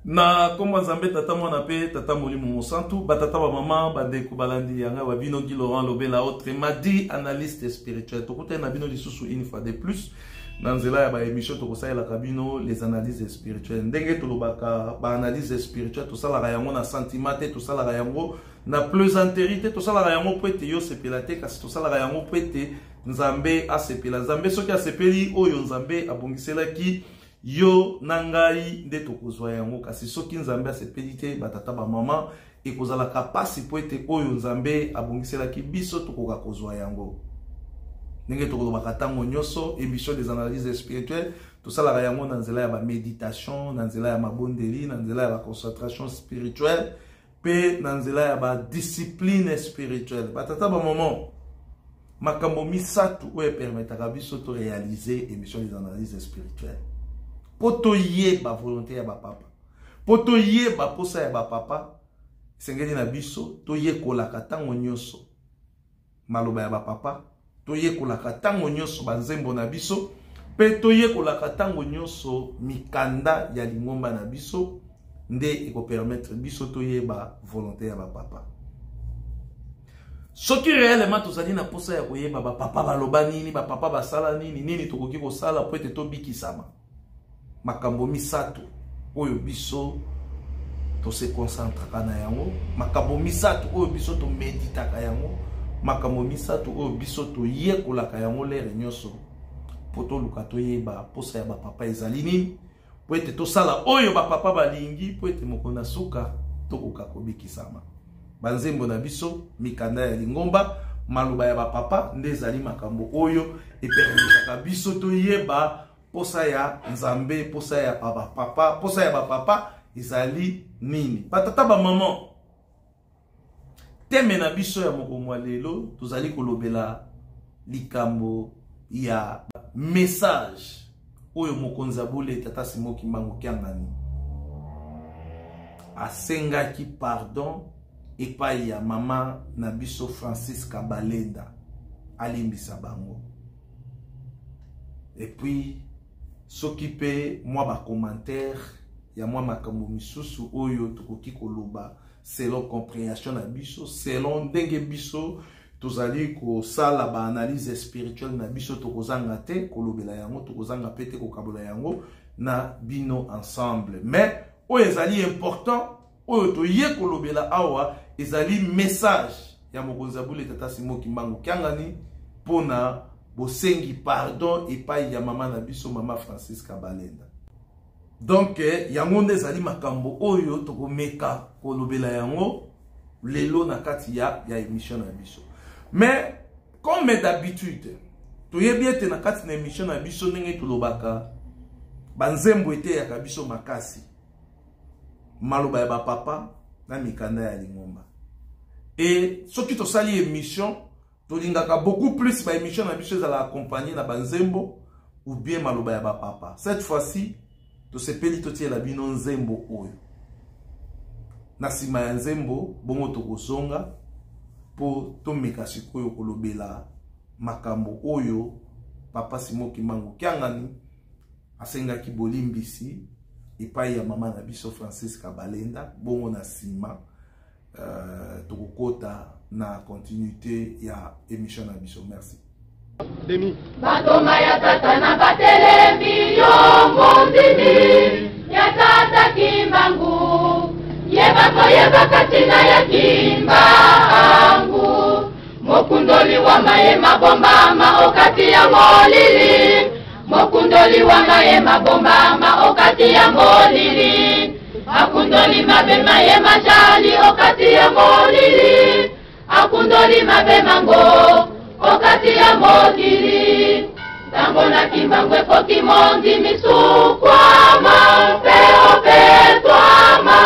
Na nkombo ya Nzambe Tata, Mwana mpe Tata Molimo Mosantu, batata, bamama, bandeko balandi yanga wa bino Guy Laurent Lobela, autrement dit analyste spirituel. Tokutani na bino lisusu une fois de plus na nzela ya baémission tokosalelaka bino les analyses spirituelles. Ndenge tolobaka, baanalyse spirituelle tosalaka yango na sentiment te, tosalaka yango na plaisanterie te, tosalaka yango mpo ete yo sepela te, kasi tosalaka yango mpo ete Nzambe asepela. Nzambe soki asepeli, oyo Nzambe abongiselaki yo na ngai nde tokozwa yango. Kasi soki Nzambe asepeli te, batata, bamama, ekozalaka mpasi mpo ete oyo Nzambe abongiselaki biso tokoka kozwa yango. Ndenge tokolobaka ntango nyonso, émission des analyses spirituelles tosalaka yango na nzela ya baméditation, na nzela ya mabondeli, na nzela ya baconcentration spirituelle mpe na nzela ya badiscipline spirituelle. Batata, bamama, makambo misato oyo epermetaka biso toréaliser émission des analyses spirituelles mpo toyeba volonté ya bapapa, mpo toyeba posa ya bapapa, esengeli na biso toyekolaka ntango nyonso maloba ya bapapa, toyekolaka ntango nyonso banzembo na biso mpe toyekolaka ntango nyonso mikanda ya lingomba na biso, nde ekopermettre biso toyeba volonté ya bapapa. Soki réellement tozali na posa ya koyeba bapapa baloba nini, bapapa basala nini, nini tokoki kosala po ete tobikisama, makambo misato oyo biso tose concentraka na yango, makambo misato oyo biso toméditaka yango, makambo misato oyo biso toyekolaka yango l'heure nyonso mpo toluka toyeba posa ya bapapa ezali nini, mpo ete tosala oyo bapapa balingi, mpo ete mokolo na suka tokoka kobikisama: banzembo na biso, mikanda ya lingomba, maloba ya bapapa, nde ezali makambo oyo epermetaka biso toyeba posa ya Nzambe, posa ya bapapa, posa ya bapapa ezali nini. Batata, bamama, thème na biso ya mokolo ya lelo, tozali kolobela likambo ya message oyo mokonzi ya bule, Tata Simon Kimbangu Kiangani, asengaki pardon epai ya mama na biso Francis Kabalenda, alimbisa bango. Et puis soki mpe mwa bacommentaire ya mwa makambo misusu oyo tokoki koloba selon compréhension na biso, selon ndenge biso tozali kosala baanalyse spirituelle na biso, tokozanga te kolobela yango, tokozanga mpe te kokabola yango na bino ensemble. Mais oyo ezali important, oyo toye kolobela awa, ezali message ya mokonzi ya bule, Tata Simon Kimbangu Kiangani, mpona bosengi pardon epai ya mama na biso, mama Francis Kabalenda. Donc yango nde ezali makambo oyo tokomeka kolobela yango lelo na kati ya émission na biso. Mais comme d'habitude, toyebi ete na kati na émission na biso, ndenge tolobaka, banzembo eteyaka biso makasi, maloba ya bapapa na mikanda ya lingomba. E soki tosali émission, tolingaka beaucoup plus baémission na biso ezala accompagné na banzembo ou bien maloba ya bapapa. Cette fois-ci tosepeli totiela bino nzembo oyo. Na nsima ya nzembo bongo tokozonga mpo tomeka sikoyo kolobela makambo oyo Papa Simon Kimbangu Kiangani asengaki bolimbisi epai ya mama na biso Francis Kabalenda. Bongo na nsima tokokota na continuité ya émission na biso. Merci. Demi. Batoma ya Satana batelemi yo, mondimi ya Tata Kimbangu, yeba koyebaka ntina ya Kimbangu, mokundoli wa maye mabombama okati ya molili, mokundoli wa maye mabombama okati ya molili, akundoli mabe maye majali okati ya molili, akundoli mabe mango okati ya mokili. Ntango na Kimbangu ekoki, mondimi sukwama mpe opetwama,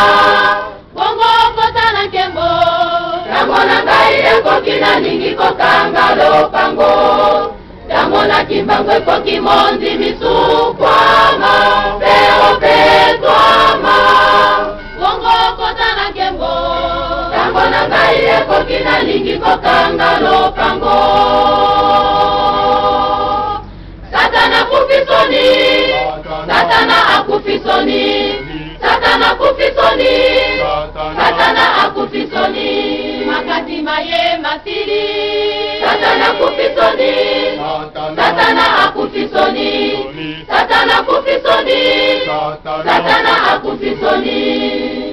bongo okota na nkembo. Ntango na ngai ekoki, nalingi kokanga lopango. Ntango na Kimbangu ekoki, mondimi sukwama mpe opetwama, bongo okota na nkembo. Ntango na ngai ekoki, nalingi kokanga lopango. Satana akufi soni, Satana akufi soni, Satana. Satana akufi soni, Satana akufi soni, makasi maye masili. Satana akufi soni, Satana akufi soni, Satana akufi soni, Satana akufi soni.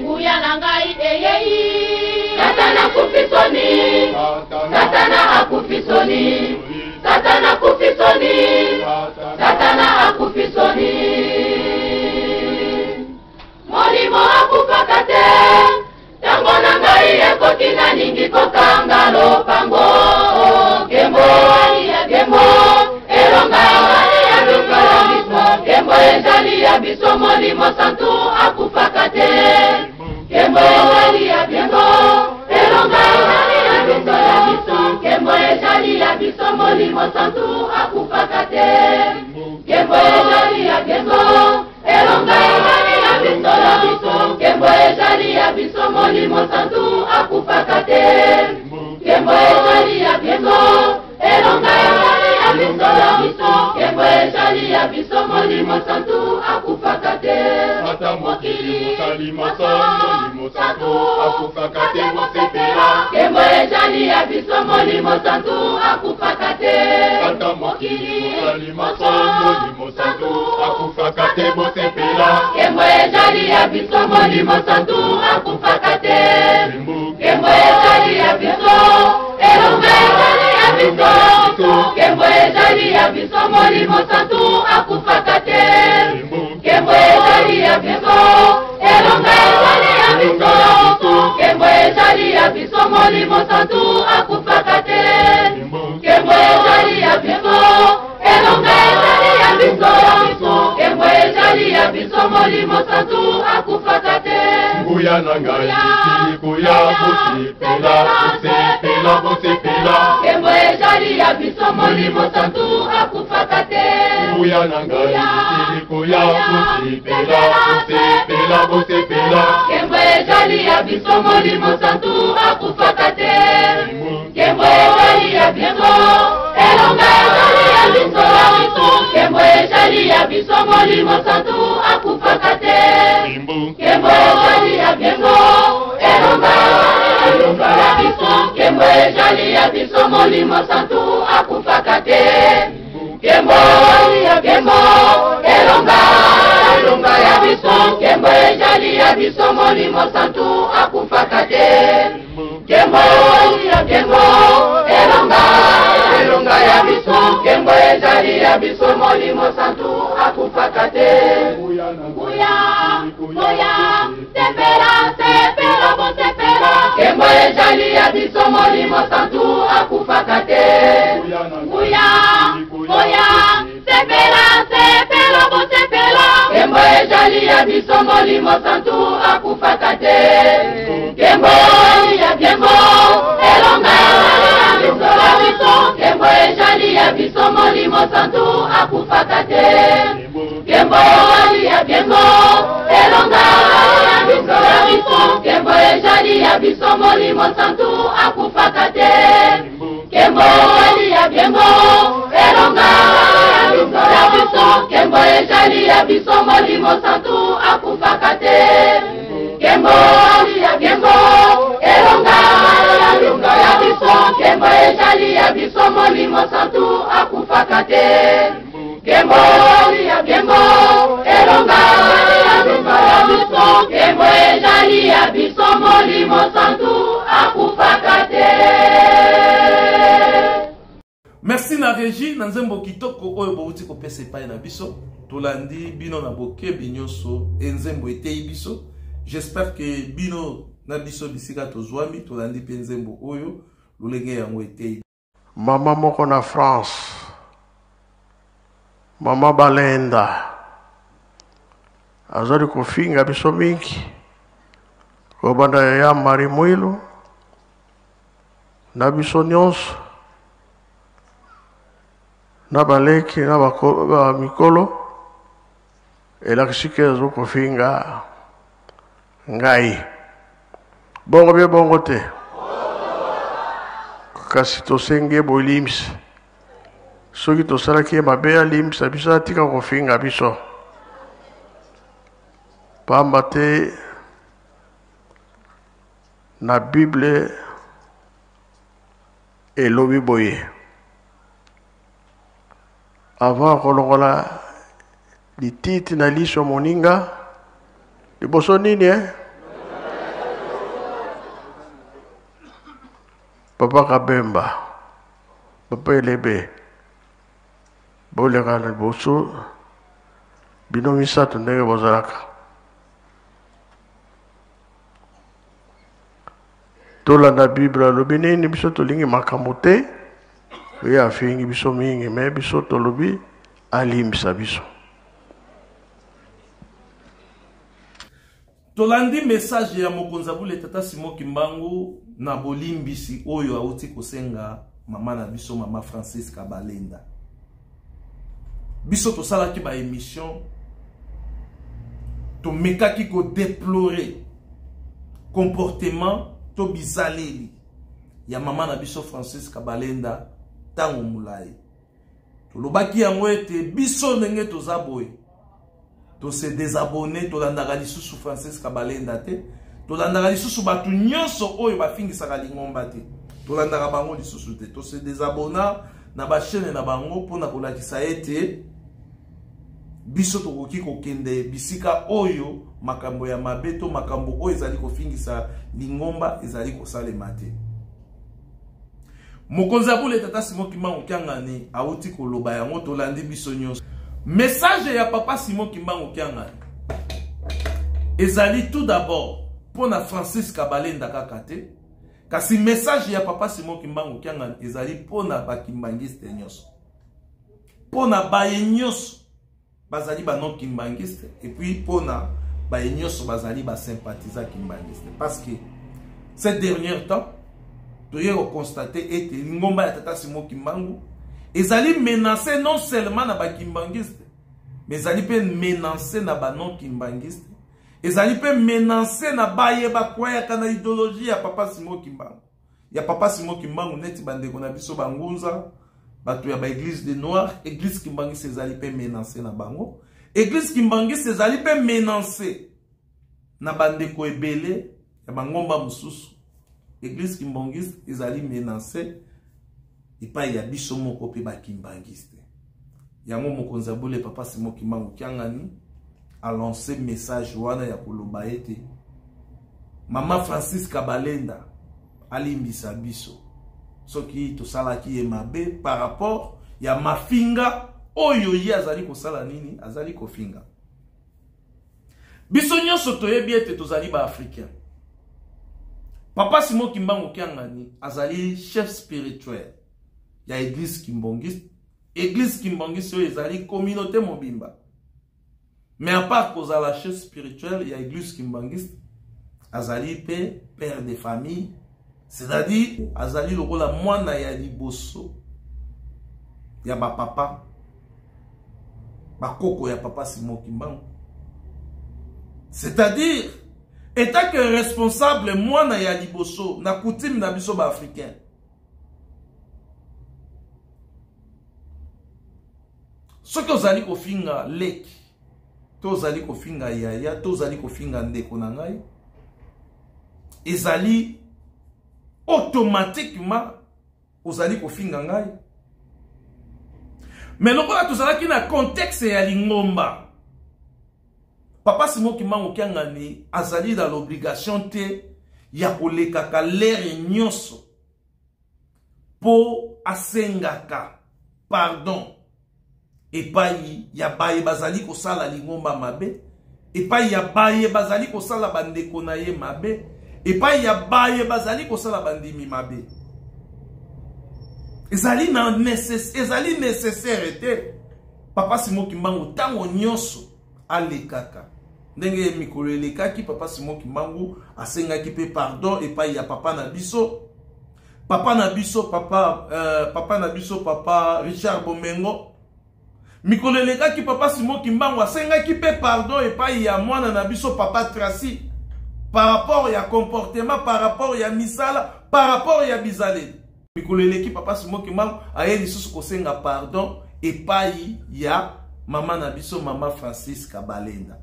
Nguya na ngai eyei. Satana akufi soni, Satana akufi soni, Satana akufi soni, Satana akufi soni. Molimo akufaka te, ntango na ngai ekoki, nalingi kokanga lopango. Nkembo, nkembo, elonga ya biso, ya biso, nkembo ezali ya biso, Molimo Santu akufaka te. Nkembo ezali ya biso, elonga ezali ya biso, ya biso, nkembo ezali ya biso, Molimo Santu akufaka te. Nkembo ezali ya biso, elonga ezali ya biso, ya biso, nkembo ezali ya biso, Molimo Santu akufaka te. Nkembo ezali ya biso, elonga ezali ya biso, ya biso, nkembo ezali ya biso, Molimo Santu akufaka te. Ata mokili mosali Molimo Santu akufaka te, bosepela. Nkembo ezali ya biso, Molimo Santu akufaka te. Ata mokili mosali Molimo Santu akufaka te, bosepela. Nkembo ezali ya biso, Molimo Santu akufaka te. Nkembo ezali ya biso, elonga ezali ya biso, nkembo ezali ya biso, Molimo Santu akufaka te. Nkembo ezali ya biso, elonga ezali ya biso, nkembo ezali ya biso, Molimo Santu akufaka te. Nkembo ezali ya biso, elonga ezali ya biso, nkembo ezali ya biso, Molimo Santu akufaka te. Nguya na ngai esili koya, bosepela, bosepela, bosepela. Nkembo ezali ya biso, Molimo Santu akufaka te. Nguya na ngai esili koya, bosepela, bosepela, bosepela. Nkembo ezali ya biso, Molimo Santu akufaka te. Nkembo ezali ya biso, elonga ezali ya biso, nkembo ezali ya biso, Molimo Santu akufaka te. Nkembo ezali ya biso, elonga ya biso, nkembo ezali ya biso, Molimo Santu akufaka te. Nkembo, nkembo, elonga, elonga ya biso, nkembo ezali ya biso, Molimo Santu akufaka te. Nkembo, nkembo, elonga, elonga ya biso, nkembo ezali ya biso, Molimo Santu akufaka te. Nguya, nguya, sepela, sepela, bosepela. Nkembo ezali ya biso, Molimo Santu akufaka te. Nguya, nguya, sepela, sepela, bosepela. Nkembo ezali ya biso, Molimo Santu akufaka te. Nkembo, nkembo, elonga ya biso, ya biso, nkembo ezali ya biso, Molimo Santu akufaka te. Nkembo, nkembo, elonga ya biso, ya biso, nkembo ezali ya biso, Molimo Santu akufaka te. Nkembo, nkembo, elonga ya biso, ya biso, nkembo ezali ya biso, Molimo Santu akufaka te. Nkembo, nkembo, elonga ya biso, ya biso, nkembo ezali ya biso, Molimo Santu akufaka te. Nkembo, nkembo, elonga ya biso, ya biso, nkembo ezali ya biso, Molimo Santu akufaka te. Merci na régie na nzembo kitoko oyo bowuti kopesa epai na biso. Tolandi bino na bokebi nyonso, e nzembo eteyi biso. J'espère que bino na biso bisika tozwami tolandi mpe nzembo oyo lolenge yango eteyi. Mama moko na France, Mama Balenda, azali kofinga biso mingi, kobanda ya Marie Mwilu na biso nyonso na baleki na bamikolo, elakisi ke azo kofinga ngai. Bongo bie bongo te, kasi tosengi ye bolimbisi. Soki tosalaki ye mabe, alimbisa biso, atika kofinga biso. Pamba te na Bible elobi boye avant kolongola lititi na liso moninga liboso nini eh? Papa Kabemba, Papa Elebe, boleka na liboso bino misato ndenge bozalaka. Tolanda Bible alobi nini, biso tolingi makambo te, ye afingi biso mingi, me biso tolobi alimbisa biso. Tolandi message ya mokonzi ya bule tata Simon Kimbangu na bolimbisi oyo auti kosenga mama na biso mama Francis Kabalenda. Biso tosalaki ba émission tomekaki ko déplorer comportement to bizaleli ya mama na biso Francis Kabalenda ntango molai. Tolobaki yango ete biso ndenge toza boye to se désabonner, tolandaka lisusu Francis Kabalenda te, tolandaka lisusu bato nyonso oyo bafingisaka lingomba te, tolandaka bango lisusu te, to se désabonna na ba chaîne na bango mpona kolakisa ete biso tokoki kokende bisika oyo makambo ya mabe to makambo oyo ezali kofingisa lingomba ezali kosalema te. Mokonzi ya bule tata Simon Kimbangu Kiangani awuti koloba yango, tolandi biso nyonso. Message ya papa Simon Kimbangu Kiangani ezali tout d'abord mpo na Francis Kabalenda kaka te, kasi message ya papa Simon Kimbangu Kiangani ezali mpo na bakimbangiste nyonso, mpo na baye nyonso bazali ba non kimbanguiste et puis pona baye nyonso bazali ba sympathisant kimbanguiste, parce que ces derniers temps toye ko constater ete lingomba ya tata Simon Kimbangu ezali menacé non seulement na ba kimbanguiste, mais ezali pe menacé na ba non kimbanguiste, ezali pe menacé na baye bakwayaka na idéologie ya papa Simon Kimbangu. Ya papa Simon Kimbangu neti bandeko na biso bangunza, bato ya ba église de noir, église kimbanguiste ezali pe menacé na bango. Église kimbanguiste ezali pe menacé na bandeko ebele ya bangomba mosusu. Église kimbanguiste ezali menacé epai ya biso moko pe ba kimbanguiste. Yango mokonzi ya bule papa Simon Kimbangu Kiangani a lancé message wana ya koloba ete Mama Francis Kabalenda alimbisa biso soki tosalaki ye mabe par rapport ya mafinga oyo ye azali kosala nini, azali kofinga. Biso nyonso toyebi ete tozali ba Africain. Papa Simon Kimbangu Kiangani azali chef spirituel ya église kimbanguiste. Église kimbanguiste oyo ezali communauté mobimba. Mais à part kozala chef spirituel ya église kimbanguiste, azali pe père de famille, c'est-à-dire azali lokola mwana ya liboso ya ba papa, bakoko ya papa Simon Kimbangu. C'est-à-dire étant que responsable mwana ya liboso na coutume na biso ba africain, soki ozali kofinga leki to ozali kofinga yaya to ozali kofinga ndeko na ngai, ezali automatiquement ozali kofinga ngai. Mais lokola tozalaki na contexte ya lingomba, papa Simon Kimbangu Kiangani azali na l'obligation te ya kolekaka lere nyonso po asengaka pardon epai ya baye bazali kosala lingomba mabe, epai ya baye bazali kosala bandeko na ye mabe, epai ya baye bazali kosala bandimi mabe. Ezali na ezali nécessaire te papa Simon Kimbangu ntango nyonso alekaka. Ndenge mikolo elekaki, papa Simon Kimbangu asengaki pe pardon epai ya papa na biso. Papa na biso, papa papa na biso, papa Richard Bomengo. Mikolo elekaki, papa Simon Kimbangu asengaki pe pardon epai ya mwana na biso papa Tracy par rapport ya comportement, par rapport ya misala, par rapport ya bizaleli. Mikolo eleki, papa Simon Kimbangu aye lisusu kosenga pardon epai ya mama na biso mama Francis Kabalenda.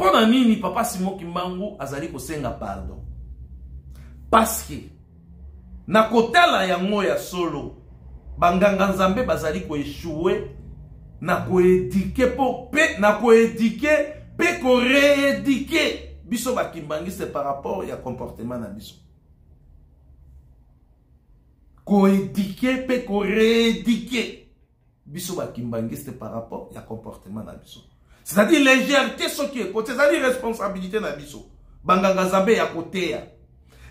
Mpo na nini papa Simon Kimbangu azali kosenga pardon? Parce que na kotala yango ya solo, banganga Nzambe bazali koechoue na koedike mpo mpe na koedike mpe koreedike biso bakimbangiste par rapport ya comportement na biso. Koedike mpe koreedike biso ba kimbanguiste par rapport ya comportement na biso, c'est-à-dire légèreté. Soki ekoti, ezali responsabilité na biso banganga Nzambe ya koteya,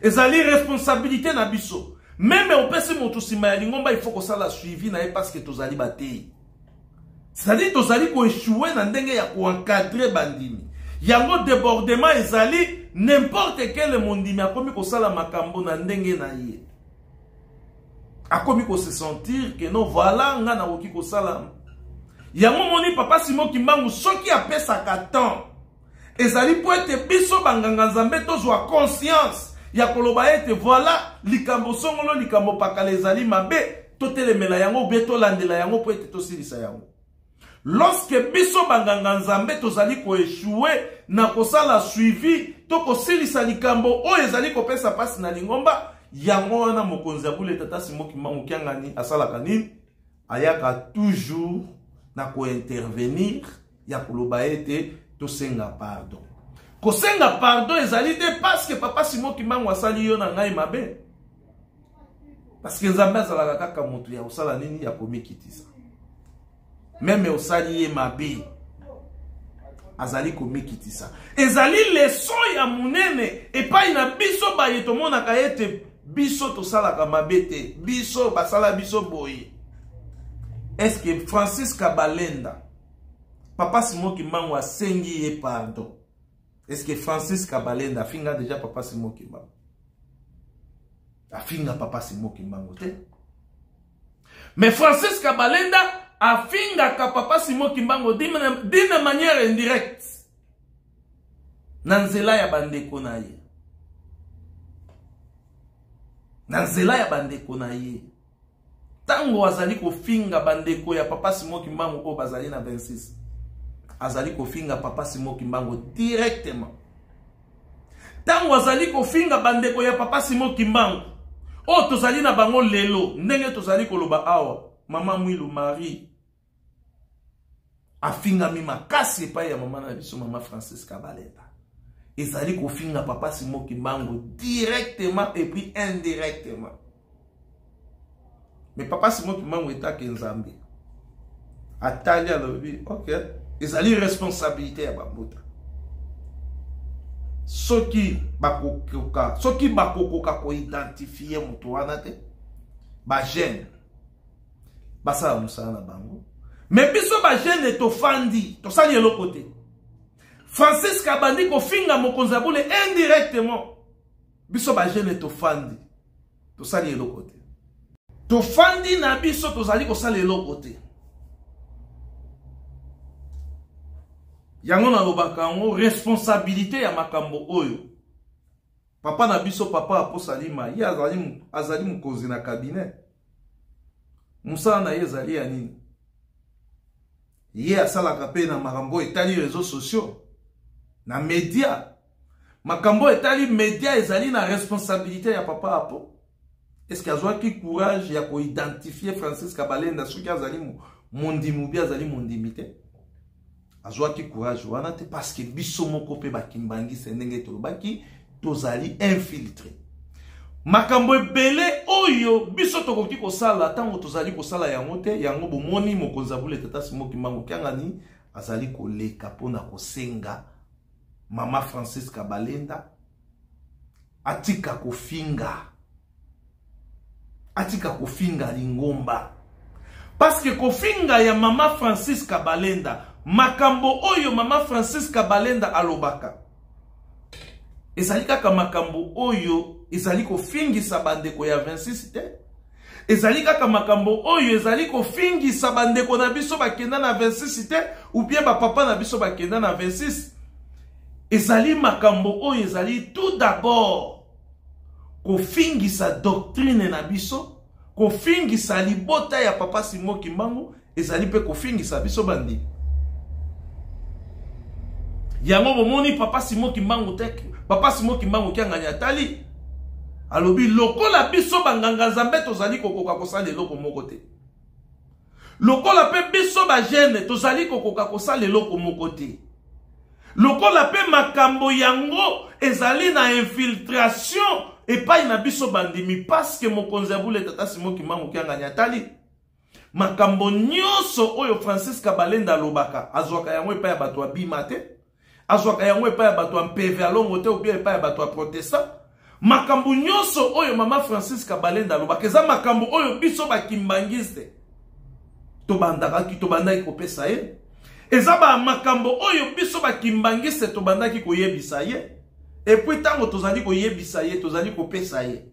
ezali responsabilité na biso. Même opesi moto nsima ya lingomba, il faut kosala suivi na ye, parce que tozali bateyi, c'est-à-dire tozali koéchouer na ndenge ya koencadrer bandimi. Yango débordement ezali, n'importe quel mondimi akomi kosala makambo na ndenge na ye, akomi kose sentir que non, voilà, nga nakoki kosala yango. Moni papa Simon Kimbangu, soki apesaka temps, ezali mpo ete biso banganga Nzambe tozwa conscience ya koloba ete voilà, likambo songolo, likambo pakala ezali mabe, totelemela yango ubie tolandela yango mpo ete tosilisa yango. Lorsque biso banganga Nzambe tozali koéchouer na kosala suivi to kosilisa likambo oyo ezali kopesa mpasi na lingomba, yango wana mokonzi ya bule, tata Simon Kimbangu Kiangani, asalaka nini? Ayaka toujours na kointervenir ya koloba ete tosenga pardon. Kosenga pardon ezali te parce que papa Simon Kimbangu asali yo na ngai mabe, parce que Nzambe azalaka kaka moto ya kosala nini? Ya komikitisa. Même osali ye mabe, azali komikitisa. Ezali leson ya monene epai na biso baye tomonaka ete biso tosalaka mabe te, biso basala biso boye. Est-ce Francis Kabalenda, papa Simon Kimbangu asengi ye pardon, est-ce que Francis Kabalenda afinga déjà papa Simon Kimbangu? Afinga papa Simon Kimbangu te. Mais Francis Kabalenda afingaka papa Simon Kimbangu d'une manière indirecte na nzela ya bandeko na ye, na nzela ya bandeko na ye. Ntango azali kofinga bandeko ya papa Simon Kimbangu oyo bazali na 26, azali kofinga papa Simon Kimbangu directement. Ntango azali kofinga bandeko ya papa Simon Kimbangu oyo tozali na bango lelo, ndenge tozali koloba awa, mama Mwilu Marie afingami makasi epai ya mama na biso, mama Francis Kabalenda, ezali kofinga papa Simon Kimbangu directement et puis indirectement. Mais papa Simon Kimbangu etake Nzambe atali, alobi: ok, ezali responsabilité ya bambuta. Soki bakokoka koidentifier moto wana te, bajeune basala mosala na bango. Mais biso bajeune tofandi, tosali eloko te. Francis abandi kofinga mokonzi ya bule indirectement, biso bajeune tofandi, tosali eloko te. Tofandi na biso, tozali kosala eloko te. Yango nalobaka yango, responsabilité ya makambo oyo, papa na biso, papa Aposalima, ye azali mokonzi na cabinet. Mosala na ye ezali ya nini? Ye asalaka mpe na makambo etali réseaux sociaux, na média. Makambo etali média ezali na responsabilité ya papa Apo. Est ce que azwaki courage ya koidentifier Francis Kabalenda soki azali mondimi obi azali mondimi te? Azwaki courage wana te, parce que biso moko mpe bakimbangisa, ndenge tolobaki, tozali infiltré. Makambo ebele oyo biso tokoki kosala, ntango tozali kosala yango te. Yango bomoni mokonzi ya bule, tata Simon Kimbangu Kiangani, azali koleka mpona kosenga mama Francis Kabalenda atika kofinga, atika kofinga lingomba, parce que kofinga ya mama Francis Kabalenda, makambo oyo mama Francis Kabalenda alobaka ezali kaka makambo oyo ezali kofingisa bandeko ya 26 te, ezali kaka makambo oyo ezali kofingisa bandeko na biso bakenda na 26 te, ou bien bapapa na biso bakenda na 26. Ezali makambo oyo ezali tout d'abord kofingisa doctrine na biso, kofingisa libota ya papa Simon Kimbangu, ezali mpe kofingisa biso bandimi. Yango bomoni papa Simon Kimbangu te, papa Simon Kimbangu Kiangani atali alobi lokola biso banganga Nzambe tozali kokoka kosala eloko moko te, lokola mpe biso ba jeune tozali kokoka kosala eloko moko te, lokola mpe makambo yango ezali na infiltration epai na biso bandimi, parce que mokonzi ya bule tata Simon Kimbangu Kiangani atali makambo nyonso oyo Francis Kabalenda alobaka, azwaka yango epai ya bato ya bima te, azwaka yango epai ya bato ya mpeve alongo te, ou bien epai ya bato ya protestant. Makambo nyonso oyo mama Francis Kabalenda alobaka eza makambo oyo biso bakimbangiste tobandaki kopesa ye, eza ba makambo oyo biso bakimbangiste tobandaki koyebisa ye. Et puis ntango tozali koyebisa ye, tozali kopesa ye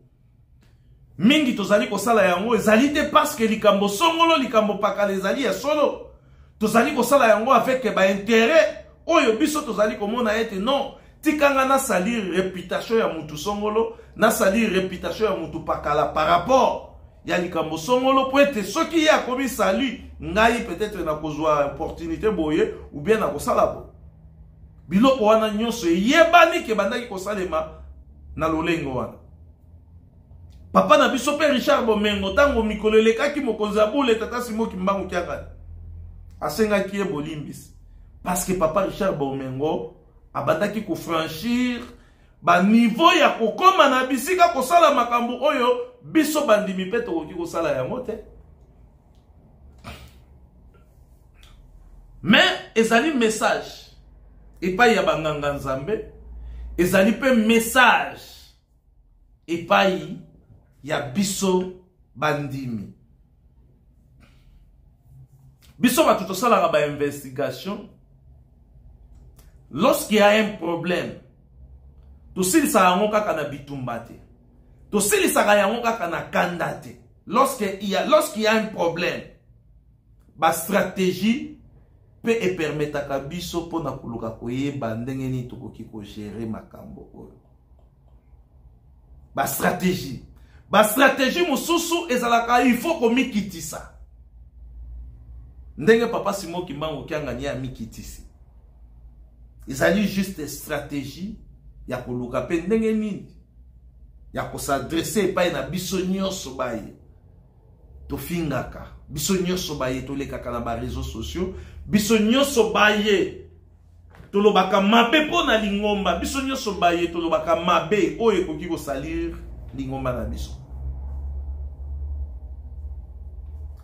mingi, tozali kosala yango ezali te parce que likambo songolo, likambo pakala ezali ya solo. Tozali kosala yango avec ba intérêt oyo biso tozali komona ete non, tikanga nasalir réputation ya mutu songolo, nasalir réputation ya mutu pakala par rapport ya likambo songolo, po ete soki ye akomi sali, ngai peut-être nakozwa opportunité boye ou bien nakosala boye. Biloko wana nyonso eyebani ke bandaki kosalema na lolenge wana. Papa na biso mpe Richard Bomengo, ntango mikolo elekaki, mokonzi ya bule tata Simon Kimbangu Kiangani asengaki ye bolimbisi, parce que papa Richard Bomengo abandaki kofranchir ba niveau ya kokoma na bisika kosala makambo oyo biso bandimi mpe tokoki kosala yango te. Mais ezali message epai ya banganga Nzambe, ezali mpe message epai ya biso bandimi. Biso bato tosalaka ba investigation, lorsqu'il y a un problème, tosilisaka yango kaka na bitumba te, tosilisaka yango kaka na kanda te. Lorsqu'il y a un problème, ba stratégie pe epermetaka biso mpona koluka koyeba ndenge nini tokoki kogérer makambo oyo. Ba stratégie, ba stratégie mosusu ezalaka il faut komikitisa, ndenge papa Simon Kimbangu Kiangani amikitisi. Ezali juste stratégie ya koluka mpe ndenge nini ya kosadresse epai na biso nyonso baye tofingaka, biso nyonso baye tolekaka na ba réseaux sociaux, biso nyonso baye tolobaka mabe mpo na lingomba, biso nyonso baye tolobaka mabe oyo ekoki kosalir lingomba na biso.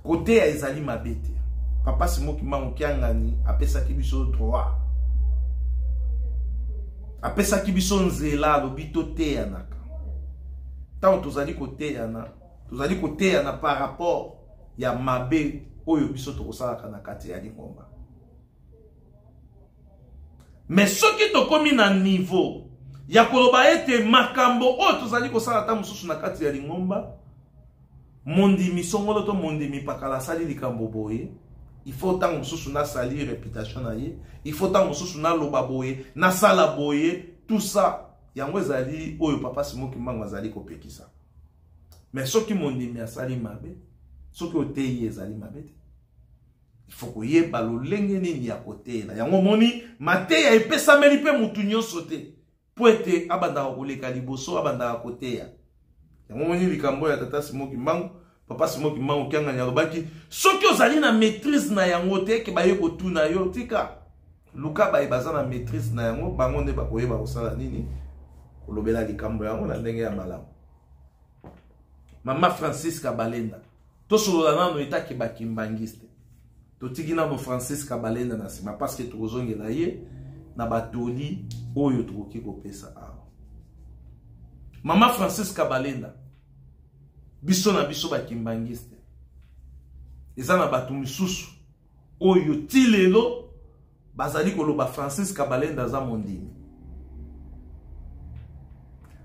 Koteya ezali mabe te. Papa Simon Kimbangu Kiangani apesaki biso droit, apesaki biso nzela, alobi toteyanaka. Ntango tozali koteyana, tozali koteyana par rapport ya mabe oyo biso tokosalaka na kati ya lingomba. Mais soki tokomi na niveau ya koloba ete makambo oyo tozali kosala ata mosusu na kati ya lingomba, mondimi songolo to mondimi pakala asali likambo boye, il faut ntango mosusu nasali réputation na ye, il faut ntango mosusu naloba boye, nasala boye, tout ça, yango ezali oyo papa Simon Kimbangu azali kopekisa. Mais soki mondimi asali mabe, soki oteyi, ezali mabe te. Il faut koyeba lolenge nini ya koteyela yango. Omoni, mateya epesameli mpe mutu nyonso te po ete abandaka koleka liboso, abandaka koteya yango. Omoni likambo ya tata Simon Kimbangu, papa Simon Kimbangu Kiangani alobaki soki ozali na maîtrise na yango te, ke baye kotuna yo, tika, luka baye baza na maîtrise na yango, bango nde bakoyeba kosala nini, kolobela likambo yango na ndenge ya malamu. Mama Francis Kabalenda, tosolola nano etaki bakimbangiste, totiki nano Francis Kabalenda na nsima parce que tokozongela ye na batoli oyo tokoki kopesa awa. Mama Francis Kabalenda, biso na biso bakimbangiste, eza na bato misusu oyo ti lelo bazali koloba Francis Kabalenda aza mondimi.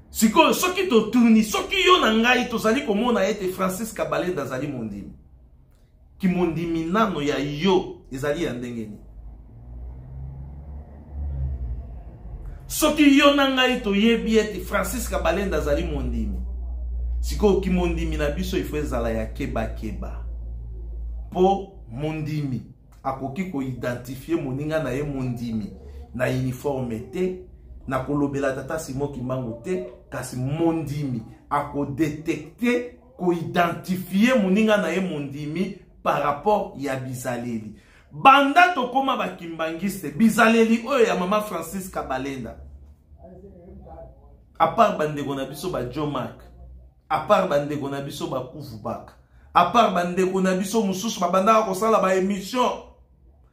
Sikoyo soki totuni, soki yo na ngai tozali komona ete Francis Kabalenda azali mondimi, kimondimi nano ya yo ezali ya ndenge nini? Soki yo na ngai toyebi ete Francis Kabalenda azali mondimi, sikoyo kimondimi na biso ifo ezala ya kebakeba, mpo mondimi akoki koidentifie moninga na ye mondimi. na uniforme te, nakolobela tata Simon Kimbangu te, kasi mondimi akodetecte, koidentifie moninga na ye mondimi par rapport ya bizaleli. Banda tokoma bakimbangiste, bizaleli oyo ya mama Francis Kabalenda, à part bandeko na biso ba Joe Mark, à part bandeko na biso ba Kuvu Baka, à part bandeko na biso mosusu babandaka kosala ba émission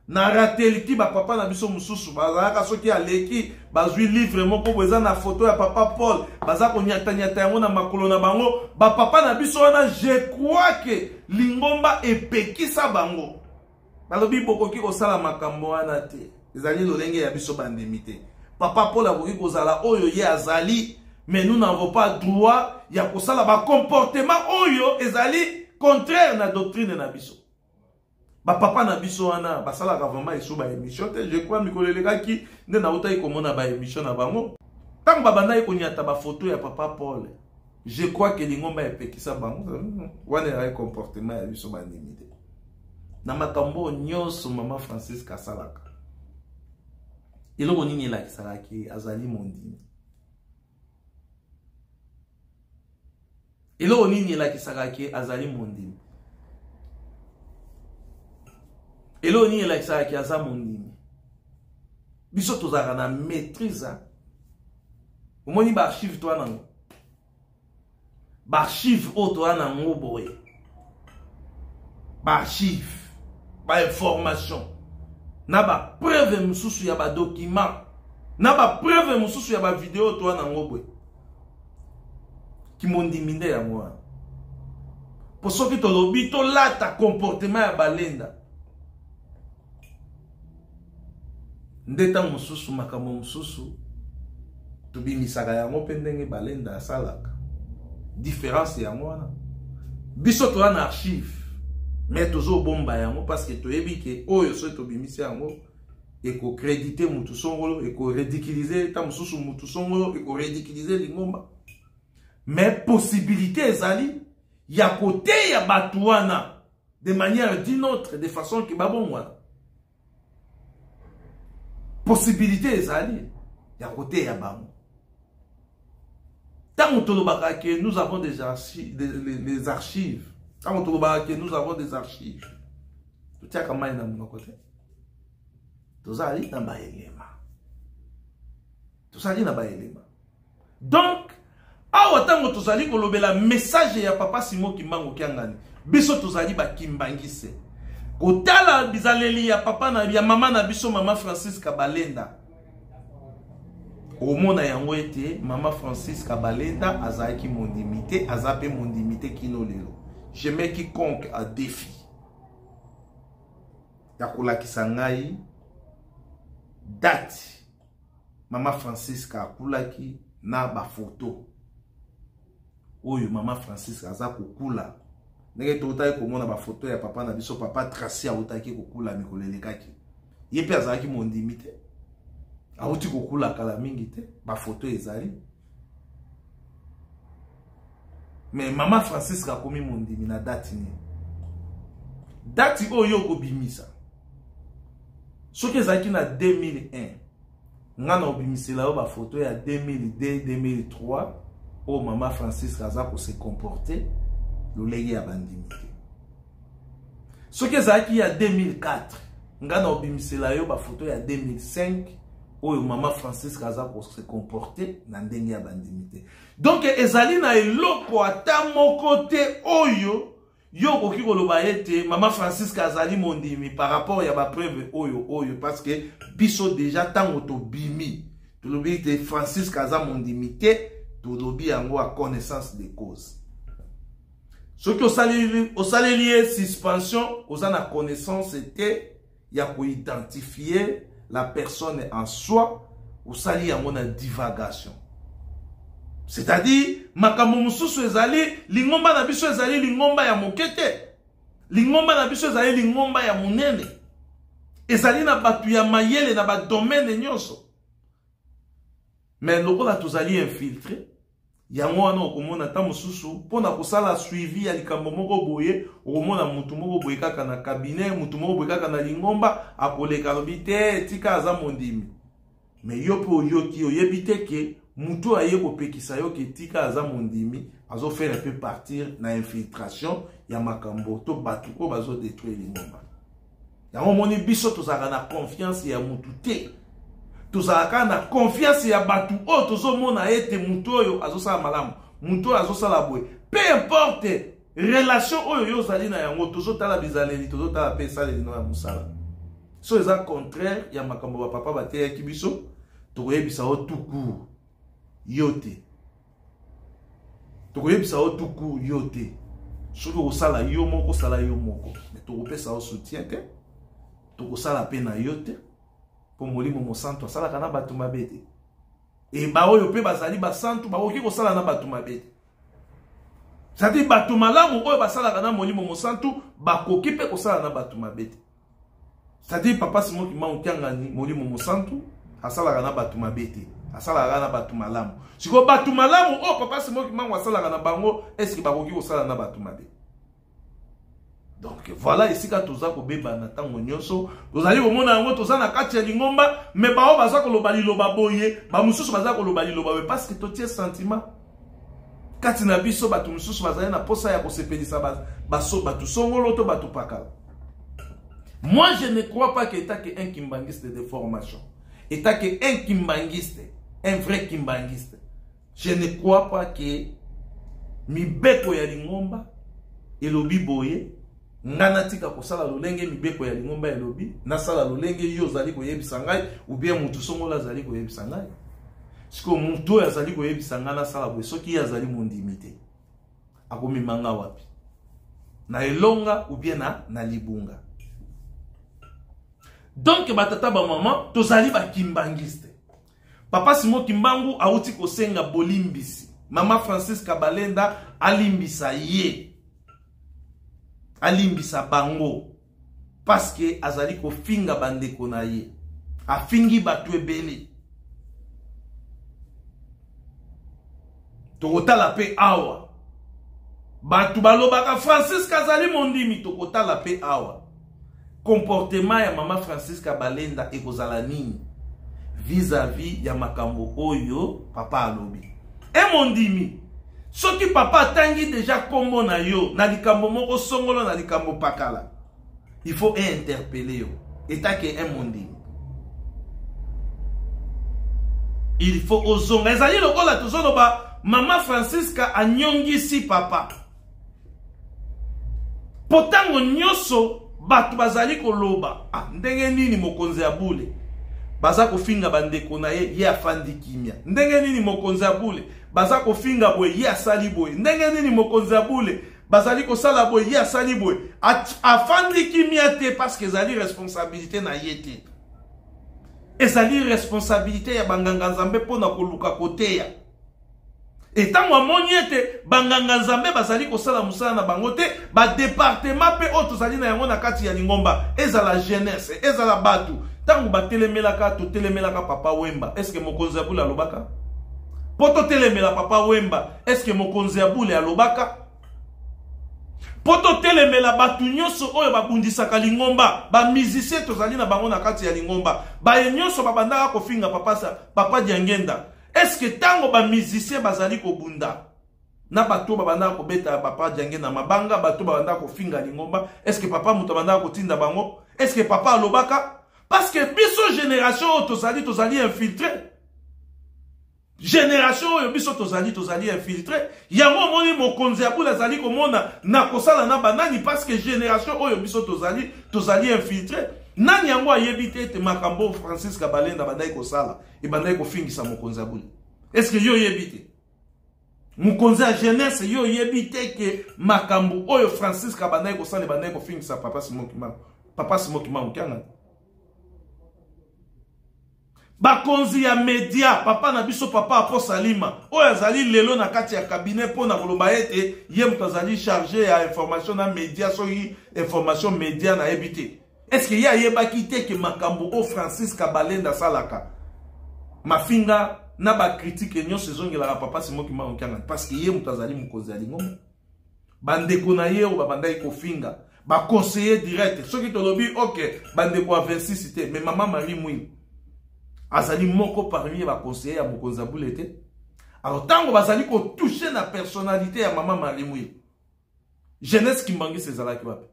na rateliki, bapapa na biso mosusu bazalaka soki aleki bazwi livre moko boye eza na foto ya papa Paul, baza konyatanyata yango na makolo na bango. Bapapa na biso wana, je crois que lingomba epekisa bango, balobi bokoki kosala makambo wana te, ezali lolenge ya biso bandimi te. Papa Paul akoki kozala oyo ye azali, mais nous n'avons pas droit ya kosala bacomportement oyo ezali contraire na doctrine na biso. Bapapa na biso wana basalaka vraiment esu ba émission te. Je crois mikolo elekaki nde nautaki komona ba émission na bango, ntango babandaki konyata bafoto ya papa Paul. Je crois que lingomba epekisa bango wana, ezalaki comportement ya biso bandimi te. Na makambo oyo nyonso mama Francisque asalaka, eloko nini elakisaka ke azali mondimi? Eloko nini elakisaka ke azali mondimi? Eloko nini elakisaka ke aza mondimi? Biso tozalaka na maîtrise. Omoni baarchive to wana, nango baarchive oyo toza nango boye, baarchive, bainformation na bapreuve mosusu ya badocument na bapreuve mosusu ya bavideo toza nango boye. Kimondimi nde yango wana, mpo soki tolobi tolata comportement ya balenda nde ntango mosusu makambo mosusu tobimisaka yango mpe ndenge balenda asalaka. Différence yango wana, biso toza na archive, mais tozobomba yango parce que toyebi ke oyo soki tobimisi yango ekocrédite mutu songolo, ekoridiculize ta mosusu mutu songolo, ekoridiculize lingomba. Mais possibilité ezali ya koteya bato wana de manière d'une autre, de façon ke babongwana. Possibilité ezali ya koteya bango. Ntango tolobaka ke nous avons des archives, les archives, ntango tolobaka ke nous avons des archives, totiaka mai na monoko te. Tozali na baelema, tozali na baelema. Donc awa ntango tozali kolobela message ya papa Simon Kimbangu Kiangani, biso tozali bakimbangise. Kotala bizaleli ya papa na ya mama na biso mama Francis Kabalenda, omona yango ete mama Francis Kabalenda azalaki mondimi te, aza mpe mondimi te kino lelo. Je mets quiconque à défi ya kolakisa ngai date mama Francisca akulaki na bafoto oyo mama Francisca aza kokula, ndenge toutaki komona bafoto ya papa na biso papa Tracy autaki kokula mikolo elekaki. Ye mpe azalaki mondimi te, auti kokula kala mingi te, bafoto ezali. Mais mama Francisca akomi mondimi na date nini? Date oyo okobimisa, soki ezalaki na 2001, nga na obimisela yo bafoto ya 2002, 2003 oyo mama Francisca aza kose comporter lolenge ya bandimi te. Soki ezalaki ya 2004, nga na obimisela yo bafoto ya 2005 oyo mama Francisca aza kose comporter na ndenge ya bandimi te. Donc ezali na eloko ata moko te oyo yo okoki koloba ete mama Francisca azali mondimi par rapport ya bapreuve oyo, parce que biso déjà ntango tobimi tolobi ete Francisca aza mondimi te, tolobi yango à connaissance de cause. Soki osaleli ye suspension, oza na connaissance te ya koidentifier la personne en soi, osali yango na divagation. C'est-à-dire makambo mosusu ezali lingomba na biso ezali lingomba ya moke te, lingomba na biso ezali lingomba ya monene, ezali na bato ya mayele na badomaine nyonso. Mais lokola tozali infiltré, yango wana okomona ata mosusu mpona kosala suivi ya likambo moko boye, okomona mutu moko boye kaka na cabinet, mutu moko boye kaka na lingomba akoleka alobi te tika aza mondimi. Mais yo mpe oyoki, oyebi te ke motu oyo aye kopekisa yo ke tika aza mondimi, azofaire mpe partir na infiltration ya makambo to bato oyo bazodetruire lingomba. Yango omoni biso tozalaka na confiance ya mutu te, tozalaka na confiance ya bato oyo tozomona ete mutu oyo azosala malamu, mutu oyo azosala boye, peu importe relation oyo yo ozali na yango, tozotala bizaleli, tozotala mpe esaleli no ya mosala. So eza contraire ya makambo bapapa bateyaki biso, tokoyebisa yo tout court yo te, tokoyebisa yo tout court yo te. Soki okosala yo moko, osala yo moko, mais tokopesa yo soutien te, tokosala mpe na yo te, mpo Molimo Mosantu asalaka na bato mabe te. E baoyo mpe bazali basantu bakoki kosala na bato mabe te. C'est-à-dire bato malamu oyo basalaka na Molimo Mosantu bakoki mpe kosala na bato mabe te. C'est-à-dire papa Simon Kimbangu Kiangani, Molimo Mosantu asalaka na bato mabe te, asalaka na bato malamu. Sikoyo bato malamu oyo papa Simon Kimbangu asalaka na bango, est-ce que bakoki kosala na bato mabe? Donc voilà esika toza kobebana ntango nyonso, tozali komona yango, toza na kati ya lingomba, mais bao baza koloba liloba boye, bamosusu baza koloba liloba boye, parce que totie sentiment kati na biso. Bato mosusu bazali na posa ya kosepelisa bato songolo to bato pakala. Moi, je ne crois pas que étant que un kimbanguiste de formation, étant que un kimbanguiste, un vrai kimbanguiste, je ne crois pas que mibeko ya lingomba elobi boye, nga natika kosala lolenge mibeko ya lingomba elobi, nasala lolenge yo ozali koyebisa ngai, ou bien mutu songolo azali koyebisa ngai. Sikoyo mutu oyo azali koyebisa ngai nasala boye, soki ye azali mondimi te, akomema nga wapi? Na elonga ou bien na libunga? Donc batata ba mama, tozali ba kimbanguiste. Papa Simon Kimbangu auti kosenga bolimbisi. Mama Francis Kabalenda alimbisa ye, alimbisa bango, parce que azali kofinga bandeko na ye, afingi bato ebele. Tokotala pe awa bato balobaka Francis azali mondimi, tokotala pe awa comportement ya mama Francis Kabalenda ekozala nini vis-à-vis ya makambo oyo papa alobi. E mondimi, soki papa atangi deja kombo na yo na likambo moko songolo, na likambo pakala, il faut interpeller yo etake un mondimi, il faut ozonga. Ezali lokola tozoloba mama Francisca anyongisi papa, po ntango nyonso bato bazali koloba ndenge nini mokonzi ya bule baza kofinga bandeko na ye, ye afandi kimia. Ndenge nini mokonzi ya bule baza kofinga boye, ye asali boye. Ndenge nini mokonzi ya bule bazali kosala boye, ye asali boye. Afandi kimia te, parce que ezali responsabilité na ye te, ezali responsabilité ya banganga Nzambe mpona koluka koteya. Etango amoni ete banganga Nzambe bazali kosala mosala na bango te, badepartement mpe oyo tozali na yango na kati ya lingomba, ezala jeunesse, ezala bato, ntango batelemelaka, totelemelaka papa Wemba, eske mokonzi ya bule alobaka? Po totelemela papa Wemba, eske mokonzi ya bule alobaka? Po totelemela bato nyonso oyo babundisaka lingomba, bamusicien tozali na bango na kati ya lingomba, baye nyonso babandaka kofinga papa Diangenda, est-ce que tango ba musicien bazali kobunda na bato babandaka kobeta papa Diangenda mabanga, bato babandaka kofinga lingomba, est-ce que papa moto abandaka kotinda bango? Est-ce que papa alobaka? Parce que biso génération oyo tozali, tozali infiltré. Génération oyo biso tozali, tozali infiltré. Yango omoni mokonzi ya bula azali komona na kosala na banani, parce que génération oyo biso tozali, tozali infiltré. Nani yango ayebi te ete makambo Francis Kabalenda bandaki kosala ebandaki kofingisa mokonzi ya bula? Est-ce que yo oyebi te? Mokonzi ya jeunesse, yo oyebi te ke makambo oyo Francis Kabandaki kosala ebandaki kofingisa papa Simon Kimbangu? Papa Simon Kimbangu Kiangani. Bakonzi ya media, papa na biso papa Apo Salima, oyo azali lelo na kati ya cabinet mpo na koloba ete ye moto azali chargé ya information na media, soki information media nayebi te. Est-ce que ye ayebaki te ke makambo oyo Francis Kabalenda asalaka, mafinga na ba critique nyonso ezongelaka papa Simon Kimbangu Kiangani, parce que ye moto azali mokonzi ya lingomba. Bandeko na ye oyo babandaki kofinga, ba conseiller direct, soki tolobi ok bandeko ya 26 te, mais mama Marie Mwinyi Azali moko parmi ba conseillers ya mokonzi ya bule te. Alors ntango bazali kotouche na personnalité ya mama Marie Mwilu, jeunesse kimbangisi ezalaki wapi?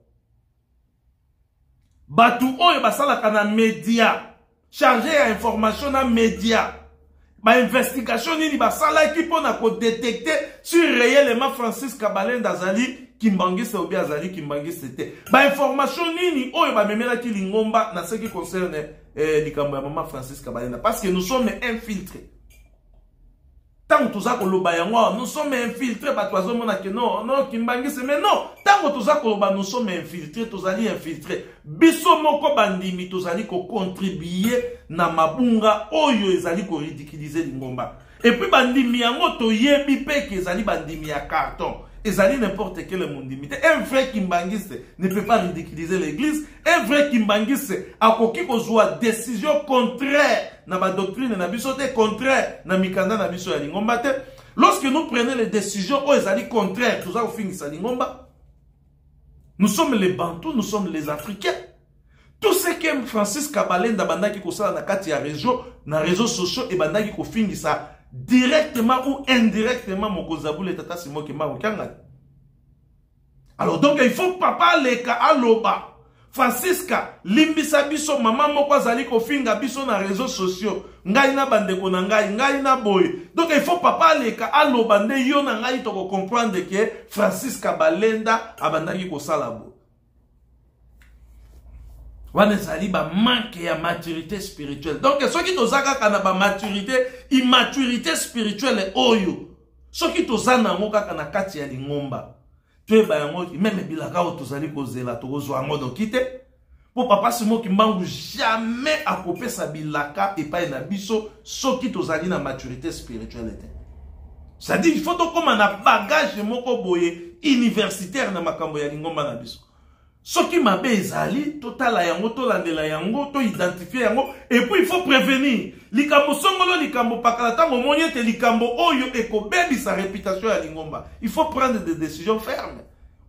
Bato oyo basalaka na media, chargé ya information na media, bainvestigation nini basalaki mpo na kodetecte si réellement Francis Kabalenda azali kimbangiste obi azali kimbangiste te? Bainformation nini oyo bamemelaki lingomba na ce qui concerne likambo ya mama Francis Kabalenda? Parce que nous sommes infiltrés. Ntango toza koloba yango awa, nous sommes infiltrés, bato bazomona ke non, non, kimbangisi. Mais non, ntango toza koloba nous sommes infiltrés, tozali infiltrés. Biso moko bandimi tozali kocontribue na mabunga oyo ezali koridiculize lingomba. Et puis bandimi yango toyebi mpe ke ezali bandimi ya carton, ezali n'importe quel mondimi te. Un vrai kimbangiste ne peut pas ridiculiser l'église. Un vrai kimbangiste akoki kozwa décision contraire na badoctrine na biso te, contraire na mikanda na biso ya lingomba te. Lorsque nous prenons les décisions oyo ezali contraire, toza kofingisa lingomba. Nous sommes les Bantous, nous sommes les Africains. Tout ce que Francis Kabalenda bandaki kosala na kati ya réseau, na réseaux sociaux, ebandaki kofingisa directement ou indirectement mokonzi ya bule, tata Simon Kimbangu Kiangani. Alors donc il faut papa aleka aloba: Francisca, limbisa biso, mama moko azali kofinga biso na réseaux sociaux, ngai na bandeko na ngai, ngai na boye. Donc il faut papa aleka aloba nde yo na ngai tokocomprendre ke Francisca Balenda abandaki kosala boye. Wana ezali bamanque ya maturité spirituelle. Donc soki toza kaka na bamaturité, immaturité spirituelle oyo, soki toza nango kaka na kati ya lingomba, toyeba yango, même bilaka oyo tozali kozela, tokozwa yango noki te, mpo papa Simon Kimbangu jamais akopesa bilaka epai na biso soki tozali na maturité spirituelle te. C'est-à-dire il faut tokóma na bagage moko boye universitaire na makambo ya lingomba na biso. Soki mabe ezali, totala yango, tolandela yango, toidentifie yango, et puis il faut prévenir likambo songolo, likambo pakala. Ntango omoni ete likambo oyo ekobebisa réputation ya lingomba, il faut prendre des décisions fermes,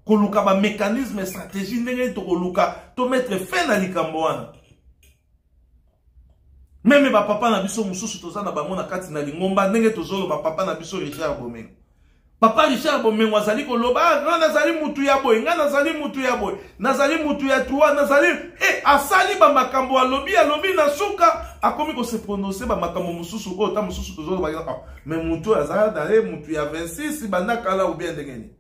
koluka bamécanisme, stratégie, ndenge tokoluka tomettre fin na likambo wana. Même bapapa na biso mosusu toza na bango na kati na lingomba, ndenge tozoloba papa na biso Richard Bomengo, papa Richard Bomengo azali koloba: ah, ngai nazali mutu ya boye, ngai nazali mutu ya boye, nazali mutu ya trois, nazali e. Asali bamakambo, alobi, alobi, na suka akomi kose prononcer bamakambo mosusu oyo ta mosusu tozoloba: ah, mais mutu oyo azala na ye mutu ya 26 banda kala ou bien ndenge nini?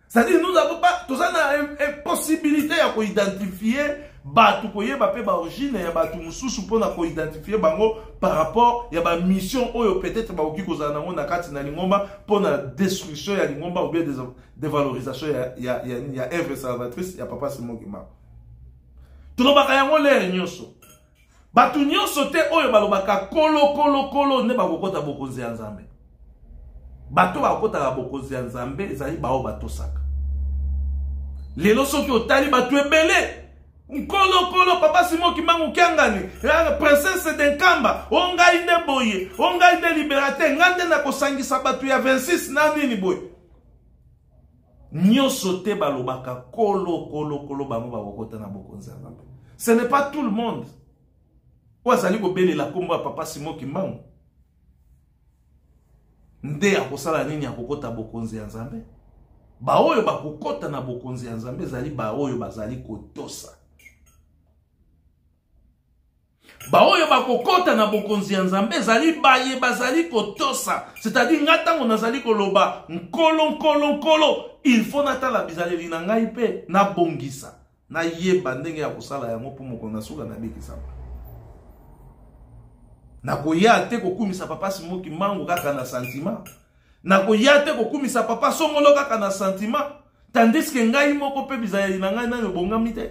C'est-à-dire nous avons pas, toza na impossibilité ya koidentifie bato, koyeba mpe baorigine ya bato mosusu mpona koidentifie bango par rapport ya bamission oyo peut-être bakoki kozala nango na kati na lingomba mpona destruction ya lingomba ou bien dévalorisation ya œuvre salvatrice ya papa Simon Kimbangu. Tolobaka yango lere nyonso: bato nyonso te oyo balobaka kolo, kolo, kolo nde bakokɔta bokonzi ya Nzambe. Bato bakokɔtaka bokonzi ya Nzambe ezali bao batosaka. Lelo soki otali bato ebele, nkolo, nkolo, papa Simon Kimbangu Kiangani, princesse de Nkamba, o ngai nde boye, o ngai nde libérateur, ngai nde nakosangisa bato ya 26 na nini boye. Nyonso te balobaka kolo, kolo, kolo bango bakokota na bokonzi ya Nzambe. Ce n'est pas tout le monde oyo azali kobelela nkombo ya papa Simon Kimbangu nde akosala nini, akokota bokonzi ya Nzambe. Baoyo bakokota na bokonzi ya Nzambe ezali baoyo bazali kotosa. Baoyo bakokota na bokonzi ya Nzambe ezali baye bazali kotosa. C'est-à-dire nga ntango nazali koloba nkolo, nkolo, nkolo, il faut natala bizaleli na ngai mpe nabongisa, nayeba ndenge ya kosala yango mpo mokolo na suka nabikisama. Nakoya te kokumisa papa Simon Kimbangu kaka na sentiment, nakoya te kokumisa papa songolo kaka na sentiment, tandis que ngai moko mpe bizaleli na ngai nano ebongami te.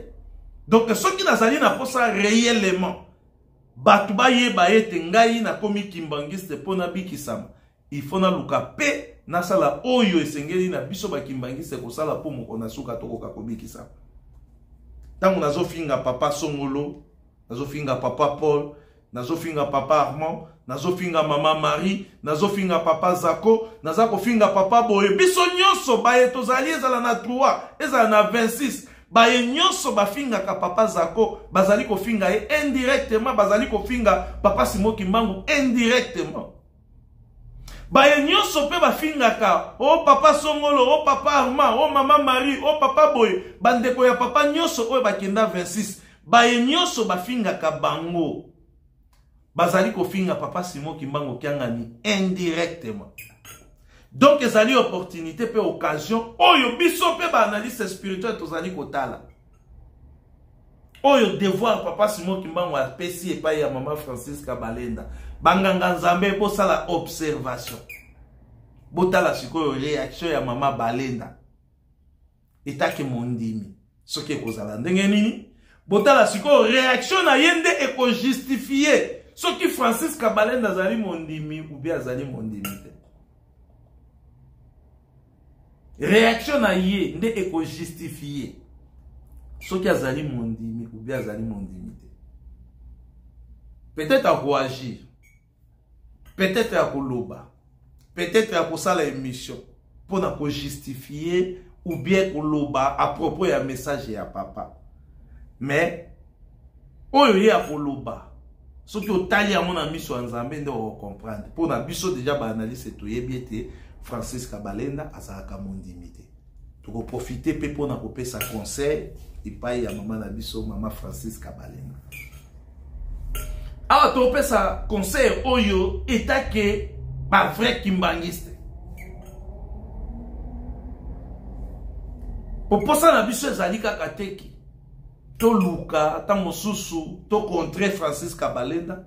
Donc soki nazali na posa réellement bato bayeba ete ngai nakomi kimbangiste mpo nabikisama, il faut naluka mpe nasala oyo esengeli na biso bakimbangiste kosala mpo moko na suka tokoka kobikisama. Ntango nazofinga papa songolo, nazofinga papa Paul, nazofinga papa Armand, nazofinga mama Marie, nazofinga papa Zako, naza kofinga papa boye, biso nyonso baye tozali, ezala na 3, ezala na 26. Baye nyonso bafingaka papa Zako bazali kofinga ye indirectement, bazali kofinga papa Simon Kimbangu indirectement. Baye nyonso mpe bafingaka o oh papa Songolo, o oh papa Armand, o oh mama Marie, o papa boye, bandeko ya papa nyonso oyo bakenda 26, baye nyonso bafingaka bango bazali kofinga papa Simon Kimbangu Kiangani indirectement. Donc ezali opportunité pe occasion oyo biso pe ba analyste spirituel tozali kotala. Oyo devoir papa Simon Kimbangu apesi epai ya mama Francisca Balenda. Banganga Nzambe bosala observation. Botala sikoyo réaction ya mama Balenda. Etake mondimi soki ekozala ndenge nini? Botala sikoyo réaction na ye nde ekojustifie soki Francis Kabalenda azali mondimi ou bien azali mondimi te. Réaction na ye nde ekojustifie soki azali mondimi ou bien azali mondimi te. Peut-être akoagir, peut-être akoloba, peut-être akosala émission mpona kojustifie ou bien koloba à propos ya message ya papa. Mais oyo ye akoloba soki otali yango na miso ya Nzambe nde okokomprendre. Mpona biso deja baanalyste toyebi ete Francis Kabalenda azalaka mondimi te. Tokoprofite mpe mpona kopesa conseil epai ya mama na biso mama Francis Kabalenda. Awa topesa conseil oyo etake ba vrai kimbangiste. Poposa na biso ezali kaka teki toluka ata mosusu to contre Francis Kabalenda.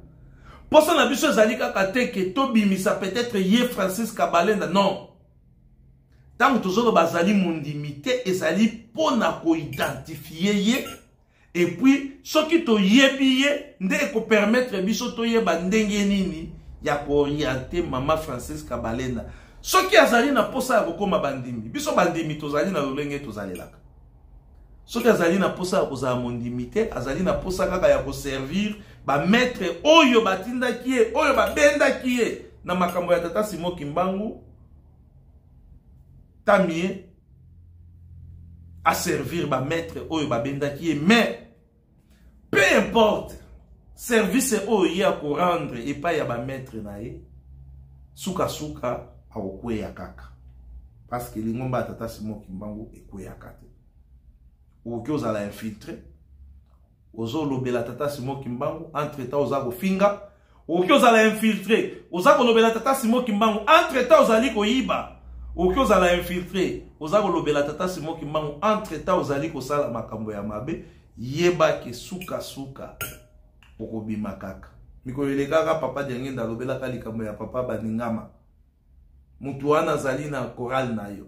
Posa na biso ezali kaka teke tobimisa peut-être ye Francis Kabalenda. Non. Tango tozoloba azali mondimi te, ezali mpona koidentifie ye. Et puis soki toyebi ye nde ekopermettre biso toyeba ndenge nini ya kooriente mama Francis Kabalenda. Soki azali na posa ya kokoma bandimi, biso bandimi tozali na lolenge tozalelaka. Soki azali na posa ya kozala mondimi te, azali na posa kaka ya koservir ba maître oyo batindaki ye, oyo babendaki ye na makambo ya tata Simon Kimbangu, tamie a servir ba maître oyo babendaki ye. Mais peu importe service oyo ye akorendre epai ya ba maître na ye, sukasuka akokweya kaka, parce que lingomba ya tata Simon Kimbangu ekweyaka te. Okoki ozala infiltré, ozolobela tata Simon Kimbangu, entre temps oza kofinga. Okoki ozala infiltré, oza kolobela tata Simon Kimbangu, entre temps ozali koyiba. Okoki ozala infiltré, oza kolobela tata Simon Kimbangu, entre temps ozali kosala makambo ya mabe. Yebake sukasuka okobima kaka. Mikolo elekaka papa Diangenda alobelaka likambo ya papa Baningama. Mutu wana azali na chorale na yo.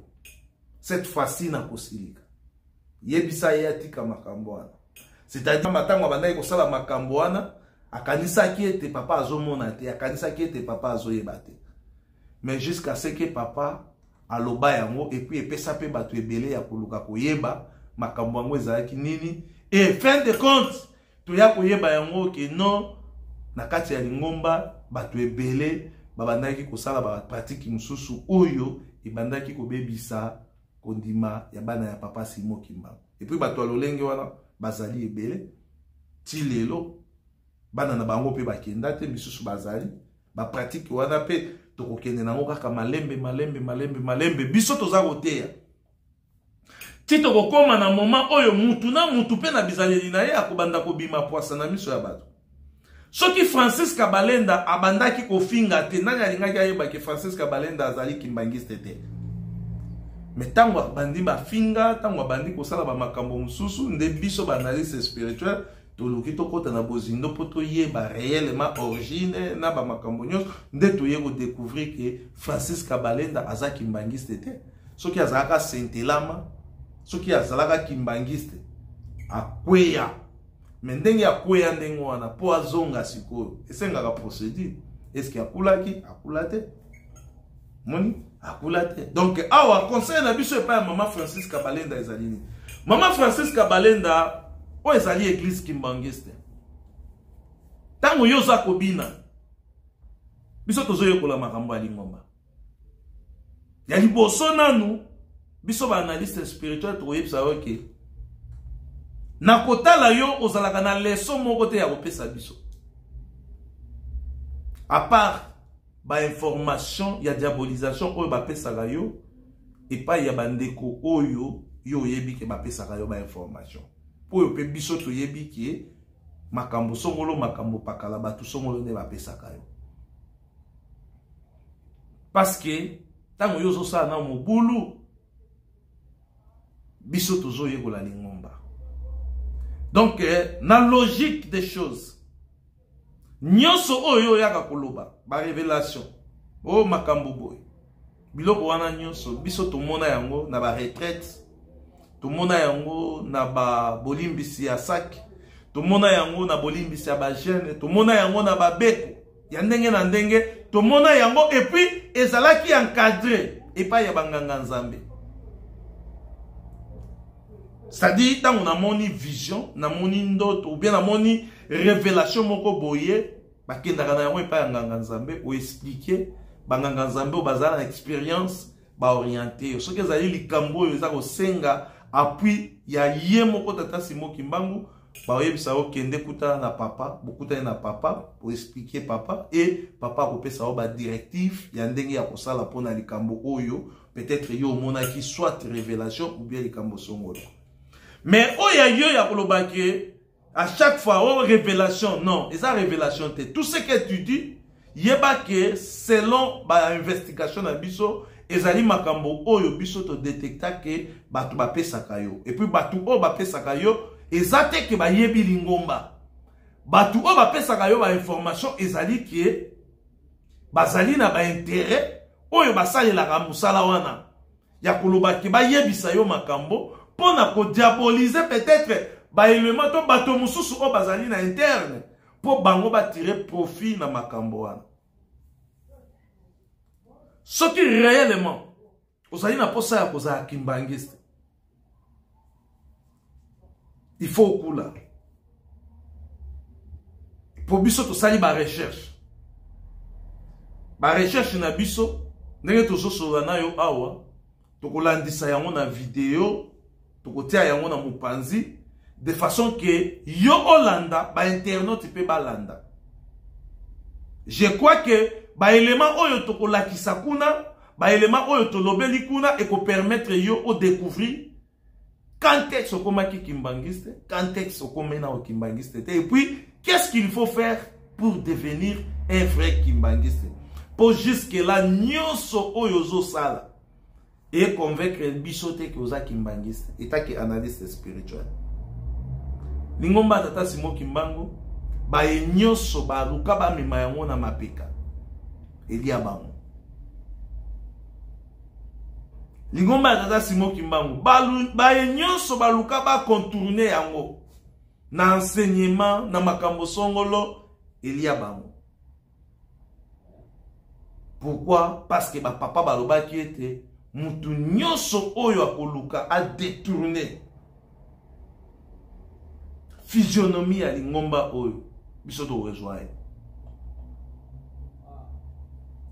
Cette fois-ci na kosilika. Yebisa ye atika makambo wana. C'est-à-dire matango abandaki kosala makambo wana, akanisaki ete papa azomona te, akanisaki ete papa azoyeba te. Mais jusqu'à ce que papa aloba yango, et puis epesa pe bato ebele ya koluka koyeba makambo yango ezalaki nini. Et fin de compte, toya koyeba yango ke non, na kati ya lingomba bato ebele babandaki kosala ba pratique mosusu oyo ebandaki kobebisa kondima ya bana ya papa Simon Kimbangu. Et puis bato ya lolenge wana bazali ebele ti lelo, bana na bango pe bakenda te, misusu bazali ba pratique wana pe tokokende nango kaka malembe malembe malembe malembe. Biso toza koteya ti tokokoma na moment oyo mutu na mutu pe na bizaleli na ye akobanda kobima pwasa na miso ya bato. Soki Francis Kabalenda abandaki kofinga te, nani alingaki ayeba ke Francis Kabalenda azali kimbangiste te? Mais tango abandi bafinga, tango abandi kosala ba makambo mosusu, nde biso ba analyste spirituel toluki tokota na bozindo po toyeba réellement origine na ba makambo nyonso, nde toye ko découvrir ke Francis Kabalenda aza kimbangiste te. Soki azalaka Saint-Elama, soki azalaka kimbangiste, akweya. Mais ndenge akweya ndenge wana po azonga sikoyo esengaka procédure. Est-ce que akulaki? Akula te. Moni? Akula te. Donc awa conseil na biso epai ya mama Francis Kabalenda ezali nini? Mama Francis Kabalenda oyo ezali église kimbangiste. Tango yo oza kobina, biso tozoyekola makambo ya lingomba. Ya liboso nanu, biso ba analyste spirituel tokoyebisa yo ke Na kotala yo ozalaka na leçon moko te ya kopesa biso. À part ba information ya diabolisation oyo bapesaka yo epai ya bandeko oyo yo oyebi ke bapesaka yo ba information oyo mpe biso toyebi ke makambo songolo makambo pakala bato songolo nde bapesaka yo parce que ntango yo ozosala na mobulu biso tozoyekola lingomba. Donc na logique des choses nyonso oyo oyaka koloba ba révélation oyo makambo boye biloko wana nyonso biso tomona yango na ba retraite, tomona yango na ba bolimbisi ya sac, tomona yango na bolimbisi ya ba jeune, tomona yango na babeko ya ndenge na ndenge, tomona yango. Et puis ezalaki encadré epai ya banganga nzambe. C'est-à-dire ntango namoni vision, namoni ndoto ou bien namoni révélation moko boye, bakendaka na yango epai ya nganga nzambe oexpliquer. Banganga nzambe oyo bazala na expérience baorienter yo. Soki ezali likambo oyo eza kosenga appui ya ye moko tata Simon Kimbangu, baoyebisa yo: kende kutana na papa. Bokutani na papa, oexpliquer papa e papa akopesa yo badirective ya ndenge ya kosala mpona likambo oyo peut-être yo omonaki, soit révélation ou bien likambo songolo. Mais oyo ya yo ya koloba ke à chaque fois oh révélation, non, eza révélation te. Tout ce que tu dis, yeba ke selon bainvestigation na biso, ezali makambo oyo biso todétecta ke bato bapesaka yo. Et puis bato oyo bapesaka yo, eza te ke bayebi lingomba. Bato oyo bapesaka yo bainformation, ezali ke bazali na baintérêt oyo basalelaka mosala wana ya koloba ke bayebisa yo makambo mpo na kodiaboliser peut-être baélément to bato mosusu oyo bazali na interne, mpo bango batire profit na makambo wana. Soki réellement ozali na mposa ya kozala kimbangiste, il faut okula, mpo biso tosali barecherche. Barecherche na biso, ndenge tozosolola na yo awa, tokolandisa yango na video, tokotia yango na mopanzi de façon ke yo olanda, bainternaute mpe balanda. Je crois que baélément oyo tokolakisa kuna, baélément oyo tolobeli kuna, ekopermettre yo odécouvrir quand est-ce okomaki kimbangiste, quand est-ce okomi na okimbangiste te, et puis qu'est-ce qu'il faut faire pour devenir un vrai kimbangiste. Po jusque là nyonso oyo ozosala econvaincre biso te ke oza kimbangiste. Etaki analyste spirituel, lingomba ya tata Simo Kimbangu, baye nyonso baluka bamema yango na mapeka, elia bango. Lingomba ya tata Simo Kimbangu, baye nyonso baluka bacontourner yango na enseignement, na makambo songolo, elia bango. Pourquoi? Parce que bapapa balobaki ete mutu nyonso oyo akoluka adétourner physionomie ya lingomba oyo, biso tokozwa ye.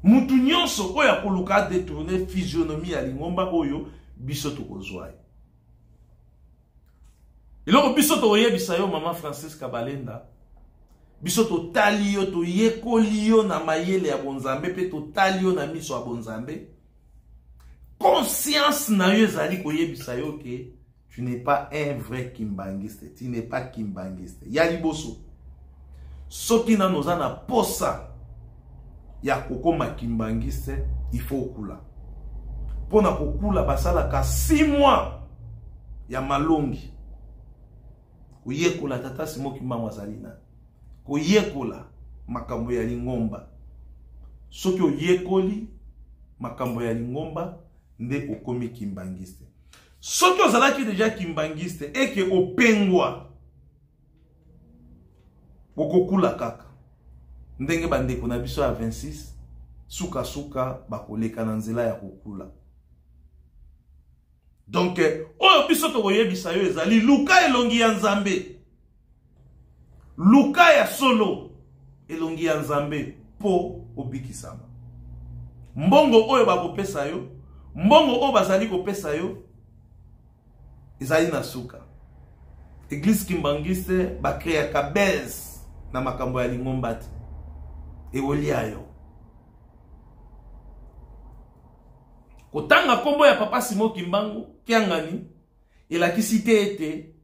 Mutu nyonso oyo akoluka adétourner physionomie ya lingomba oyo, biso tokozwa ye. Eloko biso tokoyebisa yo, mama Francis Kabalenda, biso totali yo, toyekoli yo na mayele ya bonzambe mpe totali yo na miso ya bonzambe. Conscience na yo ezali koyebisa yo ke tu n'es pas un vrai kimbangiste, tu n'es pas kimbangiste. Ya liboso, soki nano oza na posa ya kokoma kimbangiste, il faut okula. Mpo na kokula, basalaka 6 mois ya malongi koyekola tata Simo Kimbangu azali nani, koyekola makambo ya lingomba. Soki oyekoli makambo ya lingomba, nde okomi kimbangiste. Soki ozalaki deja kimbangiste eke opengwa, okokula kaka ndenge bandeko na biso ya 26 sukasuka bakoleka na nzela ya kokula. Donc oyo biso tokoyebisa yo ezali: luka elongi ya Nzambe, luka ya solo elongi ya Nzambe mpo obikisama. Mbongo oyo bakopesa yo, mbongo oyo bazali kopesa yo, ezali na suka. Église kimbanguiste bakreaka base na makambo ya lingomba te, ekolia yo. Kotanga nkombo ya Papa Simon Kimbangu Kiangani elakisi te ete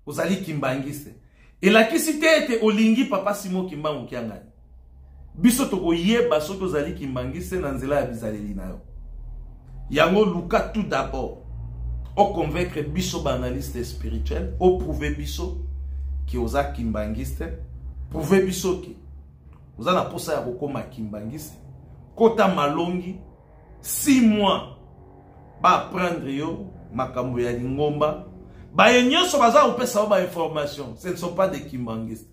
ozali kimbanguiste, elakisi te ete olingi Papa Simon Kimbangu Kiangani. Biso tokoyeba soki ozali kimbanguiste na nzela ya bizaleli na yo. Yango luka tout d'abord oconvaincre biso baanalyste spirituel, oprouve biso ke oza kimbanguiste, prouve biso ke oza na posa ya kokoma kimbanguiste. Kota malongi 6 mois baapprendre yo makambo ya lingomba. Baye nyonso baza kopesa yo bainformation, ce ne sont pas des kimbanguistes,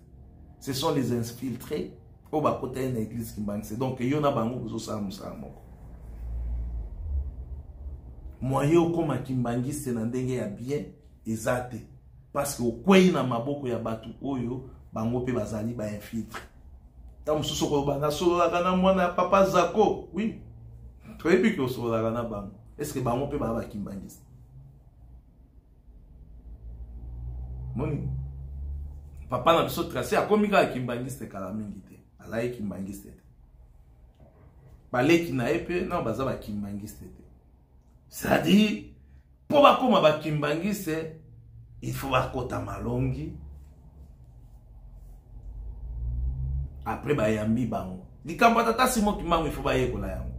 ce sont les infiltrés oyo bakota ye na église kimbanguiste. Donc yo na bango bozosala mosala moko. Moyen okoma kimbanguiste na ndenge ya bien eza te, parce que okwei na maboko ya bato oyo bango mpe bazali bainfiltre. Ntango mosusu okoloba nasololaka na mwana ya Papa Zako. Oui, toyebi ke osololaka na bango. Est ce que bango mpe baa bakimbangiste? Moni papa na biso Trace akomi kaka kimbangiste kala mingi te, azalaki kimbangiste te. Baleki na ye mpe non, baza bakimbangiste te. C'est-à-dire mpo bakóma bakimbangiste, il faut bakota malongi, après bayambi bango. Likambo ya Tata Simon Kimbangu, il faut bayekola yango,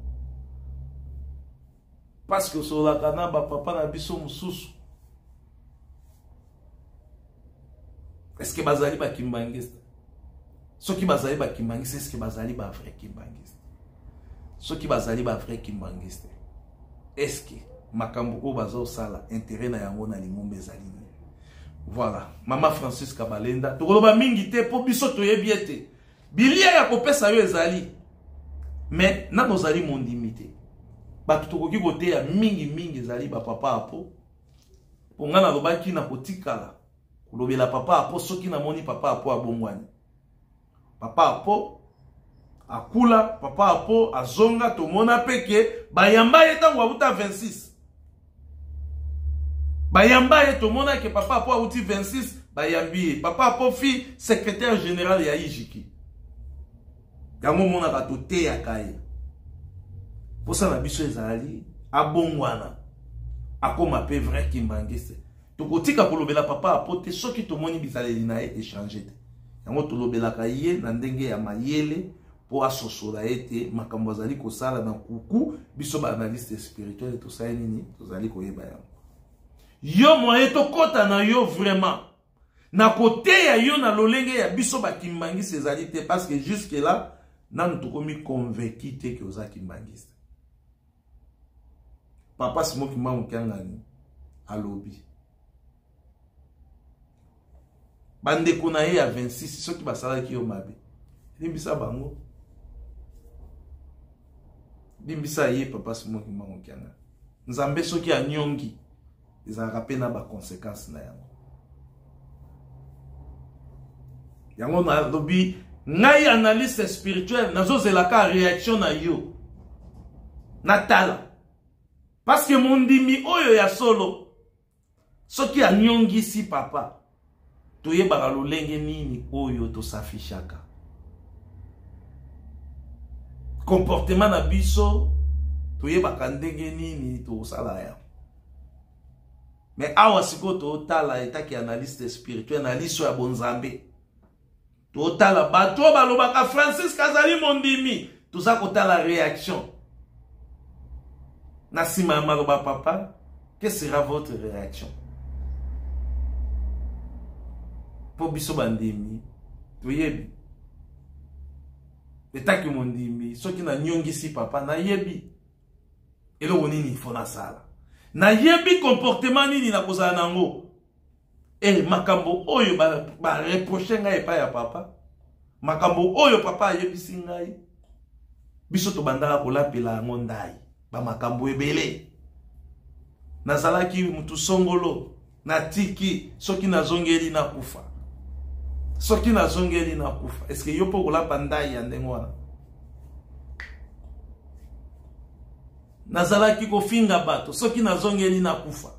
parce que osololaka na bapapa na biso mosusu, est-ce que bazali bakimbangiste? Soki bazali bakimbangiste, est-ce que bazali bavrai kimbangiste? Soki bazali bavrai kimbangiste, est-ce que makambo oyo bazosala, intérêt na yango na lingomba ezali nini? Voilà, Mama Francis Kabalenda, tokoloba mingi te mpo biso toyebi ete bilia ya kopesa yo ezali, mais nano ozali mondimi te. Bato tokoki koteya mingi mingi ezali bapapa apo, mpo ngai nalobaki na kotikala kolobela papa apo soki namoni papa apo abongwani, papa apo akula, papa apo azonga. Tomona mpe ke bayamba ye ntango auta 26, bayamba ye. Tomona ke papa apo auti 26, bayambi ye. Papa apo fi secrétaire général ya Ijiki. Yango omonaka toteyaka ye, mposa na biso ezali abongwana, akoma mpe vrai kimbangiste. Tokotika kolobela papa apo te soki tomoni bizaleli na ye echange te. Yango tolobelaka ye na ndenge ya mayele mpo asosola ete makambo azali kosala na kuku. Biso baanalyste spirituel tosali nini? Tozali koyeba yango. Yo moye tokɔta na yo vraiment na koteya yo na lolenge ya biso bakimbangiste ezali te, parce que jusque là nanu tokomi convaincu te ke oza kimbangiste. Papa Simon Kimbangu Kiangani alobi bandeko na ye ya 26, soki basalaki yo mabe, limbisa bango, limbisa ye. Papa Simon Kimbangu Kiangani, Nzambe soki anyongi ezalaka mpe na baconséquence na yango. Yango nalobi, ngai analyste spirituel, nazozelaka réaction na yo, natala, parce que mondimi oyo ya solo, soki anyongisi papa, toyebaka lolenge nini oyo tosafishaka comportement na biso, toyebaka ndenge nini tosala yango. Mais awa sikoyo totala etaki analyste spirituel na liso ya bonzambe, totala bato oyo balobaka Francis azali mondimi, toza kotala réaction na nsima ya maloba papa. Que sera votre réaction? Mpo biso bandimi toyebi etaki mondimi, soki nanyongisi papa, nayebi eloko nini ifo nasala, nayebi comportement nini nakozala nango. E makambo oyo bareproche ba ngai epai ya papa, makambo oyo papa ayebisi ngai, biso tobandaka kolapela yango ndai, bamakambo ebele. Nazalaki mutu songolo, natiki, soki nazongeli nakufa, soki nazongeli nakufa. Eske yo mpo kolapa ndai ya ndenge wana? Nazalaki kofinga bato, soki nazongeli nakufa.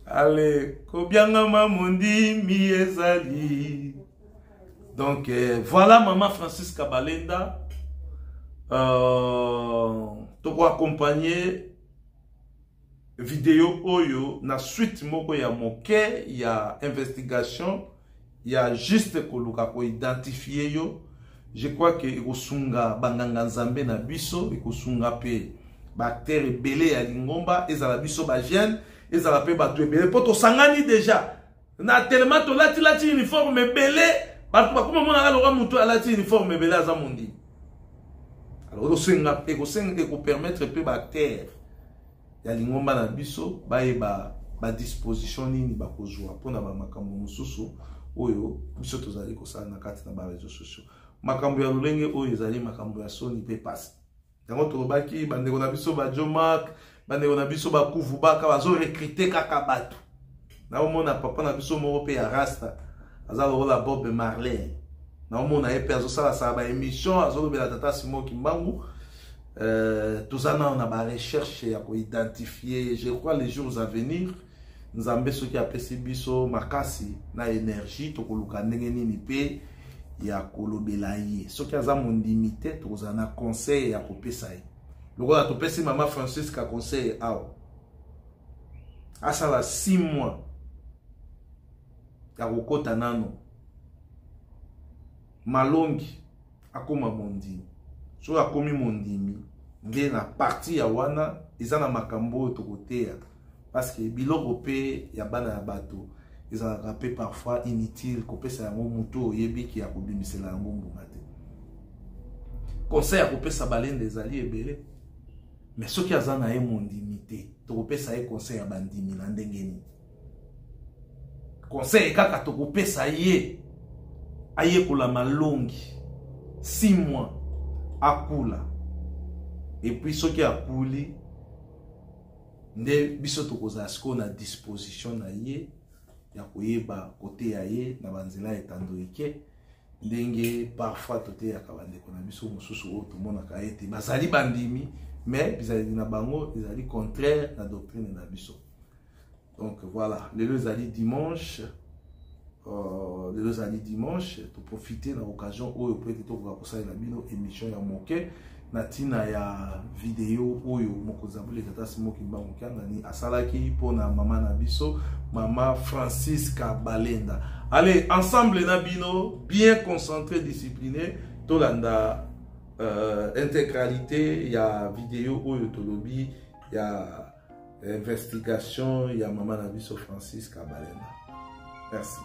Ale kobiangama mondimi ezali. Donc voilà maman Francis Kabalenda. Toko accompagner vidéo oyo na suite moko ya moke ya investigation ya juste koluka ko identifier yo. Je crois que ekosunga banganga nzambe na biso, ekosunga pe ba acteur ebele ya lingomba, ezala biso ba jeune, ezala pe bato ebele po tosangani déjà na tellement tolati lati uniforme ebele, bato bakoma monaka lokola moto alati uniforme ebele aza mondimi. Alors ekosenga, ekosenga, ekopermettre pe ba acteur ya lingomba na biso bayeba ba disposition nini bakozwa mpona ba makambo mosusu oyo biso tozali kosala na kati na ba réseaux sociaux. Makambo ya lolenge oyo ezali makambo ya soni pe pasi. Yango tolobaki bandeko na biso ba Joe Mark, bandeko na biso ba Kuvu Baka bazo recruter kaka bato. Naomona papa na biso moko pe ya Rasta aza lokola Bob Marley. Naomona ye pe azosala sala ba émission, azolobela tata Simon Kimbangu. Toza nano na ba recherche ya koidentifier. Je crois les jours à venir, Nzambe soki apesi biso makasi na énergie, tokoluka ndenge nini pe ya kolobela ye. Soki aza mondimi te, tokozala na conseil ya kopesa ye. Lokola topesi mama Francisca conseil awa, asala 6 mois ya kokota nano malongi akoma mondimi. Soki akomi mondimi nde na partie ya wana eza na makambo oyo tokoteya, parce que biloko pe ya bana ya bato ezalaka pe parfois inutile kopesa yango moto oyebi ki ya kobimisela yango mbuma te. Conseil ya kopesa balende ezali ebele, mais soki aza na ye mondimi te, tokopesa ye conseil ya bandimi na ndenge nini? Conseil kaka tokopesa ye ayekola malongi 6 mois akula, et puis soki akuli nde biso tokozala sikoyo na disposition na ye ya koyeba koteya ye na banzela ya etando eke, ndenge parfois toteyaka bandeko na biso mosusu oyo tomonaka ete bazali bandimi, mais bizaleli na bango ezali contraire na doctrine na biso. Donc voilà, lelo ezali dimanche, lelo ezali dimanche, toprofite na occasion oyo po ete tokoka kosalela bino émission ya moke na ntina ya video oyo mokonzi ya bule tata Simon Kimbangu Kiangani asalaki mpona mama na biso mama Francisca Balenda. Allez, ensemble na bino, bien concentré, discipliné, tolanda intégralité ya video oyo tolobi ya investigation ya mama na biso Francisca Balenda. Merci.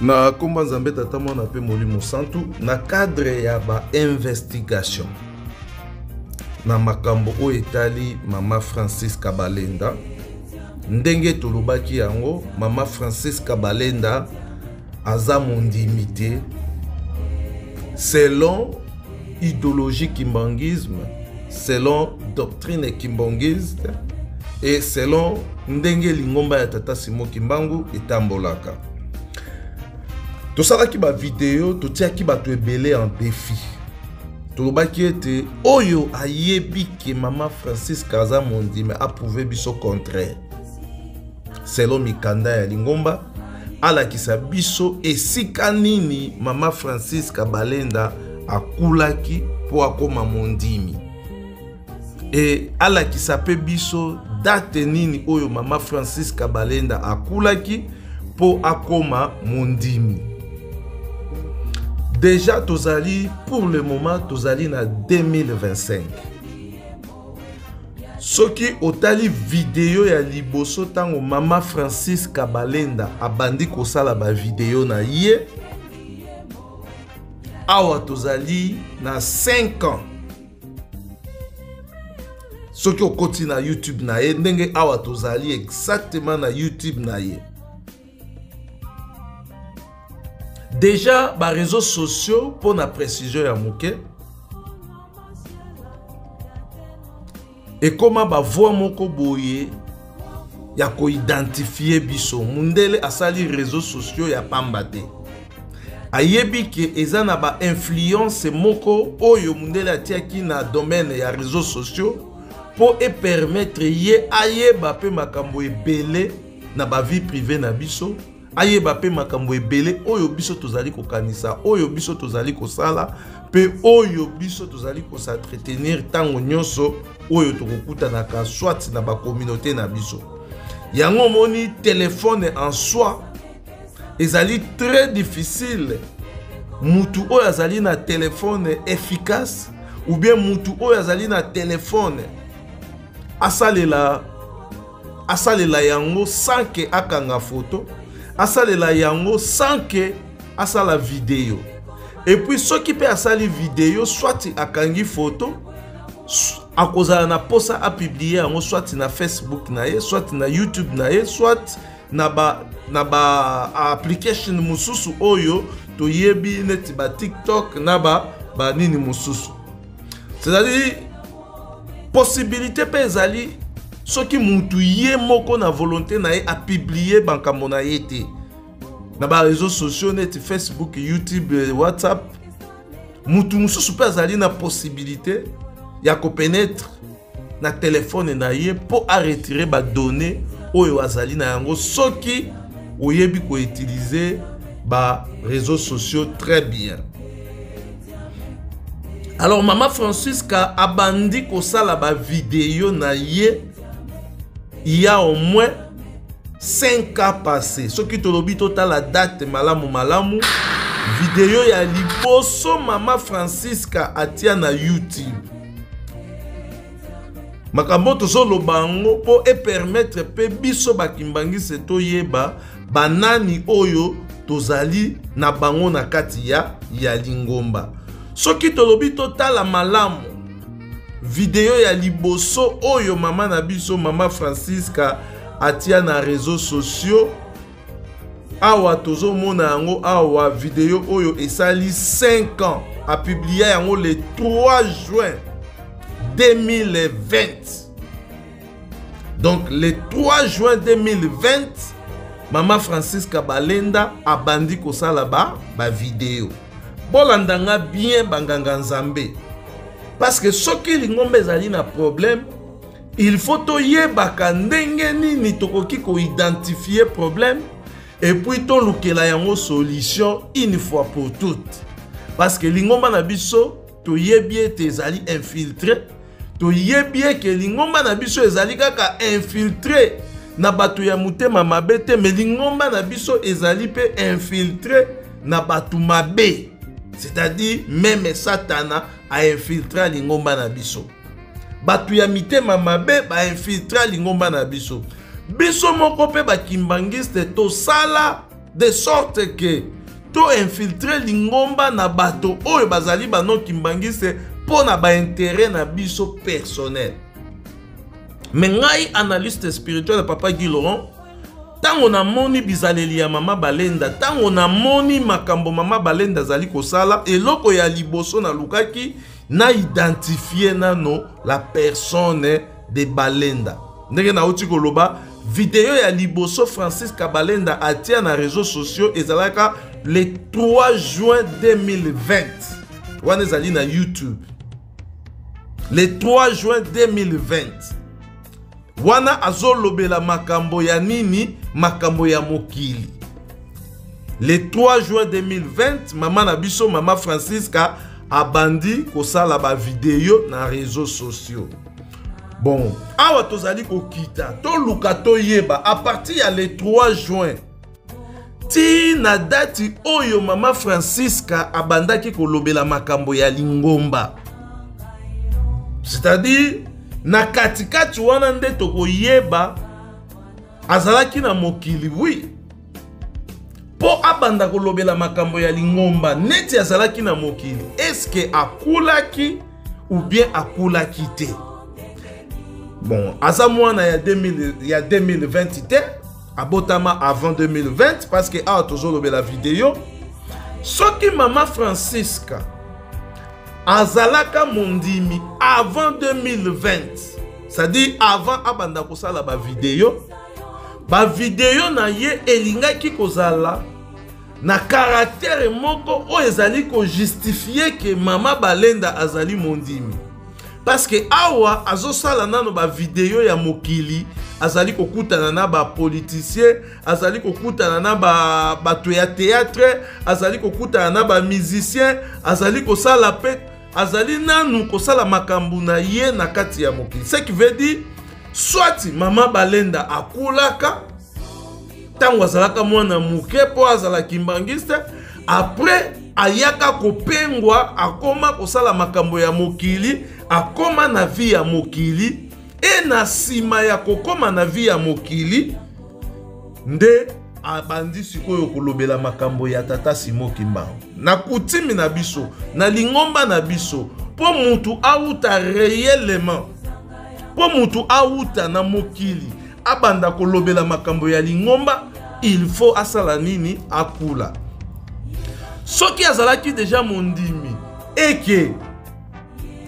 Na komba Nzambe Tata Mwana pe Molimo Santu, na cadre ya ba investigation na makambo oyo etali mama Francisca Balenda, ndenge tolobaki yango, mama Francisca Balenda aza mondimi te selon idéologie kimbanguisme, selon doctrine kimbanguiste et selon ndenge lingomba ya tata Simon Kimbangu etambolaka. Tosalaki ba video, totiaki bato ebele en défi. Tolobaki ete oyo ayebi ke mama Francisca aza mondimi approuve biso contraire. Selon mikanda ya lingomba, alakisa biso esika nini mama Francisca Balenda akulaki po akoma mondimi. E alakisa pe biso date nini oyo mama Francisca Balenda akulaki po akoma mondimi. Déjà tozali pour le moment tozali na 2025. Soki otali video ya liboso tango mama Francisca Balenda abandi kosala ba video na ye, awa tozali na 5 ans. Soki okoti na YouTube na ye, ndenge awa tozali exactement na YouTube na ye. Déjà ba réseaux sociaux pour na précision ya moke ekoma ba voix moko boye ya koidentifier biso. Mundele asali réseaux sociaux ya pamba te. Ayebi ke eza na ba influence moko oyo mundele atiaki na domaine ya réseaux sociaux mpo epermettre ye ayeba mpe makambo ebele na ba vie privée na biso, ayeba mpe makambo ebele oyo biso tozali kokanisa, oyo biso tozali kosala, mpe oyo biso tozali kos'entretenir ntango nyonso oyo tokokutanaka soit na ba communauté na biso. Yango omoni téléphone en soi ezali très difficile. Mutu oyo azali na téléphone efficace ou bien mutu oyo azali na téléphone asalela yango sans que akanga photo, asalela yango sans que asala vidéo. Et puis soki pe asali vidéo, soit akangi photo, akozala na posa a publier yango soit na Facebook na ye, soit na YouTube na ye, soit na ba application mosusu oyo toyebi neti ba TikTok na ba nini mosusu. C'est-à-dire possibilité pe ezali soki mutu ye moko na volonté na ye a publier bankambo na ye te na ba réseaux sociaux neti Facebook, YouTube, WhatsApp, mutu mosusu pe azali na possibilité ya kopénètre na téléphone na ye po a retirer ba données oyo azali na yango soki oyebi ko utiliser ba réseaux sociaux très bien. Alors Mama Francisca abandi kosala ba vidéo na ye il y a au moins 5 ans passé. Soki tolobi totala date malamu malamu, vidéo ya liboso Mama Francisca atia na YouTube. Makambo tozoloba yango po e permettre pe biso bakimbangise toyeba banani oyo tozali na bango na kati ya lingomba. Soki tolobi totala malamu video ya liboso oyo mama na biso Mama Francisca atia na réseaux sociaux, awa tozomona yango awa video oyo esali 5 ans, a publié yango le 3 juin 2020. Donc le 3 juin 2020, Mama Francisca Balenda abandi kosala ba vidéo. Bolanda nga bien banganga nzambe. Parce que soki lingomba ezali na problème, il faut toyebaka ndenge nini tokoki ko-identifier problème et puis tolukela yango solution une fois pour toutes. Parce que lingomba na biso toyebi ete ezali infiltré, toyebi eke lingomba na biso ezali kaka infiltré na bato ya motema mabe te, mais lingomba na biso ezali pe infiltré na bato mabe. C'est-à-dire même Satana a infiltré lingomba na biso. Bato ya mitema mabe ba infiltré lingomba na biso. Biso moko pe ba kimbangiste tosala de sorte que to infiltré lingomba na bato oyo bazali ba non kimbangiste mpo na ba intérêt na biso personnel. Mais ngai analyste spirituel Papa Guy Laurent, tango namoni bizaleli ya Mama Balenda, tango namoni makambo Mama Balenda azali kosala, eloko ya liboso nalukaki na identifier nano la personne de Balenda. Ndenge nauti koloba, video ya liboso Francisca Balenda atia na réseaux sociaux ezalaka le 3 juin 2020. Wana ezali na YouTube. Le 3 juin 2020. Wana azolobela makambo ya nini? Makambo ya mokili. Le 3 juin 2020, mama na biso, mama Francisca, abandi kosala ba vidéo na réseaux sociaux. Bon, awa tozali kokita, toluka toyeba à partir ya le 3 juin ti na date oyo mama Francisca abandaki kolobela makambo ya lingomba. C'est-à-dire na katikati wana nde tokoyeba azalaki na mokili, oui. Po abanda kolobela makambo ya lingomba neti azalaki na mokili, est-ce que akulaki ou bien akulaki te? Bon, aza mwana ya ya 2020 te, abotama avant 2020 parce que awa tozolobela vidéo. Soki mama Francisca azalaka mondimi avant 2020, c'est-à-dire avant abanda kosala ba vidéo, ba vidéo na ye elingaki kozala na caractère moko oyo ezali kojustifie ke mama Balenda azali mondimi. Parce que awa azosala nano ba video ya mokili, azali kokutana na ba politicien, azali kokutana na ba bato ya théâtre, azali kokutana na ba musicien, azali kosala pe, azali nanu kosala makambo na ye na kati ya mokili. Ce qui veut dire soit mama Balenda akulaka ntango azalaka mwana moke mpo azala kimbangiste, après ayaka kopengwa, akoma kosala makambo ya mokili, akoma na vie ya mokili, e na nsima ya kokoma na vie ya mokili nde abandi sikoyo kolobela makambo ya tata Simon Kimbangu. Na kutimi na biso, na lingomba na biso, mpo mutu auta réellement, mpo mutu auta na mokili abanda kolobela makambo ya lingomba, il faut asala nini? Akula. Soki azalaki deja mondimi eke,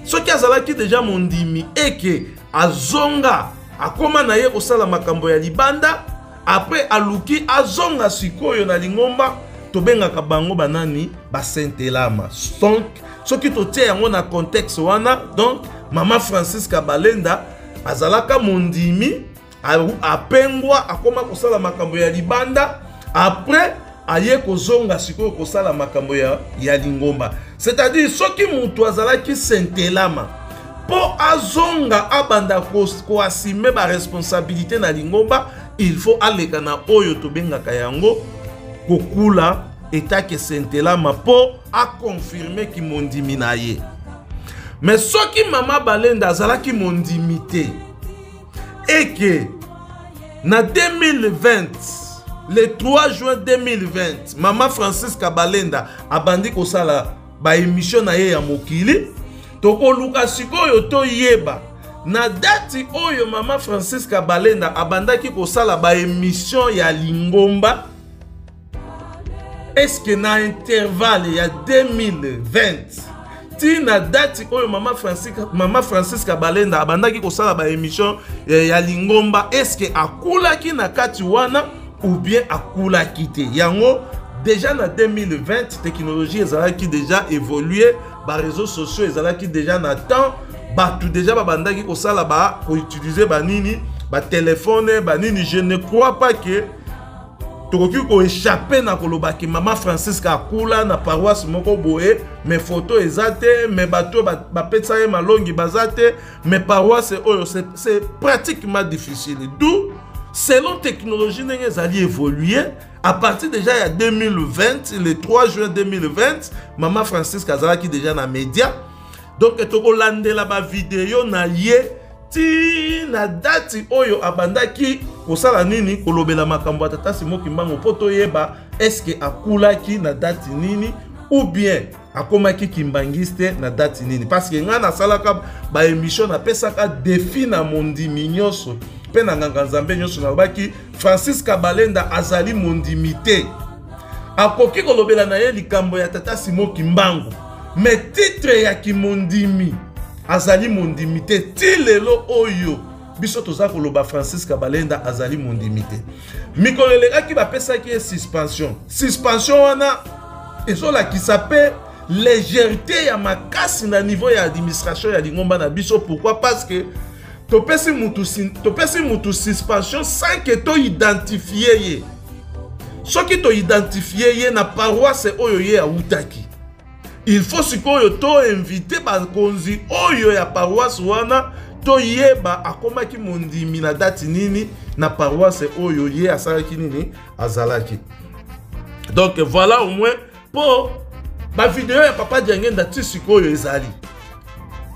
soki azalaki deja mondimi eke azonga akoma na ye kosala makambo ya libanda, après aluki azonga sikoyo na lingomba, tobengaka bango banani? Basentelama. Donc soki totie yango na contexte wana, donc mama Francisca Balenda azalaka mondimi, apengwa, akoma kosala makambo ya libanda, après aye kozonga sikoyo kosala makambo ya lingomba. C'est-à-dire soki mutu azalaki sentelama po azonga abanda koassumer ba responsabilité na lingomba, il faut aleka na oyo tobengaka yango kokula etake sentelama po akonfirme ki mondimi na ye. Mais soki mama Balenda azalaki mondimi te, eke na 2020, le 3 juin 2020, mama Francisca Balenda abandi kosala ba émission na ye ya mokili, tokoluka sikoyo toyeba na date oyo mama Francisca Balenda abandaki kosala ba émission ya lingomba, est-ce que na intervalle ya 2020 ti na date oyo mama Francisca Balenda abandaki kosala ba émission ya lingomba, est-ce que akulaki na kati wana ou bien akulaki te? Yango déjà na 2020 technologie ezalaki déjà évolué, ba réseaux sociaux ezalaki déjà na temps, bato déjà babandaki kosala ba koutiliser ba nini, ba téléphone, ba nini. Je ne crois pas que tokoki koéchapper na koloba ke mama Francisca akula na paroisse moko boye, mais photo eza te, mais bato bapesa ye malongi baza te, mais paroisse oyo c'est pratiquement difficile. D'où selon technologie ndenge ezali évoluer, à partir déjà ya 2020, le 3 juin 2020, mama Francisca azalaki déjà na média. Donc tokolandela ba vidéo na ye ti na date oyo abandaki kosala nini, kolobela makambo ya tata Simon Kimbangu, po toyeba est-ce que akulaki na date nini ou bien akomaki kimbangiste na date nini. Parce que nga nasalaka ba émission, napesaka défi na mondimi nyonso mpe na nganga nzambe nyonso, nalobaki Francisca Balenda azali mondimi te, akoki kolobela na ye likambo ya tata Simon Kimbangu, mais titre ya kimondimi azali mondimi te. Ti lelo oyo biso toza koloba Francisca Balenda azali mondimi te. Mikolo elekaki bapesaki ye suspension. Suspension wana ezolakisa pe légèreté ya makasi na niveau ya administration ya lingomba na biso. Pourquoi? Parce que topesi mutu suspension sans que to identifier ye. Soki to identifier ye na paroisse oyo ye awutaki, il faut sikoyo to inviter bakonzi oyo ya paroisse wana, toyeba akomaki mondimi na date nini na paroisse oyo ye asalaki nini, azalaki. Donc voilà au moins po ba vidéo ya papa Diangenda ti sikoyo ezali,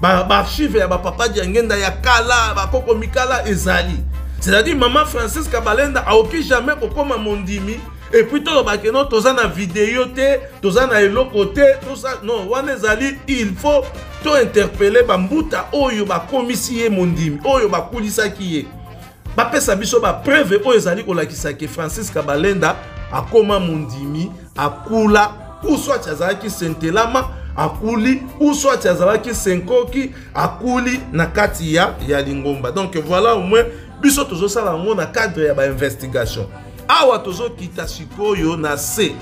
ba archive ya ba papa Diangenda ya kala, ba koko mikala ezali. C'est-à-dire maman Francisca Balenda aoki jamais kokoma mondimi et puis tolobake non, toza na vidéo te, toza na eloko te, toza non, wana ezali il faut to interpeller ba mbuta oyo bakomisi ye mondimi, oyo bakulisaki ye, bapesa biso ba preuve oyo ezali kolakisa ke Francisca Balenda akoma mondimi, akula, ou soit azalaki sentelama akuli, ou soit azalaki senkoki akuli na kati ya lingomba. Donc voilà au moins biso tozosala yango na cadre ya ba investigation. Awa tozokita sikoyo na C.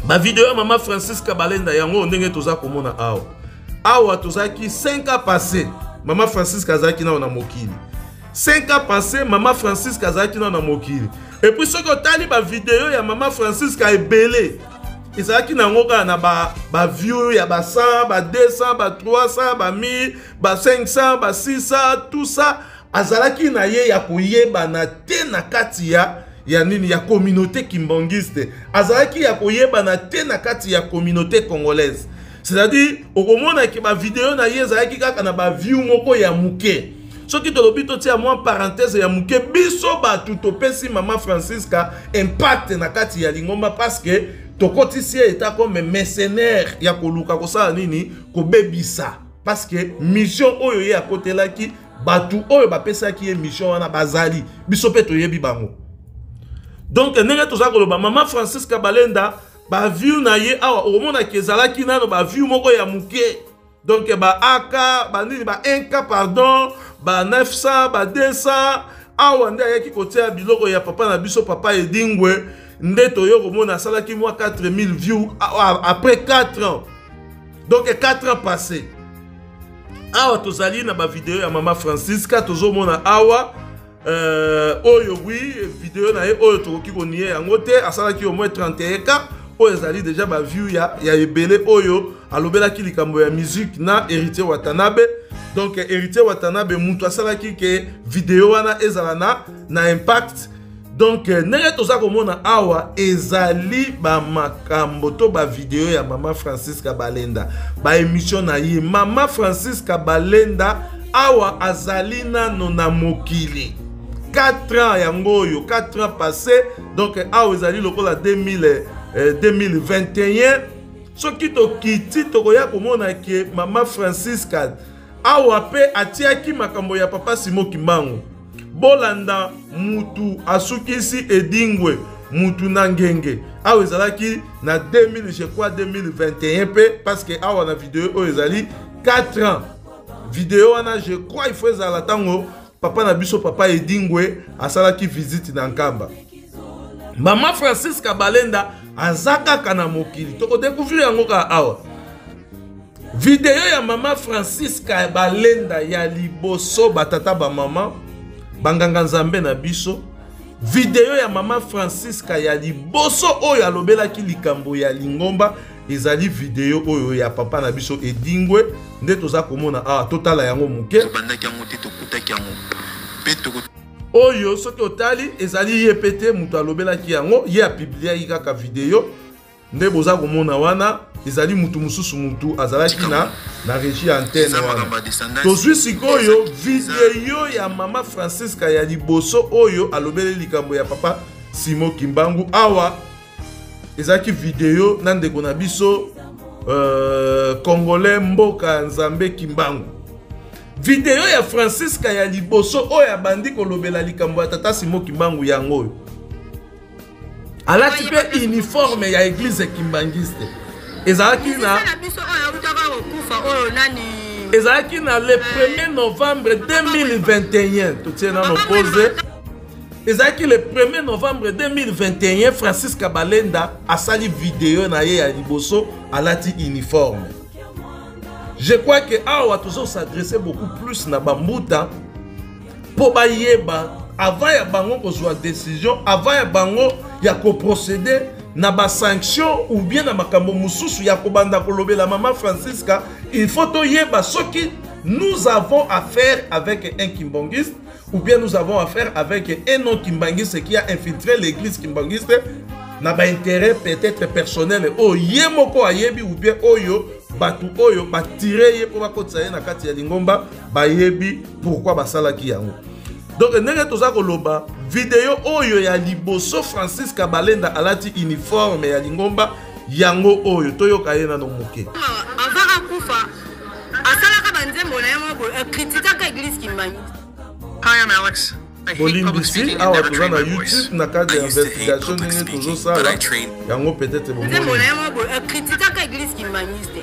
Bavideo ya mama Francisca Balenda yango ndenge toza komona awa. Awa tozalaki 5 ans passé, mama Francisca azalaki nao na mokili. 5 ans passé, mama Francisca azalaki nao na mokili. Et puis soki otali bavideo ya mama Francisca ebele, ezalaki nango kaka na ba view ya ba 100, ba 200, ba 300, ba 1000, ba 500, ba 600, tout ça. Azalaki na ye ya koyebana te na kati ya nini, ya communauté kimbangiste. Azalaki ya koyebana te na kati ya communauté congolaise. C'est-à-dire okomona ke ba vidéo na ye ezalaki kaka na ba view moko ya muke. Soki tolobi totia mwa parenthèse ya muke, biso bato topesi mama Francisca impact na kati ya lingomba parce que tokotisi ye eta comme mercenaire ya koluka kosala nini, kobebisa. Parce que mission oyo ye akotelaki, bato oyo bapesaki ye mission wana bazali, biso mpe toyebi bango. Donc ndenge toza koloba mama Francisca Balenda, ba view na ye awa okomonaki ezalaki nano ba view moko ya muke. Donc ba AK, ba nini, ba 1K pardon, ba 900, ba 200, awa nde ayaki kotia biloko ya papa na biso papa Edingwe, nde toyo komona asalaki mwa 4000 view après 4 ans. Donc 4 ans passés. Awa tozali na ba vidéo ya mama Francisca, tozomona awa oyo oui vidéo na ye oyo tokoki konie yango te, asalaki au moins 31K, oyo ezali déjà ba view ya ebele oyo alobelaki likambo ya musique na Héritier Watanabe. Donc Héritier Watanabe mutu asalaki ke vidéo wana ezala na impact. Donc ndenge toza komona awa ezali ba makambo to ba vidéo ya mama Francisca Balenda, ba émission na ye. Mama Francisca Balenda awa azali nano na mokili 4 ans yango oyo, 4 ans passé. Donc awa ezali lokola 2021. Soki tokiti tokoya komona ke mama Francisca awa pe atiaki makambo ya papa Simon Kimbangu. Bolanda mutu asukisi Edingwe mutu na ngenge. Awa ezalaki na 2000, je crois 2021 pe, parce que awa na vidéo oyo ezali 4 ans. Vidéo wana je crois il faut ezala tango papa na biso papa Edingwe asalaki visite na Nkamba. Mama Francisca Balenda aza kaka na mokili, toko découvrir yango kaka awa. Vidéo ya mama Francisca Balenda ya liboso, batata ba mama banganga nzambe na biso. Vidéo ya mama Francisca ya liboso oyo alobelaki likambo ya lingomba ezali vidéo oyo ya papa na biso Edingwe, nde toza komona awa, totala yango moke. Tobandaki yango te, tokutaki yango pe toko oyo soki otali ezali ye pe te moto alobelaki yango, ye apubliaki kaka vidéo nde boza komona wana ezali mutu mususu, mutu azalaki na régie antenne Eza wana. makambo ya descendance. Tozwi sikoyo Eza- vidéo ya mama Francisca ya liboso oyo alobeli likambo ya papa Simon Kimbangu. Awa ezalaki vidéo na ndeko na biso Congolais mboka Nzambe Kimbangu. Vidéo ya Francisca ya liboso oyo abandi kolobela likambo ya tata Simon Kimbangu yango oyo. Alati pe uniforme ya église kimbangiste. Ezalaki na Musicien na biso oyo awutaka kokufa oyo nani? Ezalaki na le 1er novembre 2021. Totie nano pause. Ezalaki le 1er novembre 2021, Francisca Balenda asali vidéo na ye ya liboso alati uniforme. Je crois que awa tozo s'adresser beaucoup plus na bambuta po bayeba avant ya bango kozwa décision, avant ya bango ya koprocéder na ba sanction ou bien na makambo mosusu ya kobanda kolobela mama Francisca, il faut toyeba soki nous avons affaire avec un kimbangiste ou bien nous avons affaire avec un non kimbangiste qui a infiltré l'église kimbangiste na ba intérêt peut-être personnel oyo ye moko ayebi ou bien oyo bato oyo batire ye po bakotisa ye na kati ya lingomba bayebi pourquoi basalaki yango. Donc ndenge toza koloba vidéo oyo ya liboso Francisca Balenda alati uniforme ya lingomba yango oyo toyoka ye nano moke. Avant akufa asalaka ba nzembo na ye moko boye, akritikaka église kimbangiste. Hi, I'm Alex. I hate public Bolimbisi, speaking and awa never toza trained na my voice. YouTube na cadre I ya used to hate investigation public ndenge speaking, tozosala. but I trained. Yango peut-être Nzembo bomoni. na ye moko boye, akritikaka église kimbangiste.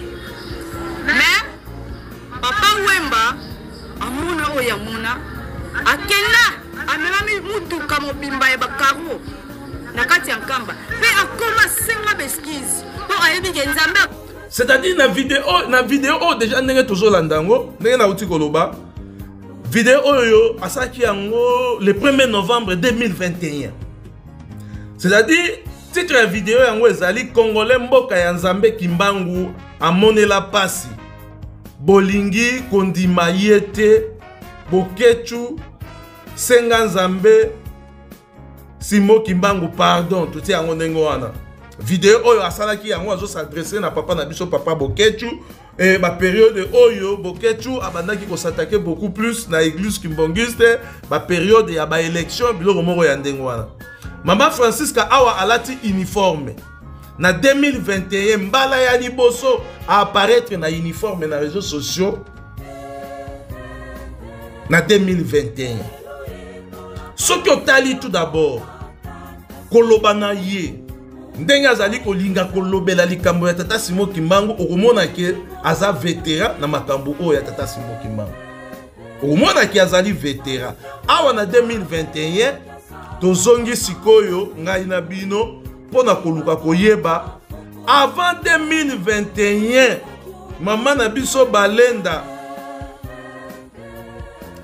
Mais papa Wemba amona oyo amona, akenda amemami mutuka mobimba ya bakaro. na kati ya nkamba mpe akoma senga baeskize mpo ayebi ke nzambe. C'est-à-dire na video oyo déjà, ndenge tozolanda yango, ndenge nauti koloba, video oyo asalaki yango le 1er novembre 2021, c'est-à-dire titre ya video yango ezali "Congolais, mboka ya Nzambe, Kimbangu amonela pasi, bolingi kondima ye te. Boketshu, senga Nzambe Simo Kimbangu pardon." Totia yango ndenge wana. Video oyo asalaki yango, azos'adresser na papa na biso, papa Boketshu. E bapériode oyo Boketshu abandaki kos'attaquer beaucoup plus na église kimbanguiste, bapériode ya baélection, biloko moko ya ndenge wana. Mama Francisca awa alati uniforme na 2021, mbala ya liboso aapparaître na uniforme na réseaux sociaux na 2021. Soki otali tout d'abord koloba na ye, ndenge azali kolinga kolobela likambo ya tata Simo Kimbangu, okomona ke aza vétéran na makambo oyo ya tata Simo Kimbangu. Okomona ke azali vétéran. Awa na 2021, tozongi sikoyo ngai na bino mpo na koluka koyeba avant 2021, mama na biso Balenda,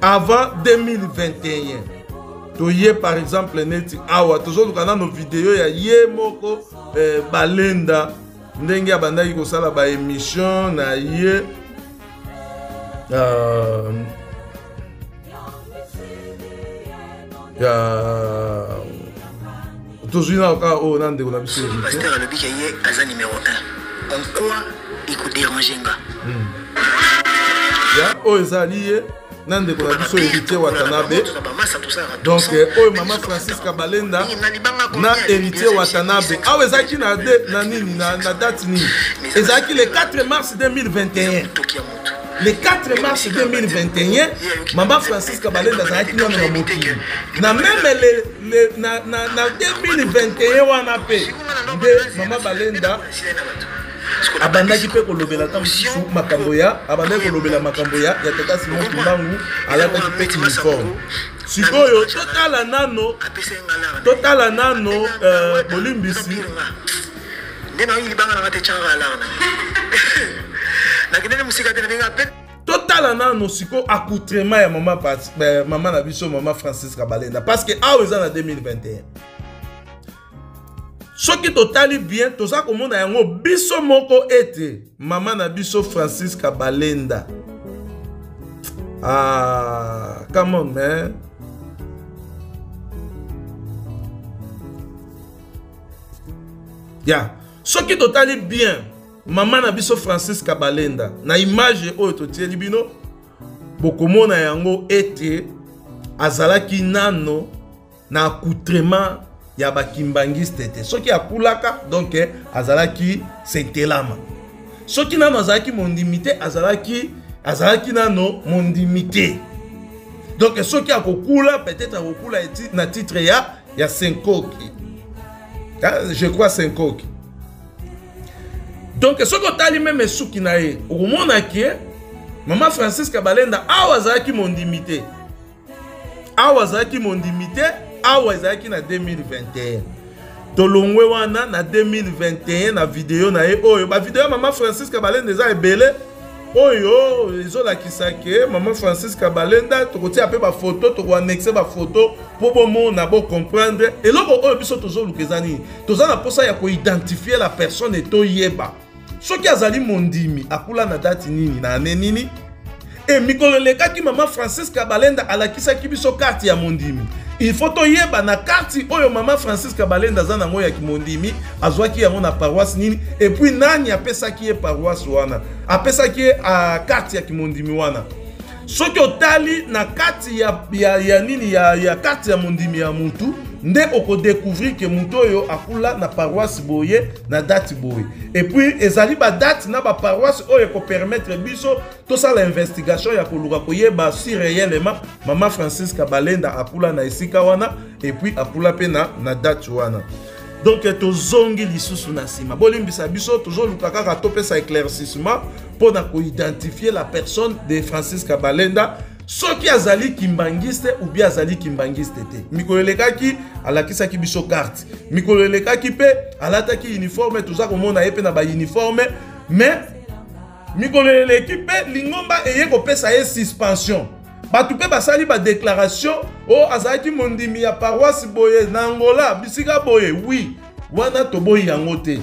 avant 2021. Toye par exemple neti awa, tozoluka nano video ya ye moko Balenda, ndenge abandaki kosala baémission na ye. Ya tozwi na kaka oyo na ndeko na biso. Pasteur alobi ke ye aza numéro 1, en quoi ekodéranger nga? Ya oyo ezali ye na ndeko na biso Héritier Watanabe. Donc oyo mama Francisca Balenda na Héritier Watanabe. Awa ezalaki na, de, na nini, na date nini? Ezalaki le 4 mars 2021. Le 4 mars 2021, mama Francisca Balenda azalaki nano na mokili. Na même le, na 2021 wana mpe nde mama Balenda abandaki mpe kolobela ntango mosusu makambo ya, abandaki kolobela makambo ya tata Simon Kimbangu, alataki mpe uniforme. Sikoyo totala nano, bolimbisi. Nde nayoki libanga nanga te, tianga alar na nakendeli mosika te, nabenga pe. Totala nano sikoyo accoutrement ya mama na biso, mama Francisca Balenda, parce que awa eza na 2021. Soki totali bien, toza komona yango biso moko ete mama na biso Francisca Balenda, ah, come on man, ya soki totali bien mama na biso Francisca Balenda na image oyo totieli bino, bokomona yango ete azalaki nano na accoutrement ya bakimbangiste te. Soki akulaka, donc azalaki sentelama. Soki nano azalaki mondimi te, azalaki nano mondimi te. Donc soki akokula, peut-être akokula na titre ya senkoki, je crois senkoki. Donc soki otali même suki na ye, okomona ke mama Francisca Balenda awa azalaki mondimi te. Awa azalaki mondimi te. Awa ezalaki na 2021. Tolongwe wana na 2021 na video na ye oyo. Bavideo ya mama Francisca Balenda eza ebele oyo ezolakisa ke mama Francisca Balenda, tokotia mpe bafoto, tokoannexer bafoto mpo bomona, bocomprendre eloko oyo biso tozoluka eza nini. Toza na mposa ya koidentifier la personne, toyeba soki azali mondimi, akula na date nini, na année nini. E mikolo elekaki, mama Francisca Balenda alakisaki biso carte ya mondimi. Il faut toyeba na carte oyo mama Francisca Balenda aza nango ya kimondimi, azwaki yango na paroisse nini, et puis nani apesaki ye paroisse wana, apesaki ye carte ya kimondimi wana. Soki otali na kati ya nini, ya carte ya mondimi ya mutu, nde okodécouvrir ke mutu oyo akula na paroisse boye, na date boye. Et puis ezali badate na baparoisse oyo ekopermettre biso tosala investigation ya koluka koyeba si réellement mama Francisca Balenda akula na esika wana, et puis akula mpe na date wana. Donc tozongi lisusu na nsima, bolimbisa biso, tozoluka kaka topesa éclaircissement mpo na koidentifier la personne de Francisca Balenda. Soki azali kimbangiste ou bien azali kimbangiste te. Mikolo elekaki alakisaki biso carte. Mikolo elekaki mpe alataki uniforme, toza komona ye mpe na ba uniforme, mais mikolo eleki mpe lingomba eye kopesa ye suspension. Bato mpe basali ba déclaration, oh, azalaki mondimi ya paroisse boye na Angola, bisika boye. Oui, wana toboyi yango te.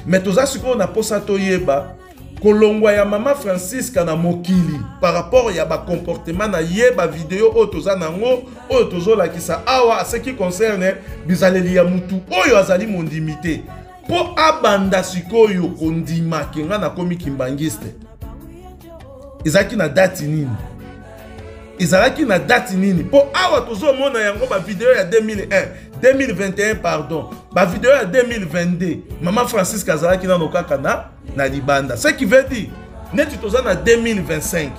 Mais toza sikoyo na posa toyeba kolongwa ya mama Francisca na mokili par rapport ya ba comportement na ye, ba video oyo toza nango, oyo tozolakisa awa, ce qui concerne bizaleli ya mutu oyo azali mondimi te. Po abanda sikoyo kondima ke nga nakomi kimbangiste. Ezalaki na date nini? Ezalaki na date nini? Po awa tozomona yango ba video ya 2001, 2021 pardon, ba video ya 2022, mama Francisca azalaki nano kaka na libanda. Ce qui veut dire neti toza na 2025,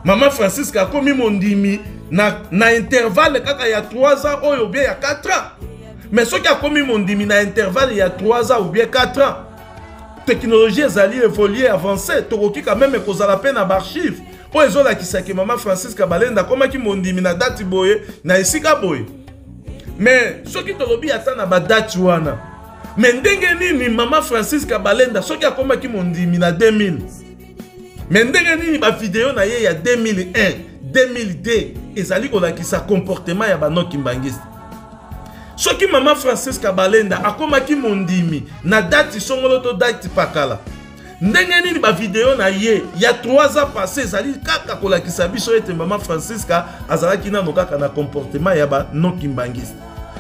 mama Francisca akomi mondimi na intervalle kaka ya 3 ans oyo ou bien ya 4 ans. Mais soki akomi mondimi na intervalle ya 3 ans ou bien 4 ans, technologie ezali évoluer, avancée, tokoki quand même kozala pe na ba archive oyo ezolakisa ke mama Francisca Balenda akomaki mondimi na date boye na esika boye. Mais soki tolobi ata na ba date wana, mais ndenge nini mama Francisca Balenda soki akomaki mondimi na 2000, mais ndenge nini ba video na ye ya 2001, 2002 ezali kolakisa comportement ya ba non-kimbangiste? Soki mama Francisca Balenda akomaki mondimi na date songolo to date pakala, ndenge nini ba video na ye ya 3 ans passé ezali kaka kolakisa biso ete mama Francisca azalaki nano kaka na comportement ya ba non-kimbangiste?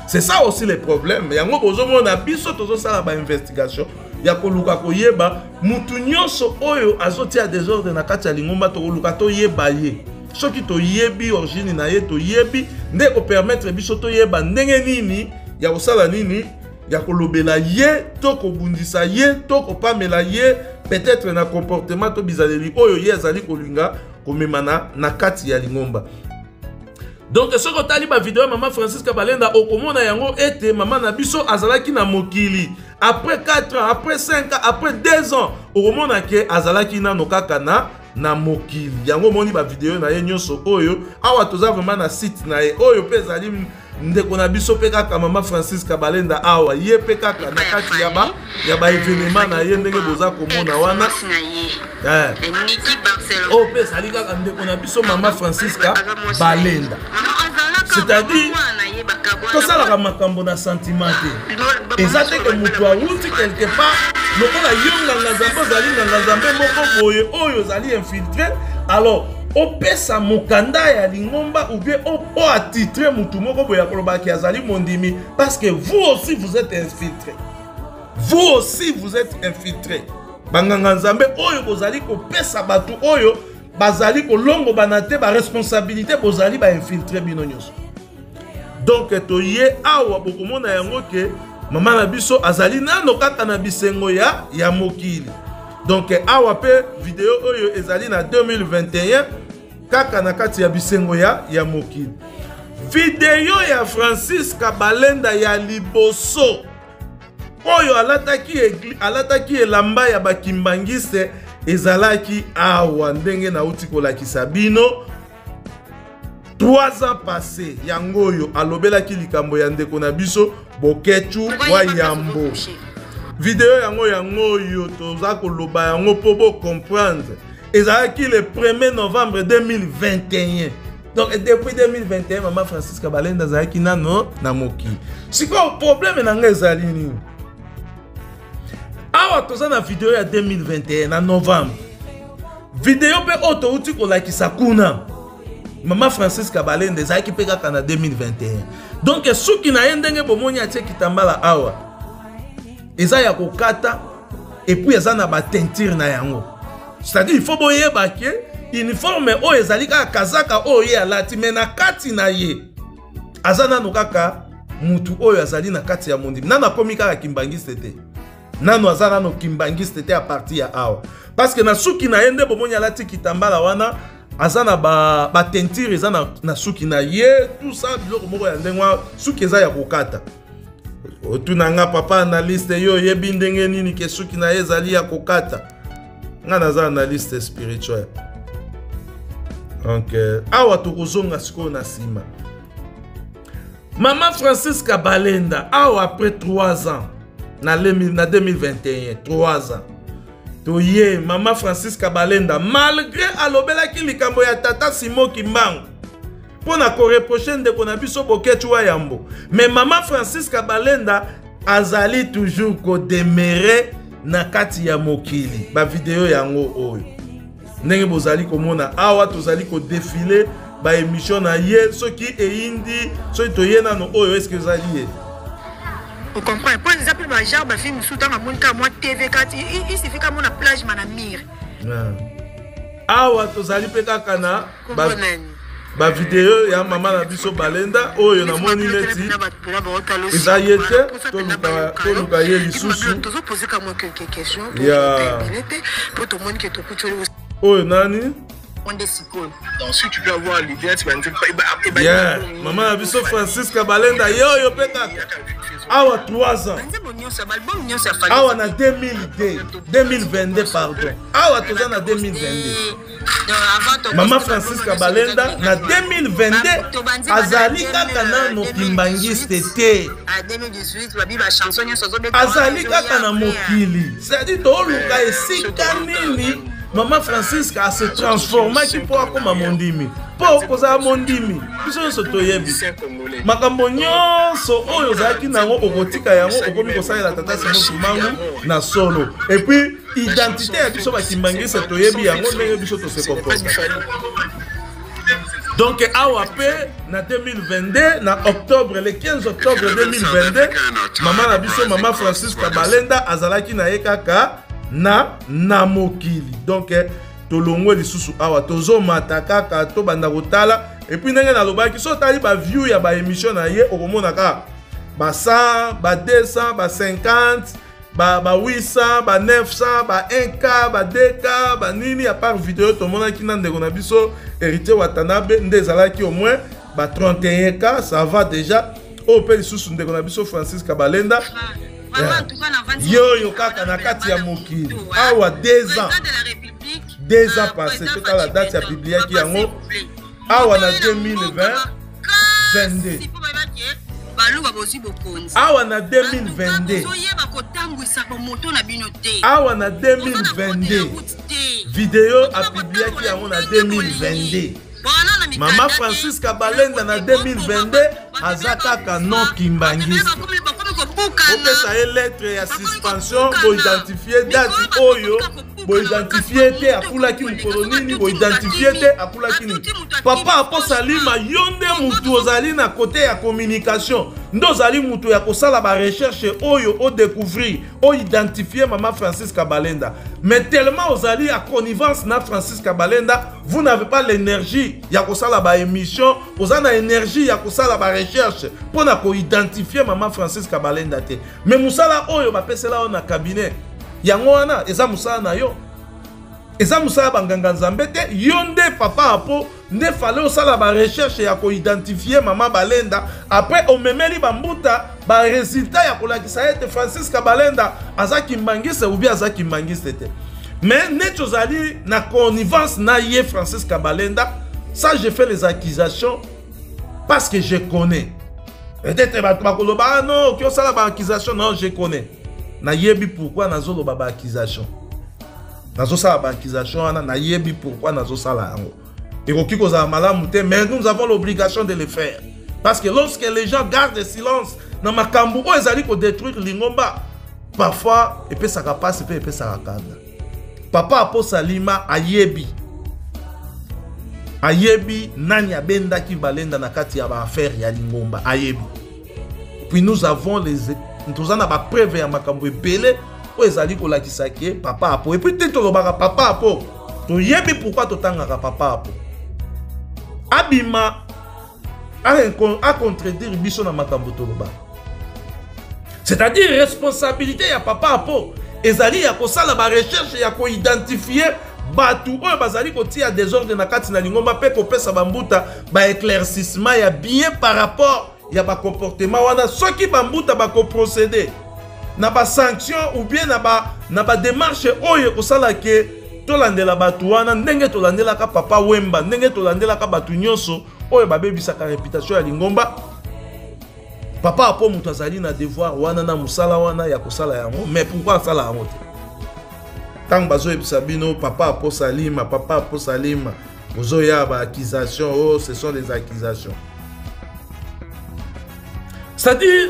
C'est ça aussi le problème. Yango bozomona biso tozosala ba investigation ya koluka koyeba mutu nyonso oyo azotia désordre na kati ya lingomba, tokoluka toyeba ye. Soki toyebi origine na ye, toyebi nde kopermettre biso toyeba ndenge nini ya kosala nini, ya kolobela ye to kobundisa ye to kopamela ye peut-être na comportement to bizaleli oyo ye azali kolinga komema na kati ya lingomba. Donc soki otali ba video ya mama Francisca Balenda, okomona yango ete mama na biso azalaki na mokili après 4 ans, après 5 ans, après 2 ans, okomona ke azalaki nano kaka na mokili. Yango omoni ba video na ye nyonso oyo awa, toza vraiment na site na ye oyo mpe ezali ndeko na biso mpe kaka mama Francisca Balenda awa, ye mpe kaka na kati ya ba événement na ye ndenge boza komona wana. Oyo mpe ezali kaka ndeko na biso mama Francisca Balenda. C'est-à-dire tosalaka makambo na sentiment te. Eza te ke moto awuti quelque part lokola yo nganga nzambe, ozali nganga nzambe moko boye oyo ozali infiltré, alors opesa mokanda ya lingomba ou bien o attitré mutu moko boye ya kolobaki azali mondimi, parce que vous aussi vous êtes infiltré, vous aussi vous êtes infiltré. Banganga nzambe oyo bozali kopesa bato oyo bazali kolongobana te ba responsabilité, bozali ba infiltré bino nyonso. Donc toye awa bokomona yango ke mama na biso azali nano kaka na bisengo ya mokili. Donc awa pe video oyo ezali na 2021 kaka na kati ya bisengo ya mokili. Video ya Francisca Balenda ya liboso oyo alataki elamba ya bakimbangiste ezalaki awa ndenge nauti kolakisa bino 3 ans passé. Yango oyo alobelaki likambo ya ndeko na biso Boketshu wa Yambo. Video yango oyo toza koloba yango po bo comprendre. Ezalaki le 1er novembre 2021. Donc depuis 2021 mama Francisca Balenda azalaki nano na mokili. Sikoyo problème na ngai ezali nini? Awa toza na video ya 2021 na novembre. Video pe oyo touti kolakisa kuna mama Francisca Balenda ezalaki pe kaka na 2021. Donc suki na ye ndenge bomoni atie kitambala awa eza ya kokata et puis eza na ba teinture na yango. C'est-à-dire il faut boyeba ke uniforme oyo ezali kaka kazaka oyo ye alati, mais na kati na ye aza nano kaka mutu oyo azali na kati ya mondimi. Nano akomi kaka kimbangiste te, nano aza nano kimbangiste te a partir ya awa, parce que na suki na ye nde bomoni alati kitambala wana aza na ba teinture eza na suki na ye, tout ça biloko moko ya ndenge wana, suki eza ya kokata. Otuna nga papa analyste, yo oyebi ndenge nini ke suki na ye ezali ya kokata? Nga naza analyste spirituel. Donc euh, awa tokozonga sikoyo na nsima. Mama Francisca Balenda awa après 3 ans na, na 2021 3 ans toye mama Francisca Balenda malgré alobelaki likambo ya tata Simon Kimbangu mpo na koreproche ndeko na biso Boketshu wa Yambo, mais mama Francisca Balenda azali toujours kodemere na kati ya mokili. Bavideo yango oyo ndenge bozali komona awa, tozali kodefile baemission na ye. Soki eyindi, soki toye nano oyo, eske ezali ye? Ocomprendre mpo eza mpe bagenre bafilme mosusu ntango amoni kaka mwa tv kati, il suffit kaka mona plage manamire. Awa tozali mpe kaka na bavideo ya mama na biso Balenda oyo namoni neti eza ye te. Toluka ye lisusu ya oyo nani? Yeah. Mama na biso Francisca Balenda ye oyo mpe kaka awa 3 ans awa na 2002 2022, pardon, awa toza na 2022. Mama Francisca Balenda na 2022 azali kaka nano kimbangiste te, azali kaka na mokili. C'est-à-dire toluka esika nini mama Francisca ase transformaki mpo akoma mondimi. Mpo kozala mondimi, biso nyonso toyebi makambo nyonso oyo ozalaki nango okotika yango, okomi kosalela tata Simon Kimbangu na solo. Et puis identité ya biso bakimbangiste, toyebi yango ndenge biso tose comporte. Donc awa mpe na 2022, na octobre, le 15 octobre 2022, mama na biso mama Francisca Balenda azalaki na ye kaka na mokili. Donc tolongwe lisusu awa, tozomata kaka, tobanda kotala. Et puis ndenge nalobaki, so otali baview ya baémission na ye, okomona kaka ba 100, ba 200, ba 50, ba 800, ba 900, ba 1K, ba 2K, ba nini. À part video tomonaki na ndeko na biso Héritier Watanabe nde ezalaki au moins ba 31K, ça va déjà. Oyo mpe lisusu ndeko na biso Francis Kabalenda ye oyo kaka na kati ya mokili awa 2 ans, 2 ans passé. Totala date ya publiaki yango awa na 2020 22. Baluba bozwi bokonzi. Awa na 2022. Ozoyeba kotambwisa bomoto na bino te. Awa na 2022, video apubliaki yango na 2022. Mama Francisca Balenda na 2022 aza kaka non kimbangiste. Opesa ye lettre ya suspension, boidentifie date oyo, boidentifie te akulaki mokolo nini, boidentifie te akulaki nini. Papa Aposalima, yo nde mutu ozali na kote ya communication, nde ozali mutu ya kosala barecherche oyo odécouvrir, oidentifie mama Francisca Balenda. Mais tellement ozali ya connivence na Francisca Balenda, vous n'avez pas l'énergie ya kosala baémission, oza na énergie ya kosala barecherche mpo na koidentifie mama Francisca Balenda te. Mais mosala oyo bapesela oyo na cabinet, yango wana eza mosala na yo, eza mosala banganga nzambe te. Yo nde papa Apo nde fale osala barecherche ya koidentifie mama Balenda. Après omemeli bambuta baresultat ya kolakisa ete Francisca Balenda aza kimbangiste ou bien aza kimbangiste te. Mais neti ozali na connivence na ye Francisca Balenda, ça, je fais les accusations parce que je connais. Peut-être bato bakoloba: ah non, oki osala baaccusation. Non, je connais, nayebi pourquoi nazoloba baaccusation, nazosala baaccusation wana, nayebi pourquoi nazosala yango. Ekoki kozala malamu te, mais nous avons l'obligation de le faire, parce que lorsque les gens gardent silence na makambo oyo ezali kodétruire lingomba, parfois epesaka mpasi mpe epesaka kanda. Papa Aposalima ayebi nani abendaki Balenda na kati ya baaffaire ya lingomba, ayebi. Puis nous avons les toza na bapreuve ya makambo ebele oyo ezali kolakisa ke papa Apo. Et puis te tolobaka papa Apo, toyebi pourquoi totangaka papa Apo. Abima acontredire biso na makambo tolobaka, c'est-à-dire responsabilité ya papa Apo ezali ya kosala barecherche ya koidentifie bato oyo bazali kotia désordre na kati na lingomba mpe kopesa bambuta baéclaircissement ya bien par rapport ya bacomportement wana. Soki bambuta bakoprocéder na basanction ou bien na badémarche oyo ekosala ke Tolandela bato wana ndenge tolandelaka Papa Wemba, ndenge tolandelaka bato nyonso oyo babebisaka reputation ya lingomba. Papa Apo moto azali na devoir wana na mosala wana ya kosala yango, mais pourquoi asala yango te? Ntango bazoyebisa bino Papa Apo Salima, Papa Apo Salima, bozoya ba accusation, oh, ce sont des accusations. C'est-à-dire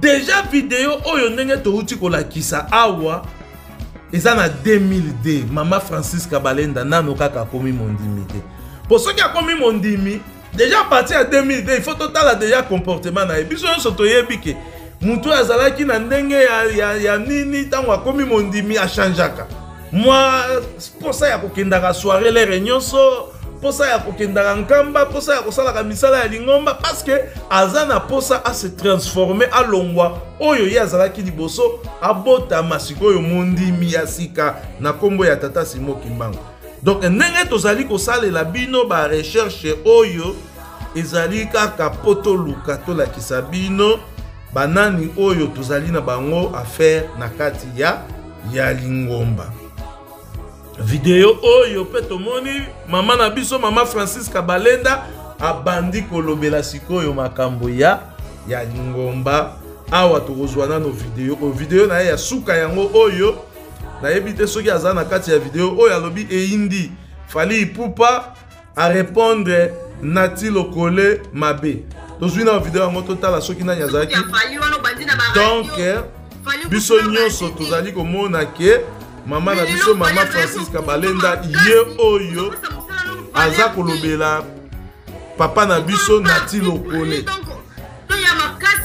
déjà vidéo oyo ndenge touti kolakisa awa eza na 2002, mama Francis Kabalenda nano kaka akomi mondimi te. Po soki akomi mondimi déjà à partir ya 2002, il faut totala déjà comportement na ye. Biso nyonso toyebi ke motu oyo azalaki na ndenge ya nini, ntango akomi mondimi achangeaka mwa mposa ya kokendaka soirée lere nyonso, mposa ya kokendaka nkamba, mposa ya kosalaka misala ya lingomba, parce que aza na mposa ase transforme, alongwa oyo ye azalaki liboso, abotama sikoyo mondimi ya sika na nkombo ya Tata Simo Kimbangu. Donc ndenge tozali kosalela bino ba recherche oyo ezali kaka po toluka tolakisa bino banani oyo tozali na bango affaire na kati ya lingomba. Video oyo pe tomoni mama na biso mama Francis Kabalenda abandi kolobela sikoyo makambo ya lingomba. Awa tokozwa nano video oyo, video na ye ya suka yango oyo. Nayebi te soki aza na kati ya video oyo alobi eyindi Fally Ipupa a répondre Nati Lokole mabe. Tozwi na video yango totala soki nani azalaki. Donc biso nyonso tozali komona ke mama na biso mama Francis Kabalenda ye oyo aza kolobela papa na biso Nati Lokole.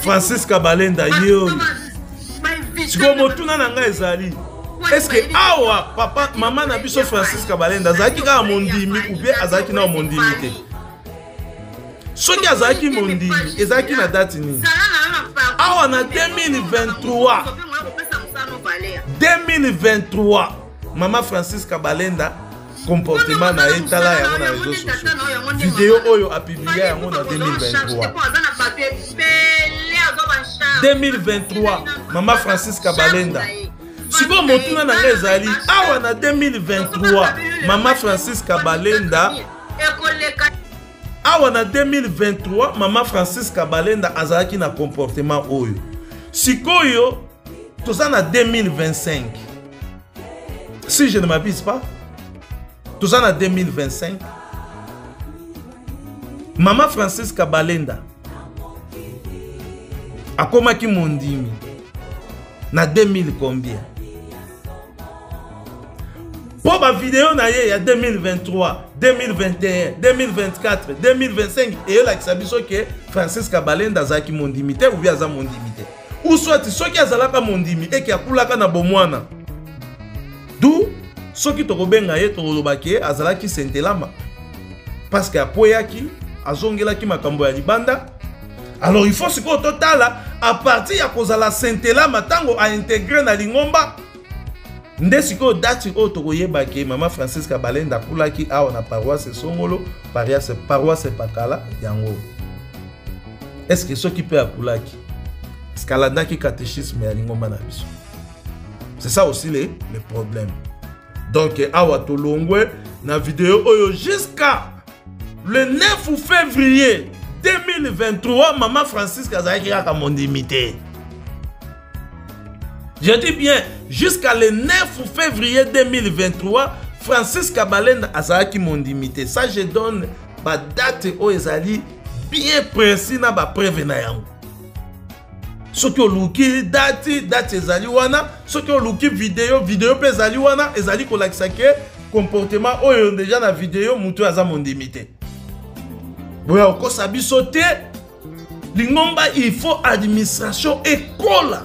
Francis Kabalenda ye oyo. Sikoyo motuna na ngai ezali, est-ce que awa papa mama na biso Francis Kabalenda azalaki kaka mondimi ou bien azalaki na mondimi te? Soki azalaki mondimi, ezalaki na date nini? Awa na 2023, 2023 mama Francis Kabalenda comportement na ye tala yango na réseaux sociaux. Vidéo oyo apublia yango na 2023. 2023 mama Francis Kabalenda. Sikoyo motuna na ngai ezali awa na 2023 mama Francis Kabalenda, awa na 2023 mama Francis Kabalenda azalaki na comportement oyo. Sikoyo toza na 2025, si je ne m'abuse pas, toza na 2025. Mama Francis Kabalenda akomaki mondimi na 2000 combien? Po ba video na ye ya 2023, 2021, 2024, 2025 eyolakisa biso ke Francis Kabalenda azalaki mondimi te ou bien aza mondimi te. Ou soit soki azalaka mondimi eke akulaka na bomwana. D'où soki tokobenga ye tokoloba ke azalaki sentelama parce que akweyaki, azongelaki makambo ya libanda. Alors il faut sikoyo totala à partir ya kozala sentelama ntango a intégré na lingomba nde sikoyo date oyo tokoyeba ke mama Francis Kabalenda akulaki awa na paroisse Songolo, paroisse Pakala yango. Est-ce que soki mpe akulaki, est-ce qu'alandaki catéchisme ya lingomba na biso? C'est ça aussi le problème. Donc awa tolongwe na vidéo oyo jusqu'à le 9 février 2023, mama Francis azalaki kaka mondimi te. Je dis bien, jusqu'à le 9 février 2023, Francis Kabalenda azalaki mondimi te. Ça, je donne ba date oyo ezali bien précis na ba preuve na yango. Soki oluki date, date ezali wana. Soki oluki vidéo, vidéo pe ezali wana, ezali kolakisa ke comportement oyo déjà na vidéo mutu aza mondimi te. Boya okosa biso te. Lingomba, il faut administration ekola.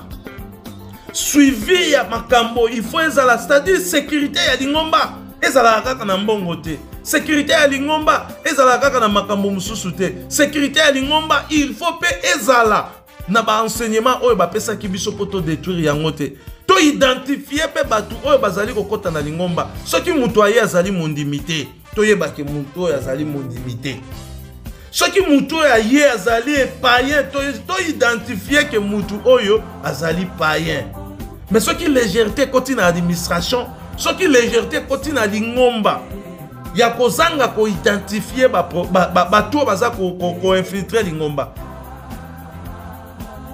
Suivi ya makambo, il faut ezala, c'est-à-dire sécurité ya lingomba ezalaka kaka na mbongo te. Sécurité ya lingomba ezalaka kaka na makambo mosusu te. Sécurité ya lingomba, il faut pe ezala na ba enseignement oyo bapesaki biso po to détruire yango te. To identifier pe bato oyo bazali kokota na lingomba. Soki moto aye azali mondimi te, toyebake moto oyo azali mondimi te. Soki moto oyo aye azali païen, to identifier ke moto oyo azali païen. Mais soki légèreté ekoti na administration, Soki légèreté ekoti na lingomba ya kozanga koidentifie bato oyo baza koinfiltre lingomba,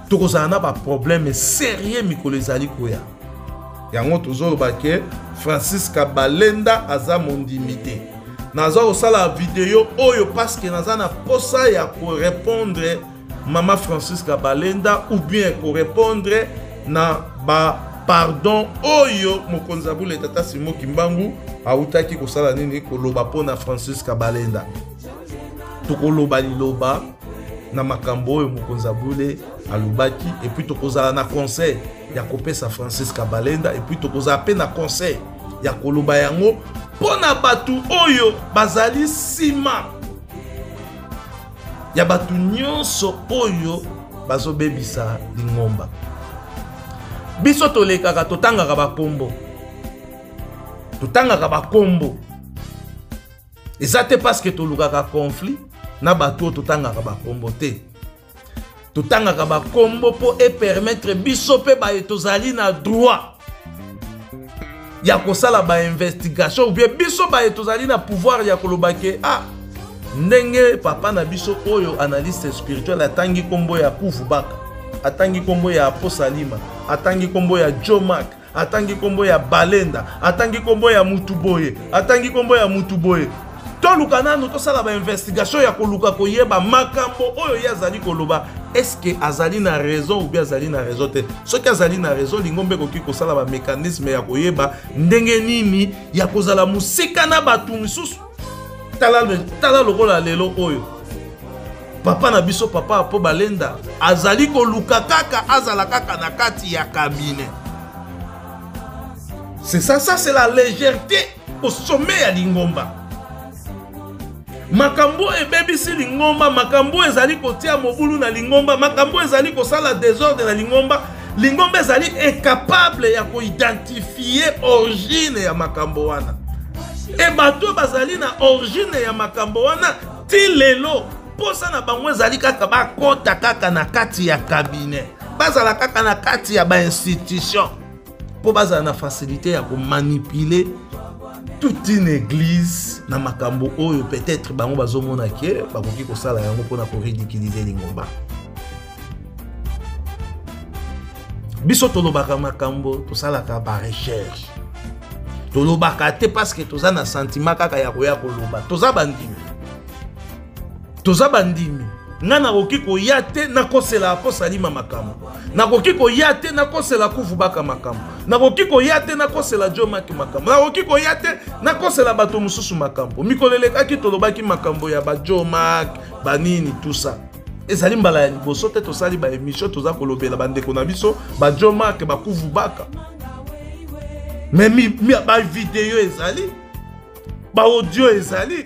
tokozala na baproblème sérieux mikolo ezali koya. Yango tozoloba ke Francis Kabalenda aza mondimi te. Naza kosala video oyo parce que naza na posa ya korépondre mama Francis Kabalenda ou bien korépondre na ba pardon oyo mokonzi ya bule tata Simon Kimbangu awutaki kosala nini, koloba mpona Francis Kabalenda. Tokoloba liloba na makambo oyo mokonzi ya bule alobaki, et puis tokozala na conseil ya kopesa Francis Kabalenda, et puis tokozala pe na conseil ya koloba yango mpona bato oyo bazali nsima ya bato nyonso oyo bazobebisa lingomba. Biso tolekaka, totangaka bakombo, totangaka bakombo. Eza te parce que tolukaka conflit na bato oyo totangaka bakombo te. Totangaka bakombo mpo epermettre biso mpe baye tozali na droit ya kosala ba investigation, ou bien biso baye tozali na pouvoir ya koloba ke ah, ndenge papa na biso oyo analyste spirituel atangi kombo ya Kuvu Baka, atangi kombo ya Aposalima, atangi kombo ya Joe Mark, atangi kombo ya Balenda, atangi kombo ya mutu boye, atangi kombo ya mutu boye, toluka nanu tosala ba investigation ya koluka koyeba makambo oyo ye azali koloba, est-ce que azali na raison ou bien azali na raison te. Soki azali na raison, lingomba ekoki kosala bamécanisme ya koyeba ndenge nini ya kozala mosika na bato misusu. Tala, tala lokola lelo oyo papa na biso papa Apo Balenda azali koluka kaka azala kaka na kati ya cabinet. C'est ça, ça c'est la légèreté au sommet ya lingomba. Makambo ebebisi lingomba, makambo ezali kotia mobulu na lingomba, makambo ezali kosala désordre na lingomba. Lingomba ezali incapable ya koidentifie origine ya makambo wana. E bato bazali na origine ya makambo wana ti lelo, mposa na bango ezali kaka bakota kaka na kati ya cabinet, bazala kaka na kati ya bainstitution mpo bazala na facilité ya komanipuler toute une église na makambo oyo peut-être bango bazomona ke bakoki kosala yango mpona koridiculiser lingomba. Biso tolobaka makambo, tosalaka barecherche. Tolobaka te parce que toza na sentiment kaka ya koya koloba. Toza bandimi, toza bandimi. Nga nakoki koya te nakosela Aposalima makambo, nakoki koya te nakosela Kuvu Baka makambo, nakoki koya te nakosela Jo Maki makambo, nakoki koya te nakosela bato mosusu makambo. Mikolo elekaki tolobaki makambo ya bajo Mak banini, tout ça. Ezali mbala ya liboso te tosali baémission, toza kolobela bandeko na biso bajo Mak, bakuvu Baka. Mais bavideo ezali, baaudio ezali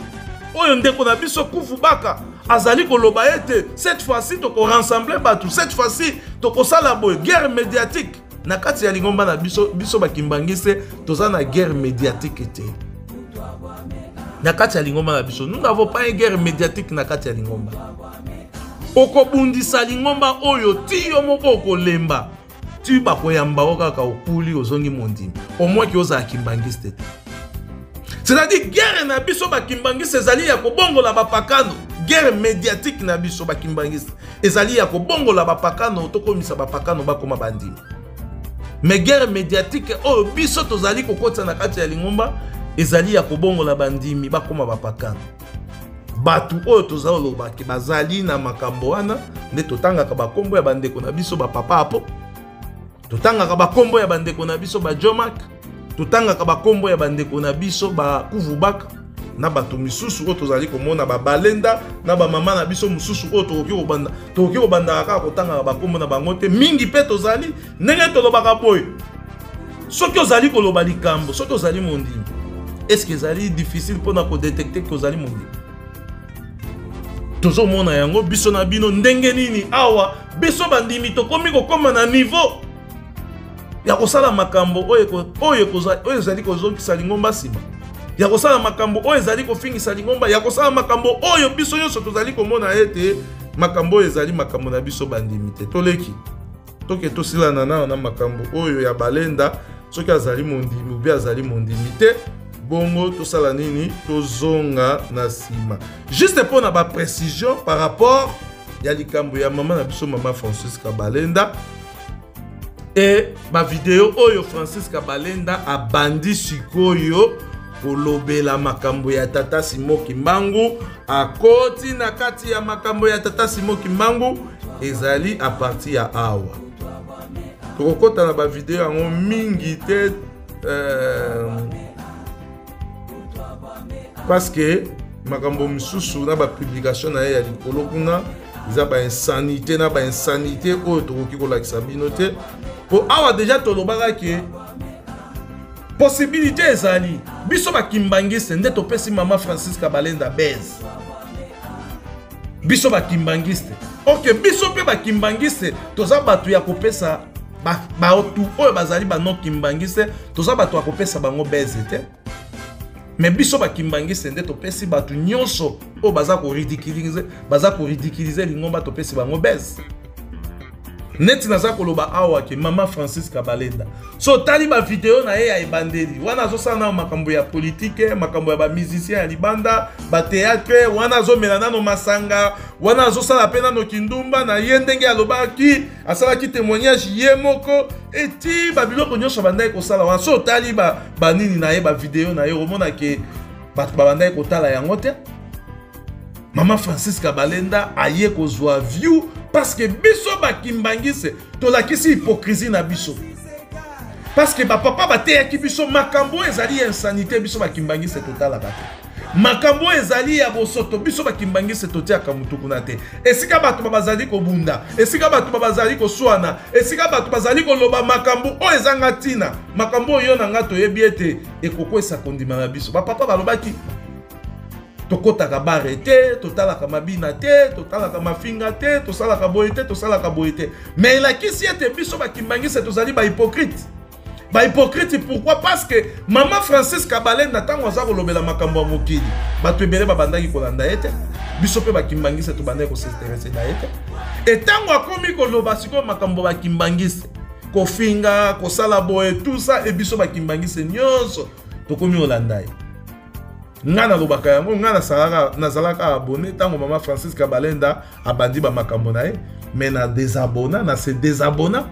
oyo ndeko na biso Kufu Baka azali koloba ete cette fois-ci tokorassembler bato, cette fois-ci tokosala boye, guerre médiatique na kati ya lingomba na biso. Biso bakimbangiste toza na guerre médiatique te na kati ya lingomba na biso. Nous n'avons pas une guerre médiatique na kati ya lingomba. Okobundisa lingomba oyo ti yo moko okolemba, ti bakoyamba yo kaka, okuli, ozongi mondimi, au moins ki ozala kimbangiste te. C'est-à-dire guerre na biso bakimbangiste ezali ya kobongola bapakano. Guerre médiatique na biso bakimbangiste ezali ya kobongola bapakano, tokomisa bapakano bakoma bandimi. Mais guerre médiatique oyo biso tozali kokotisa na kati ya lingomba ezali ya kobongola bandimi bakoma bapakano. Bato oyo toza olobaki bazali na makambo wana nde totangaka bakombo ya bandeko na biso bapapa Apo, totangaka bakombo ya bandeko na biso bajomak, totangaka bakombo ya bandeko na biso bakuvubaka na bato misusu oyo tozali komona, babalenda na bamama na biso mosusu oyo tokoki kobandaka kaka kotangaka bakombo na bango te mingi. Mpe tozali ndenge tolobaka boye: soki ozali koloba likambo, soki ozali mondimi, est-ce ezali difficile mpona kodétecter ke ozali mondimi? Tozomona yango biso na bino ndenge nini awa biso bandimi tokomi kokóma na niveau ya kosala makambo oyo ezali kozongisa lingomba nsima, ya kosala makambo oyo ezali kofingisa lingomba, ya kosala makambo oyo biso nyonso tozali komona ete makambo oyo ezali makambo na biso bandimi te. Toleki, toke tosilana nano na makambo oyo ya Balenda. Soki azali mondimi obi azali mondimi te, bongo tosala nini? Tozonga na nsima juste mpo na baprécision par rapport ya likambo ya mama na biso, mama Francis Kabalenda, e bavideo oyo Francis Kabalenda abandi sikoyo kolobela makambo ya tata Simo Kimbangu. Akoti na kati ya makambo ya tata Simo Kimbangu, ezali a partir ya awa. Tokokɔta na bavideo yango mingi te, parce que makambo misusu na bapublication na ye ya likolo kuna eza bainsanité na bainsanité oyo tokoki kolakisa bino te. Mpo awa deja tolobaka ke possibilité ezali biso bakimbangiste nde topesi mama Francis Kabalenda base. Biso bakimbangiste, ok, biso mpe bakimbangiste toza bato ya kopesa bato oyo bazali bano kimbangiste, toza bato ya kopesa bango base te. Me biso bakimbangiste nde topesi bato nyonso oyo baza koridiculiser, baza koridiculiser lingomba, topesi bango base. Neti naza koloba awa ke mama Francis Kabalenda, so otali bavideo na ye ya ebandeli wana, azosala nano makambo ya politike, makambo ya bamusicien ya libanda, bateatre wana, azomela nano masanga wana, azosala mpe nano kindumba na ye, ndenge alobaki, asalaki témoignage ye moko, eti babiloko nyonso bandaki kosala wana. So otali banini na ye, bavideo na ye, omona ke bato babandaki kotala yango te. Mama Francis Kabalenda aye kozwa view parce que biso bakimbangise tolakisi hypocrisie na biso, parce que bapapa bateyaki biso makambo oyo ezali ya insanité, biso bakimbangise totalaka te. Makambo oyo ezali ya bosoto, biso bakimbangise totiaka motu kuna te. Esika bato bazali kobunda, esika bato bazali koswana, esika bato bazali koloba makambo oyo ezanga ntina, makambo oyo yo na nga toyebi ete ekokwesa kondima na biso, bapapa balobaki tokɔtaka bare te, totalaka mabina te, totalaka mafinga te, tosalaka boye te, tosalaka boye te. Mais elakisi ete biso bakimbangise tozali bahypocrite. Bahypocrite pourquoi? Parce que mama Francis Kabalenda, ntango aza kolobela makambo ya mokili, bato ebele babandaki kolanda ye te. Biso mpe bakimbangise tobandaki kos'intéresser na ye te. Etango akomi koloba sikoyo makambo bakimbangise, kofinga, kosala boye, tout ça, e biso bakimbangise nyonso tokomi kolanda ye. Nga nalobaka yango, nga nazalaka abonné ntango mama Francis Kabalenda abandi bamakambo na ye, mais na désabonna, na se désabonna,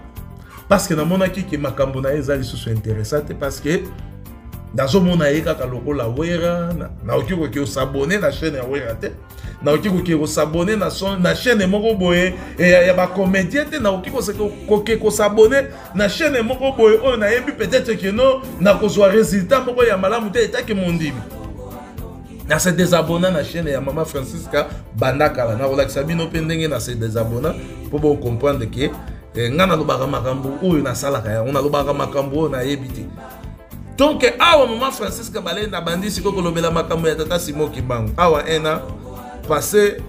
parce que namonaki ke makambo na ye eza lisusu intéressant te, parce que nazomona ye kaka lokola Wera. Nakoki koki kos'abonner na chaîne ya Wera te, nakoki koke kos'abonner na chaîne moko boye ya bacomédien te, nakoki koke kos'abonner na chaîne moko boye oyo nayebi peut-être ke no nakozwa résultat moko ya malamu te. Etake mondimi, na se désabonna na chaîne ya mama Francisca banda kala. Nakolakisa bino mpe ndenge na se désabonna mpo bocomprendre ke nga nalobaka makambo oyo nasalaka yango, nalobaka makambo oyo nayebi te. Donc awa mama Francisca Balenda abandi sikoyo kolobela makambo ya tata Simo Kimbangu. Awa un an passé,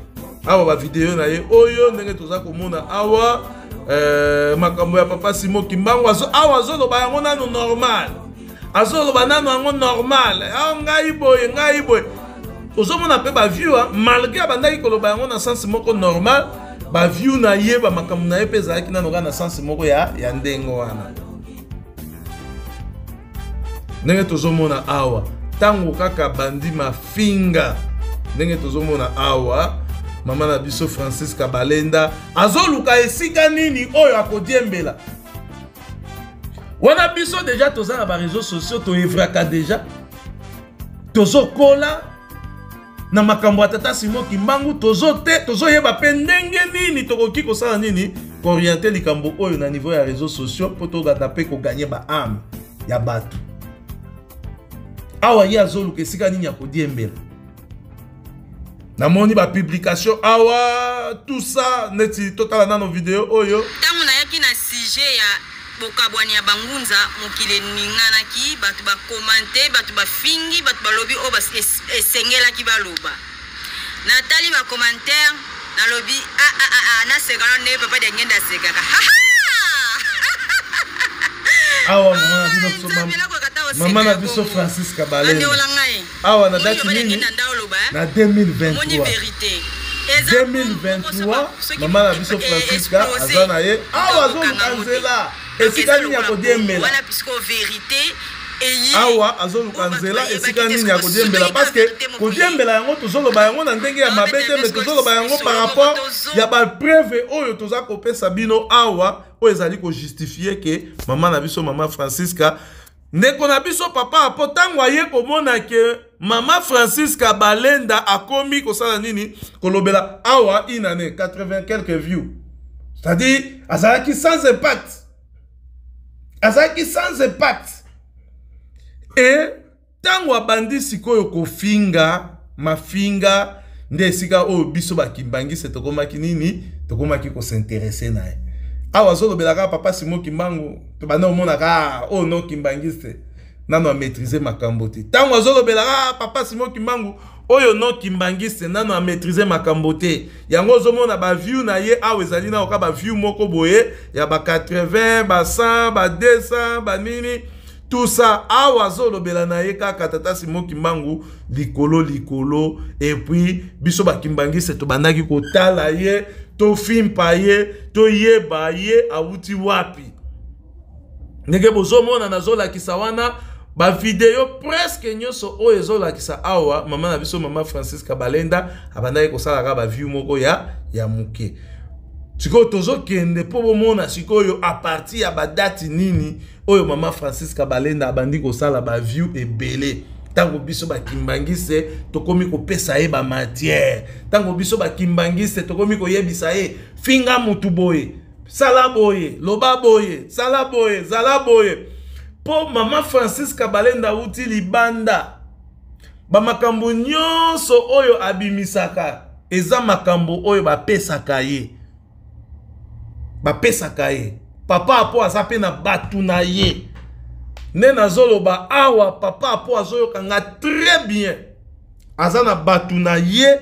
awa bavideo na ye oyo ndenge toza komona awa, makambo ya papa Simo Kimbangu, awa azoloba yango nano normal, azoloba nano yango normal, awa ngai boye, ngai boye. Ozomona mpe baview, malgré abandaki koloba yango na sens moko normal, baview na ye, bamakambo na ye mpe ezalaki nano kaka na sens moko ya ndenge wana. Ndenge tozomona awa, ntango kaka bandi mafinga, ndenge tozomona awa, mama na biso Francis Kabalenda azoluka esika nini oyo akodiembela wana. Biso deja toza na baréseau sociaux, toevraka deja, tozokola na makambo ya tata Simo Kimbangu, tozo te, tozoyeba mpe ndenge nini tokoki kosala nini, koorienter likambo oyo na niveau ya réseau sociaux mpo togata mpe kogagner baâme ya bato. Awa ye azoluka esika nini ya kodiembela. Namoni bapublication awa, tout ça, neti totala nano video oyo. Ntango nayaki na sujet ya bokabwani ya bangunza, mokili eninganaki, bato bacommenter, bato bafingi, bato balobi oyo esengelaki baloba. Natali bacommentaire, nalobi ah, ah, ah, ah, naseka no ndenge papa Dengende asekaka. Awa mama na biso Francis Kabalenda awa na date nini? Na 2023. 2023, mama na biso Francisca aza na ye awa, azoluka nzela. Esika nini ya kodiembela? Wana puisque vérité awa azoluka nzela esika nini ya kodiembela, parce que kodiembela yango tozoloba yango na ndenge ya mabe te, mais tozoloba yango par rapport ya bapreuve oyo toza kopesa bino awa, oyo ezali kojustifie ke mama na biso, mama Francisca, ndeko na biso papa Apo, ntango aye komona ke mama Francisca Balenda akomi kosala nini, kolobela awa une année 80 quelques views, c'est-à-dire azalaki sans impact, azalaki sans impact. E ntango abandi sikoyo kofinga mafinga, nde esika oyo biso bakimbangise tokomaki nini, tokomaki kosinteresse na ye. Awa azolobela kaka papa Simo Kimbangu, tobanda komonaka oyo no kimbangiste nano amaîtrise makambo te. Ntango azolobela kaka papa Simo Kimbangu, oyo no kimbangiste nano amaîtrise makambo te. Yango ozomona baview na ye awa ezali nao ka baview moko boye ya ba 80, ba 100, ba 200, banini, tout ça. Awa azolobela na ye kaka tata Simo Kimbangu likolo likolo. Et puis biso bakimbangiste tobandaki kotala ye, tofimpa ye, toyeba ye awuti wapi. Ndenge bozomona nazolakisa wana bavideo presque nyonso oyo ezolakisa awa, mama na biso mama Francisca Balenda abandaki kosalaka baview moko ya moke. Sikoyo tozokende mpo bomona sikoyo a partir ya badate nini oyo mama Francisca Balenda abandi kosala baview ebele. Ntango biso bakimbangise tokomi kopesa ye bamatière, ntango biso bakimbangise tokomi koyebisa ye finga mutu boye, sala boye, loba boye, sala boye, zala boye. Mpo mama Francisca Balenda awuti libanda, bamakambo nyonso oyo abimisaka eza makambo oyo bapesaka ye, bapesaka ye. Papa Apo aza mpe na bato na ye. Nde nazoloba awa, papa Apo azoyoka nga très bien, aza na bato na ye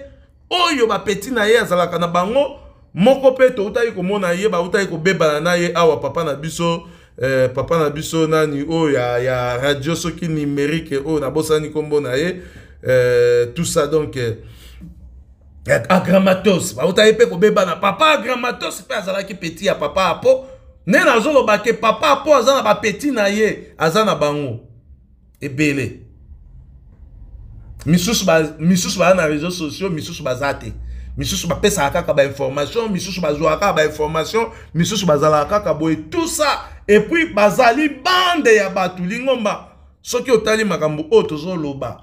oyo bapeti na ye azalaka na bango moko mpe toutaki komona ye, bautaki kobebana na ye awa. Papa na biso papa na biso nani oyo ya radio soki numérique oyo nabosani nkombo na ye, tout ça. Donc Agramatos bautaki mpe kobebana. Papa Agramatos mpe azalaki petit ya papa Apo. Nde nazoloba ke papa Apo aza na bapeti na ye, aza na bango ebele. Misusu baza na réseaux sociaux, misusu baza te, misusu bapesaka kaka bainformation, misusu bazwaka kaka bainformation, misusu bazalaka kaka boye, tout ça. Et puis bazali bande ya bato lingomba. Soki otali makambo oyo tozoloba,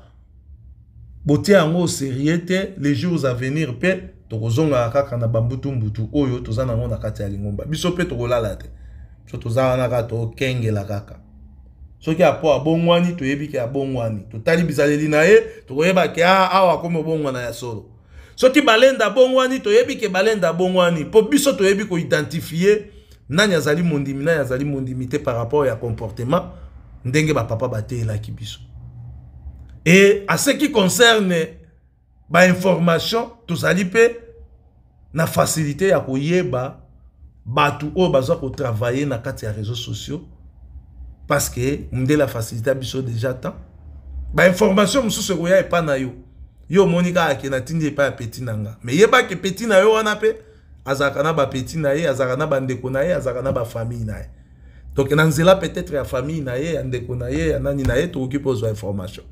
botia yango au sérieux te, les jours à venir mpe tokozongaka kaka na bambutu-mbutu oyo toza nango na kati ya lingomba. Biso mpe tokolala te, biso toza wana kaka, tokengela kaka. Soki Apo abongwani, toyebi ke abongwani, totali bizaleli na ye, tokoyeba ke awa akomi obongwana ya solo. Soki Balenda abongwani, toyebi ke Balenda abongwani, mpo biso toyebi koidentifie nani azali mondimi, nani azali mondimi te par rapport ya comportement ndenge bapapa bateyelaki biso. Et à ce qui concerne bainformation, tozali mpe na facilité ya koyeba bato oyo baza kotravailler na kati ya réseaux sociaux, parce que ndela facilité biso déjà temps bainformation mosusu ekoya epa na yo. Yo omoni kaka ke natindi epai ya petit na nga, mais yebaki petit na yo wana mpe azalaka na bapeti na ye, azalaka na bandeko na ye, azalaka na bafamille na ye. Donc na nzela peut-être ya famille na ye, ya ndeko na ye, ya nani na ye, tokoki mpe ozwa information.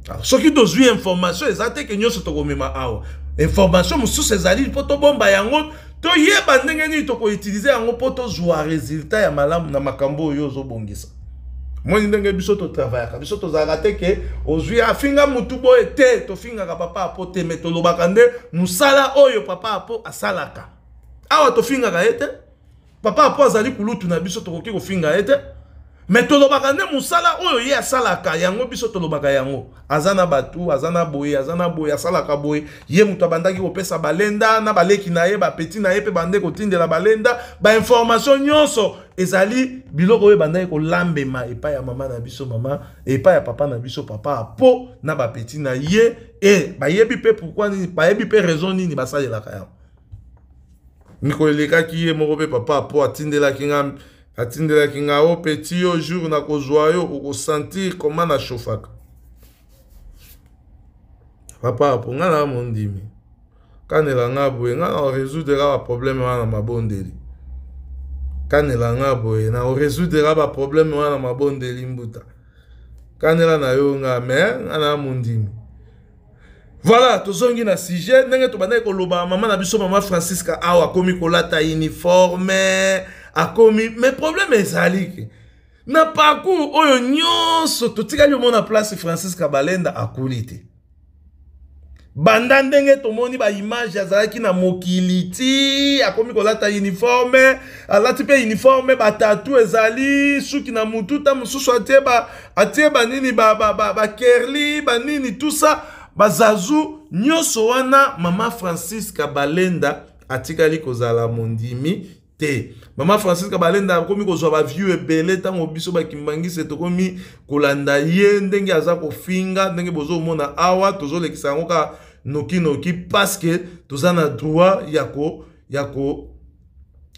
Alors soki tozwi information, eza te ke nyonso tokomema awa. Information mosusu ezali mpo tobomba yango, toyeba ndenge nini tokoutilize yango mpo tozwa résultat ya malamu na makambo oyo ozobongisa. Moni ndenge biso totravayaka, biso tozalaka te ke ozwi afinga mutu boye te. Tofingaka papa Apo te, me tolobaka nde mosala oyo papa Apo asalaka. Awa tofingaka ye te, papa Apo azali kulutu na biso, tokoki kofinga ye te, me tolobaka nde mosala oyo ye asalaka. Yango biso tolobaka yango. Aza na bato, aza na boye, aza na boye, asalaka boye. Ye moto abandaki kopesa Balenda na baleki na ye, bapeti na ye mpe bande kotindela Balenda bainformation nyonso. Ezali biloko oyo ebandaki kolambema epai ya mama na biso mama, epai ya papa na biso papa Apo na bapeti na ye. E bayebi mpe pourquoi nini, bayebi mpe raison nini basalelaka yango. Mikolo elekaki, ye moko mpe papa Apo atindelaki nga: "O petit, yo jour nakozwa yo, okosentir comment nachauffaka." Papa Apo, nga na mondimi, kanela nga boye, nga na résoudre kaka baproblème wana na mabondeli. Kanela nga boye na oresoudre nga baproblème wana mabondeli mbuta. Kanela na yo nga mais nga na mondimi. Voilà, tozongi na sujet ndenge tobandaki koloba mama na biso mama Francisca awa akomi kolata uniforme akomi mais problème ezali ke na parcours oyo nyonso totikali omona place Francisca Balenda akuli te. Banda ndenge tomoni ba image azalaki na mokili ti akomi kolata uniforme, alati mpe uniforme, batatu ezali suki na mutu, ta mosusu atie ba atie banini ba ba ba, ba kerli banini tout ça bazazu nyonso wana. Mama Francisca Balenda atikali kozala mondimi te. Mama Francisca Balenda akomi kozwa ba view ebele ntango biso bakimbangise tokomi kolanda ye ndenge aza kofinga, ndenge bozomona awa tozolekisa yango kaka nokinoki parce que toza na droit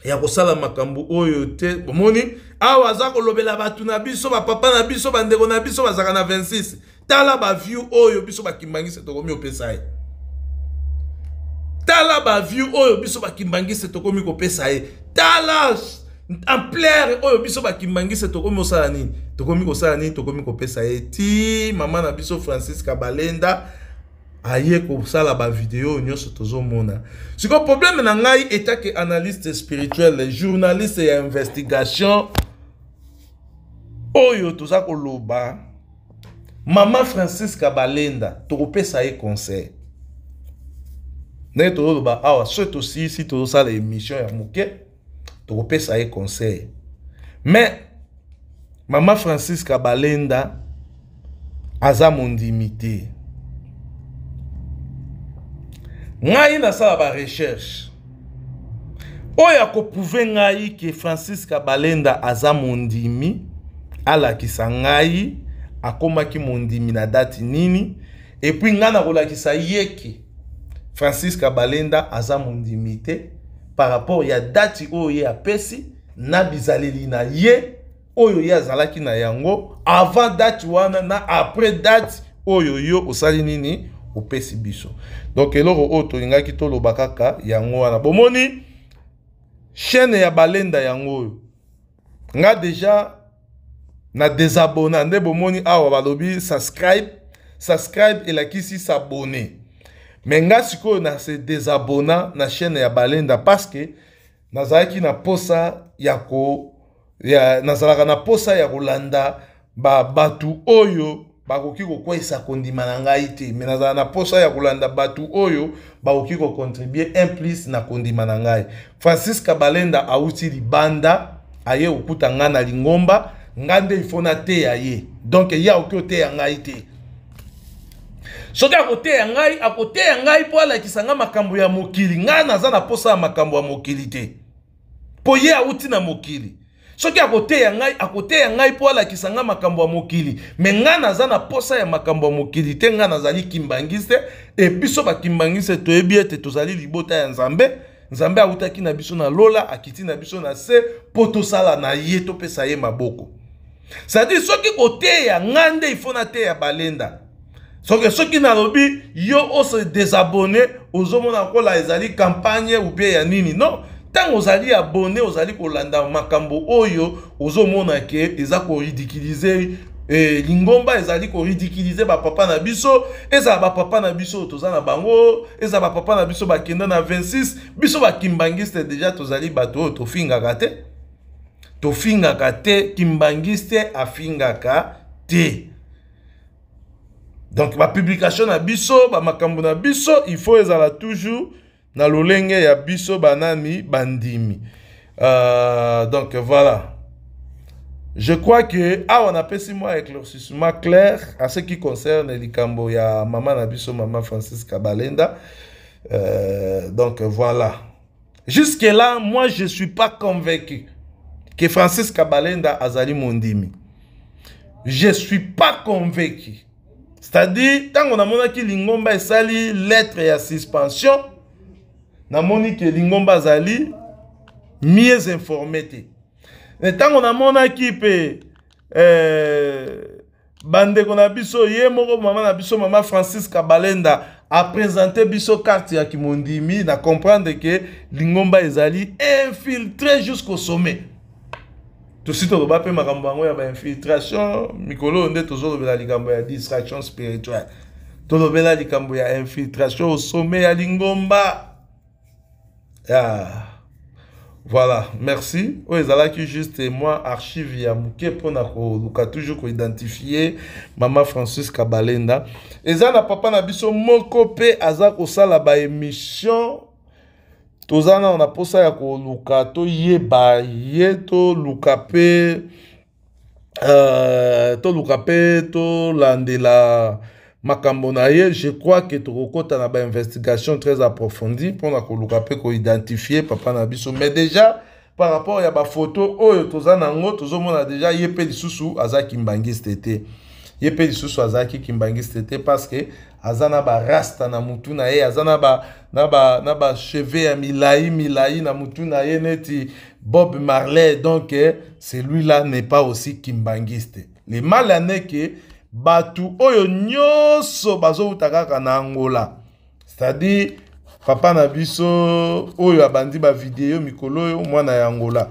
ya kosala makambo oyo te. Bomoni awa aza kolobela bato na biso, bapapa na biso, bandeko na biso bazalaka na 26. Tala ba view oyo biso bakimbangise tokomi opesa ye. Tala ba view oyo biso bakimbangise tokomi kopesa ye. Tala ampleur oyo biso bakimbangise tokomi kosala nini? Tokomi kosala nini? Tokomi kopesa ye. Ti mama na biso Francisca Balenda aye kosala ba video nyonso tozomona. Siko problème na ngai etake analyste spirituel, journaliste ya investigation oyo toza koloba mama Francisca Balenda tokopesa ye conseil ndenge tozoloba awa. Soki tosilisi tozosala émission ya moke, tokopesa ye conseil. Mais mama Francisca Balenda aza mondimi te. Ngai nasala ba recherche oyo akoprouve ngai ke Francisca Balenda aza mondimi, alakisa ngai akomaki mondimi na date nini, et puis ngai nakolakisa ye ke Francisca Balenda aza mondimi te par rapport ya date oyo ye apesi na bizaleli na ye oyo ye azalaki na yango avant date wana na après date oyo yo osali nini opesi biso. Donc eloko oyo tolingaki toloba kaka yango wana. Bomoni chaîne ya Balenda yango oyo nga déjà na désabonna nde bomoni awa balobi subscribe, subscribe elakisi s'abonner, mais nga sikoyo na se désabonna na chaîne ya Balenda parce que nazalaki na posa ya ko ya, nazalaka na posa ya kolanda ba batu oyo bakoki kokweyisa kondima na ngai te, mais nazala na posa ya kolanda batu oyo bakoki kocontribue un plus na kondima na ngai. Francisca Balenda auti libanda aye kokuta ngai na lingomba, ngai nde ifo nateya ye, donc ye akoki koteya ngai te. Soki akoteya ngai, akoteya ngai mpo alakisa ngai makambo ya mokili. Ngai naza na posa ya makambo ya mokili te, mpo ye auti na mokili. Soki akoteya ngai, akoteya ngai mpo alakisa ngai makambo ya mokili, me ngai naza na posa ya makambo ya mokili te. Ngai nazali kimbangiste, e biso bakimbangiste toyebi ete tozali libota ya Nzambe. Nzambe awutaki na biso na lola, akiti na biso na se mpo tosala na ye, topesa ye maboko. C'est-à-dire soki koteya ngai nde ifo nateya Balenda. Soki nalobi yo ose désabonner, ozomona kola ezali campagne ou bien ya nini? Non, ntango ozali abonné, ozali kolanda makambo oyo ozomona ke eza koridiculiser lingomba, ezali koridiculiser bapapa na biso, ezala bapapa na biso oyo toza na bango, ezala bapapa na biso bakenda na 26. Biso bakimbangiste deja tozali bato oyo tofingaka te, tofingaka te, kimbangiste afingaka te. Donc bapublication na biso, bamakambo na biso, il faut ezala toujours na lolenge ya biso banani bandimi. Donc voilà, je crois que awa napesi mwa éclaircissement clair à ce qui concerne likambo ya mama na biso mama Francisca Balenda. Donc voilà, jusque là moi je suis pas convaincu que Francisca Balenda azali mondimi. Je suis pas convaincu, c'est-à-dire ntango namonaki lingomba esali lettre ya suspension, namoni ke lingomba azali mieux informé te. Ntango namonaki mpe bandeko na biso, ye moko mama na biso mama Francisca Balenda a présenté biso carte ya kimondimi, na comprendre ke lingomba ezali infiltré jusqu'au sommet. Tosi toloba mpe makambo yango ya bainfiltration. Mikolo oyo nde tozolobela likambo ya distraction spirituelle, tolobela likambo ya infiltration au sommet ya lingomba ya voilà. Merci. Oyo ezalaki juste mwa archive ya moke mpona koluka toujours koidentifie mama Francis Kabalenda. Eza na papa na biso moko mpe aza kosala baémission. Toza nano na mposa ya koluka toyeba ye, toluka mpe tolandela makambo na ye. Je crois que tokokɔta na bainvestigation très approfondie mpona koluka mpe koidentifie papa na biso. Mais déjà, par rapport ya bafoto oyo toza nango, tozomona déjà ye mpe lisusu aza kimbangiste te. Ye mpe lisusu azalaki kimbangiste te, parce que aza na barasta na mutu na ye, aza na bacheveux ya milai milai na mutu na ye neti Bob Marley. Donc celui-là n'est pas aussi kimbangiste. Le mal en est que bato oyo nyonso bazowuta kaka na Angola, c'est-à-dire papa na biso oyo abandi bavideo mikolo oyo, mwana ya Angola,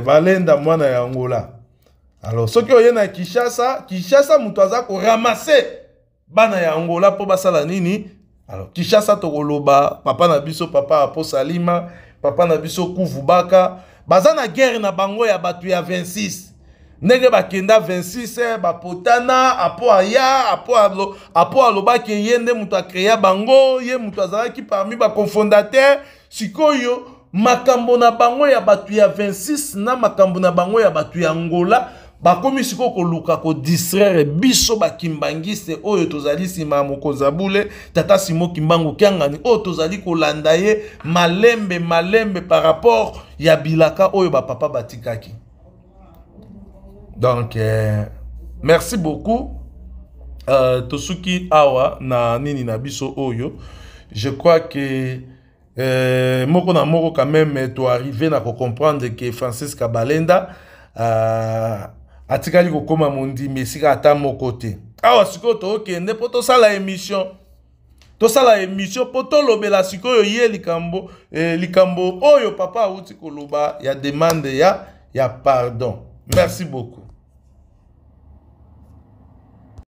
Balenda, mwana ya Angola. Alors soki oye na Kinshasa, Kinshasa moto aza koramasser bana ya Angola mpo basala nini? Alors Kinshasa, tokoloba papa na biso, papa Apo Salima, papa na biso Kuvubaka, baza na guerre na bango ya bato ya 26, ndenge bakenda 26, bapotana. Apo aya, Apo alobaki ye nde moto acréa bango, ye moto azalaki parmi bacofondateur. Sikoyo makambo na bango ya bato ya 26 na makambo na bango ya bato ya Angola, bakomi sikoyo koluka kodistraire biso bakimbangiste oyo tozali nsima ya mokonzi ya bule, tata Simo Kimbangu Kiangani, oyo tozali kolanda ye malembe malembe par rapport ya bilaka oyo bapapa batikaki. Donc merci beaucoup. Tosuki awa na nini na biso oyo. Je crois que moko na moko quand même toarrive na kocomprendre que Francis Kabalenda atikali kokóma mondimi esika ata moko te. Awa sikoyo tookende mpo tosala émission, tosala émission mpo tolobela sikoyo ye likambo oyo papa awuti koloba ya demande ya pardon. Merci beaucoup.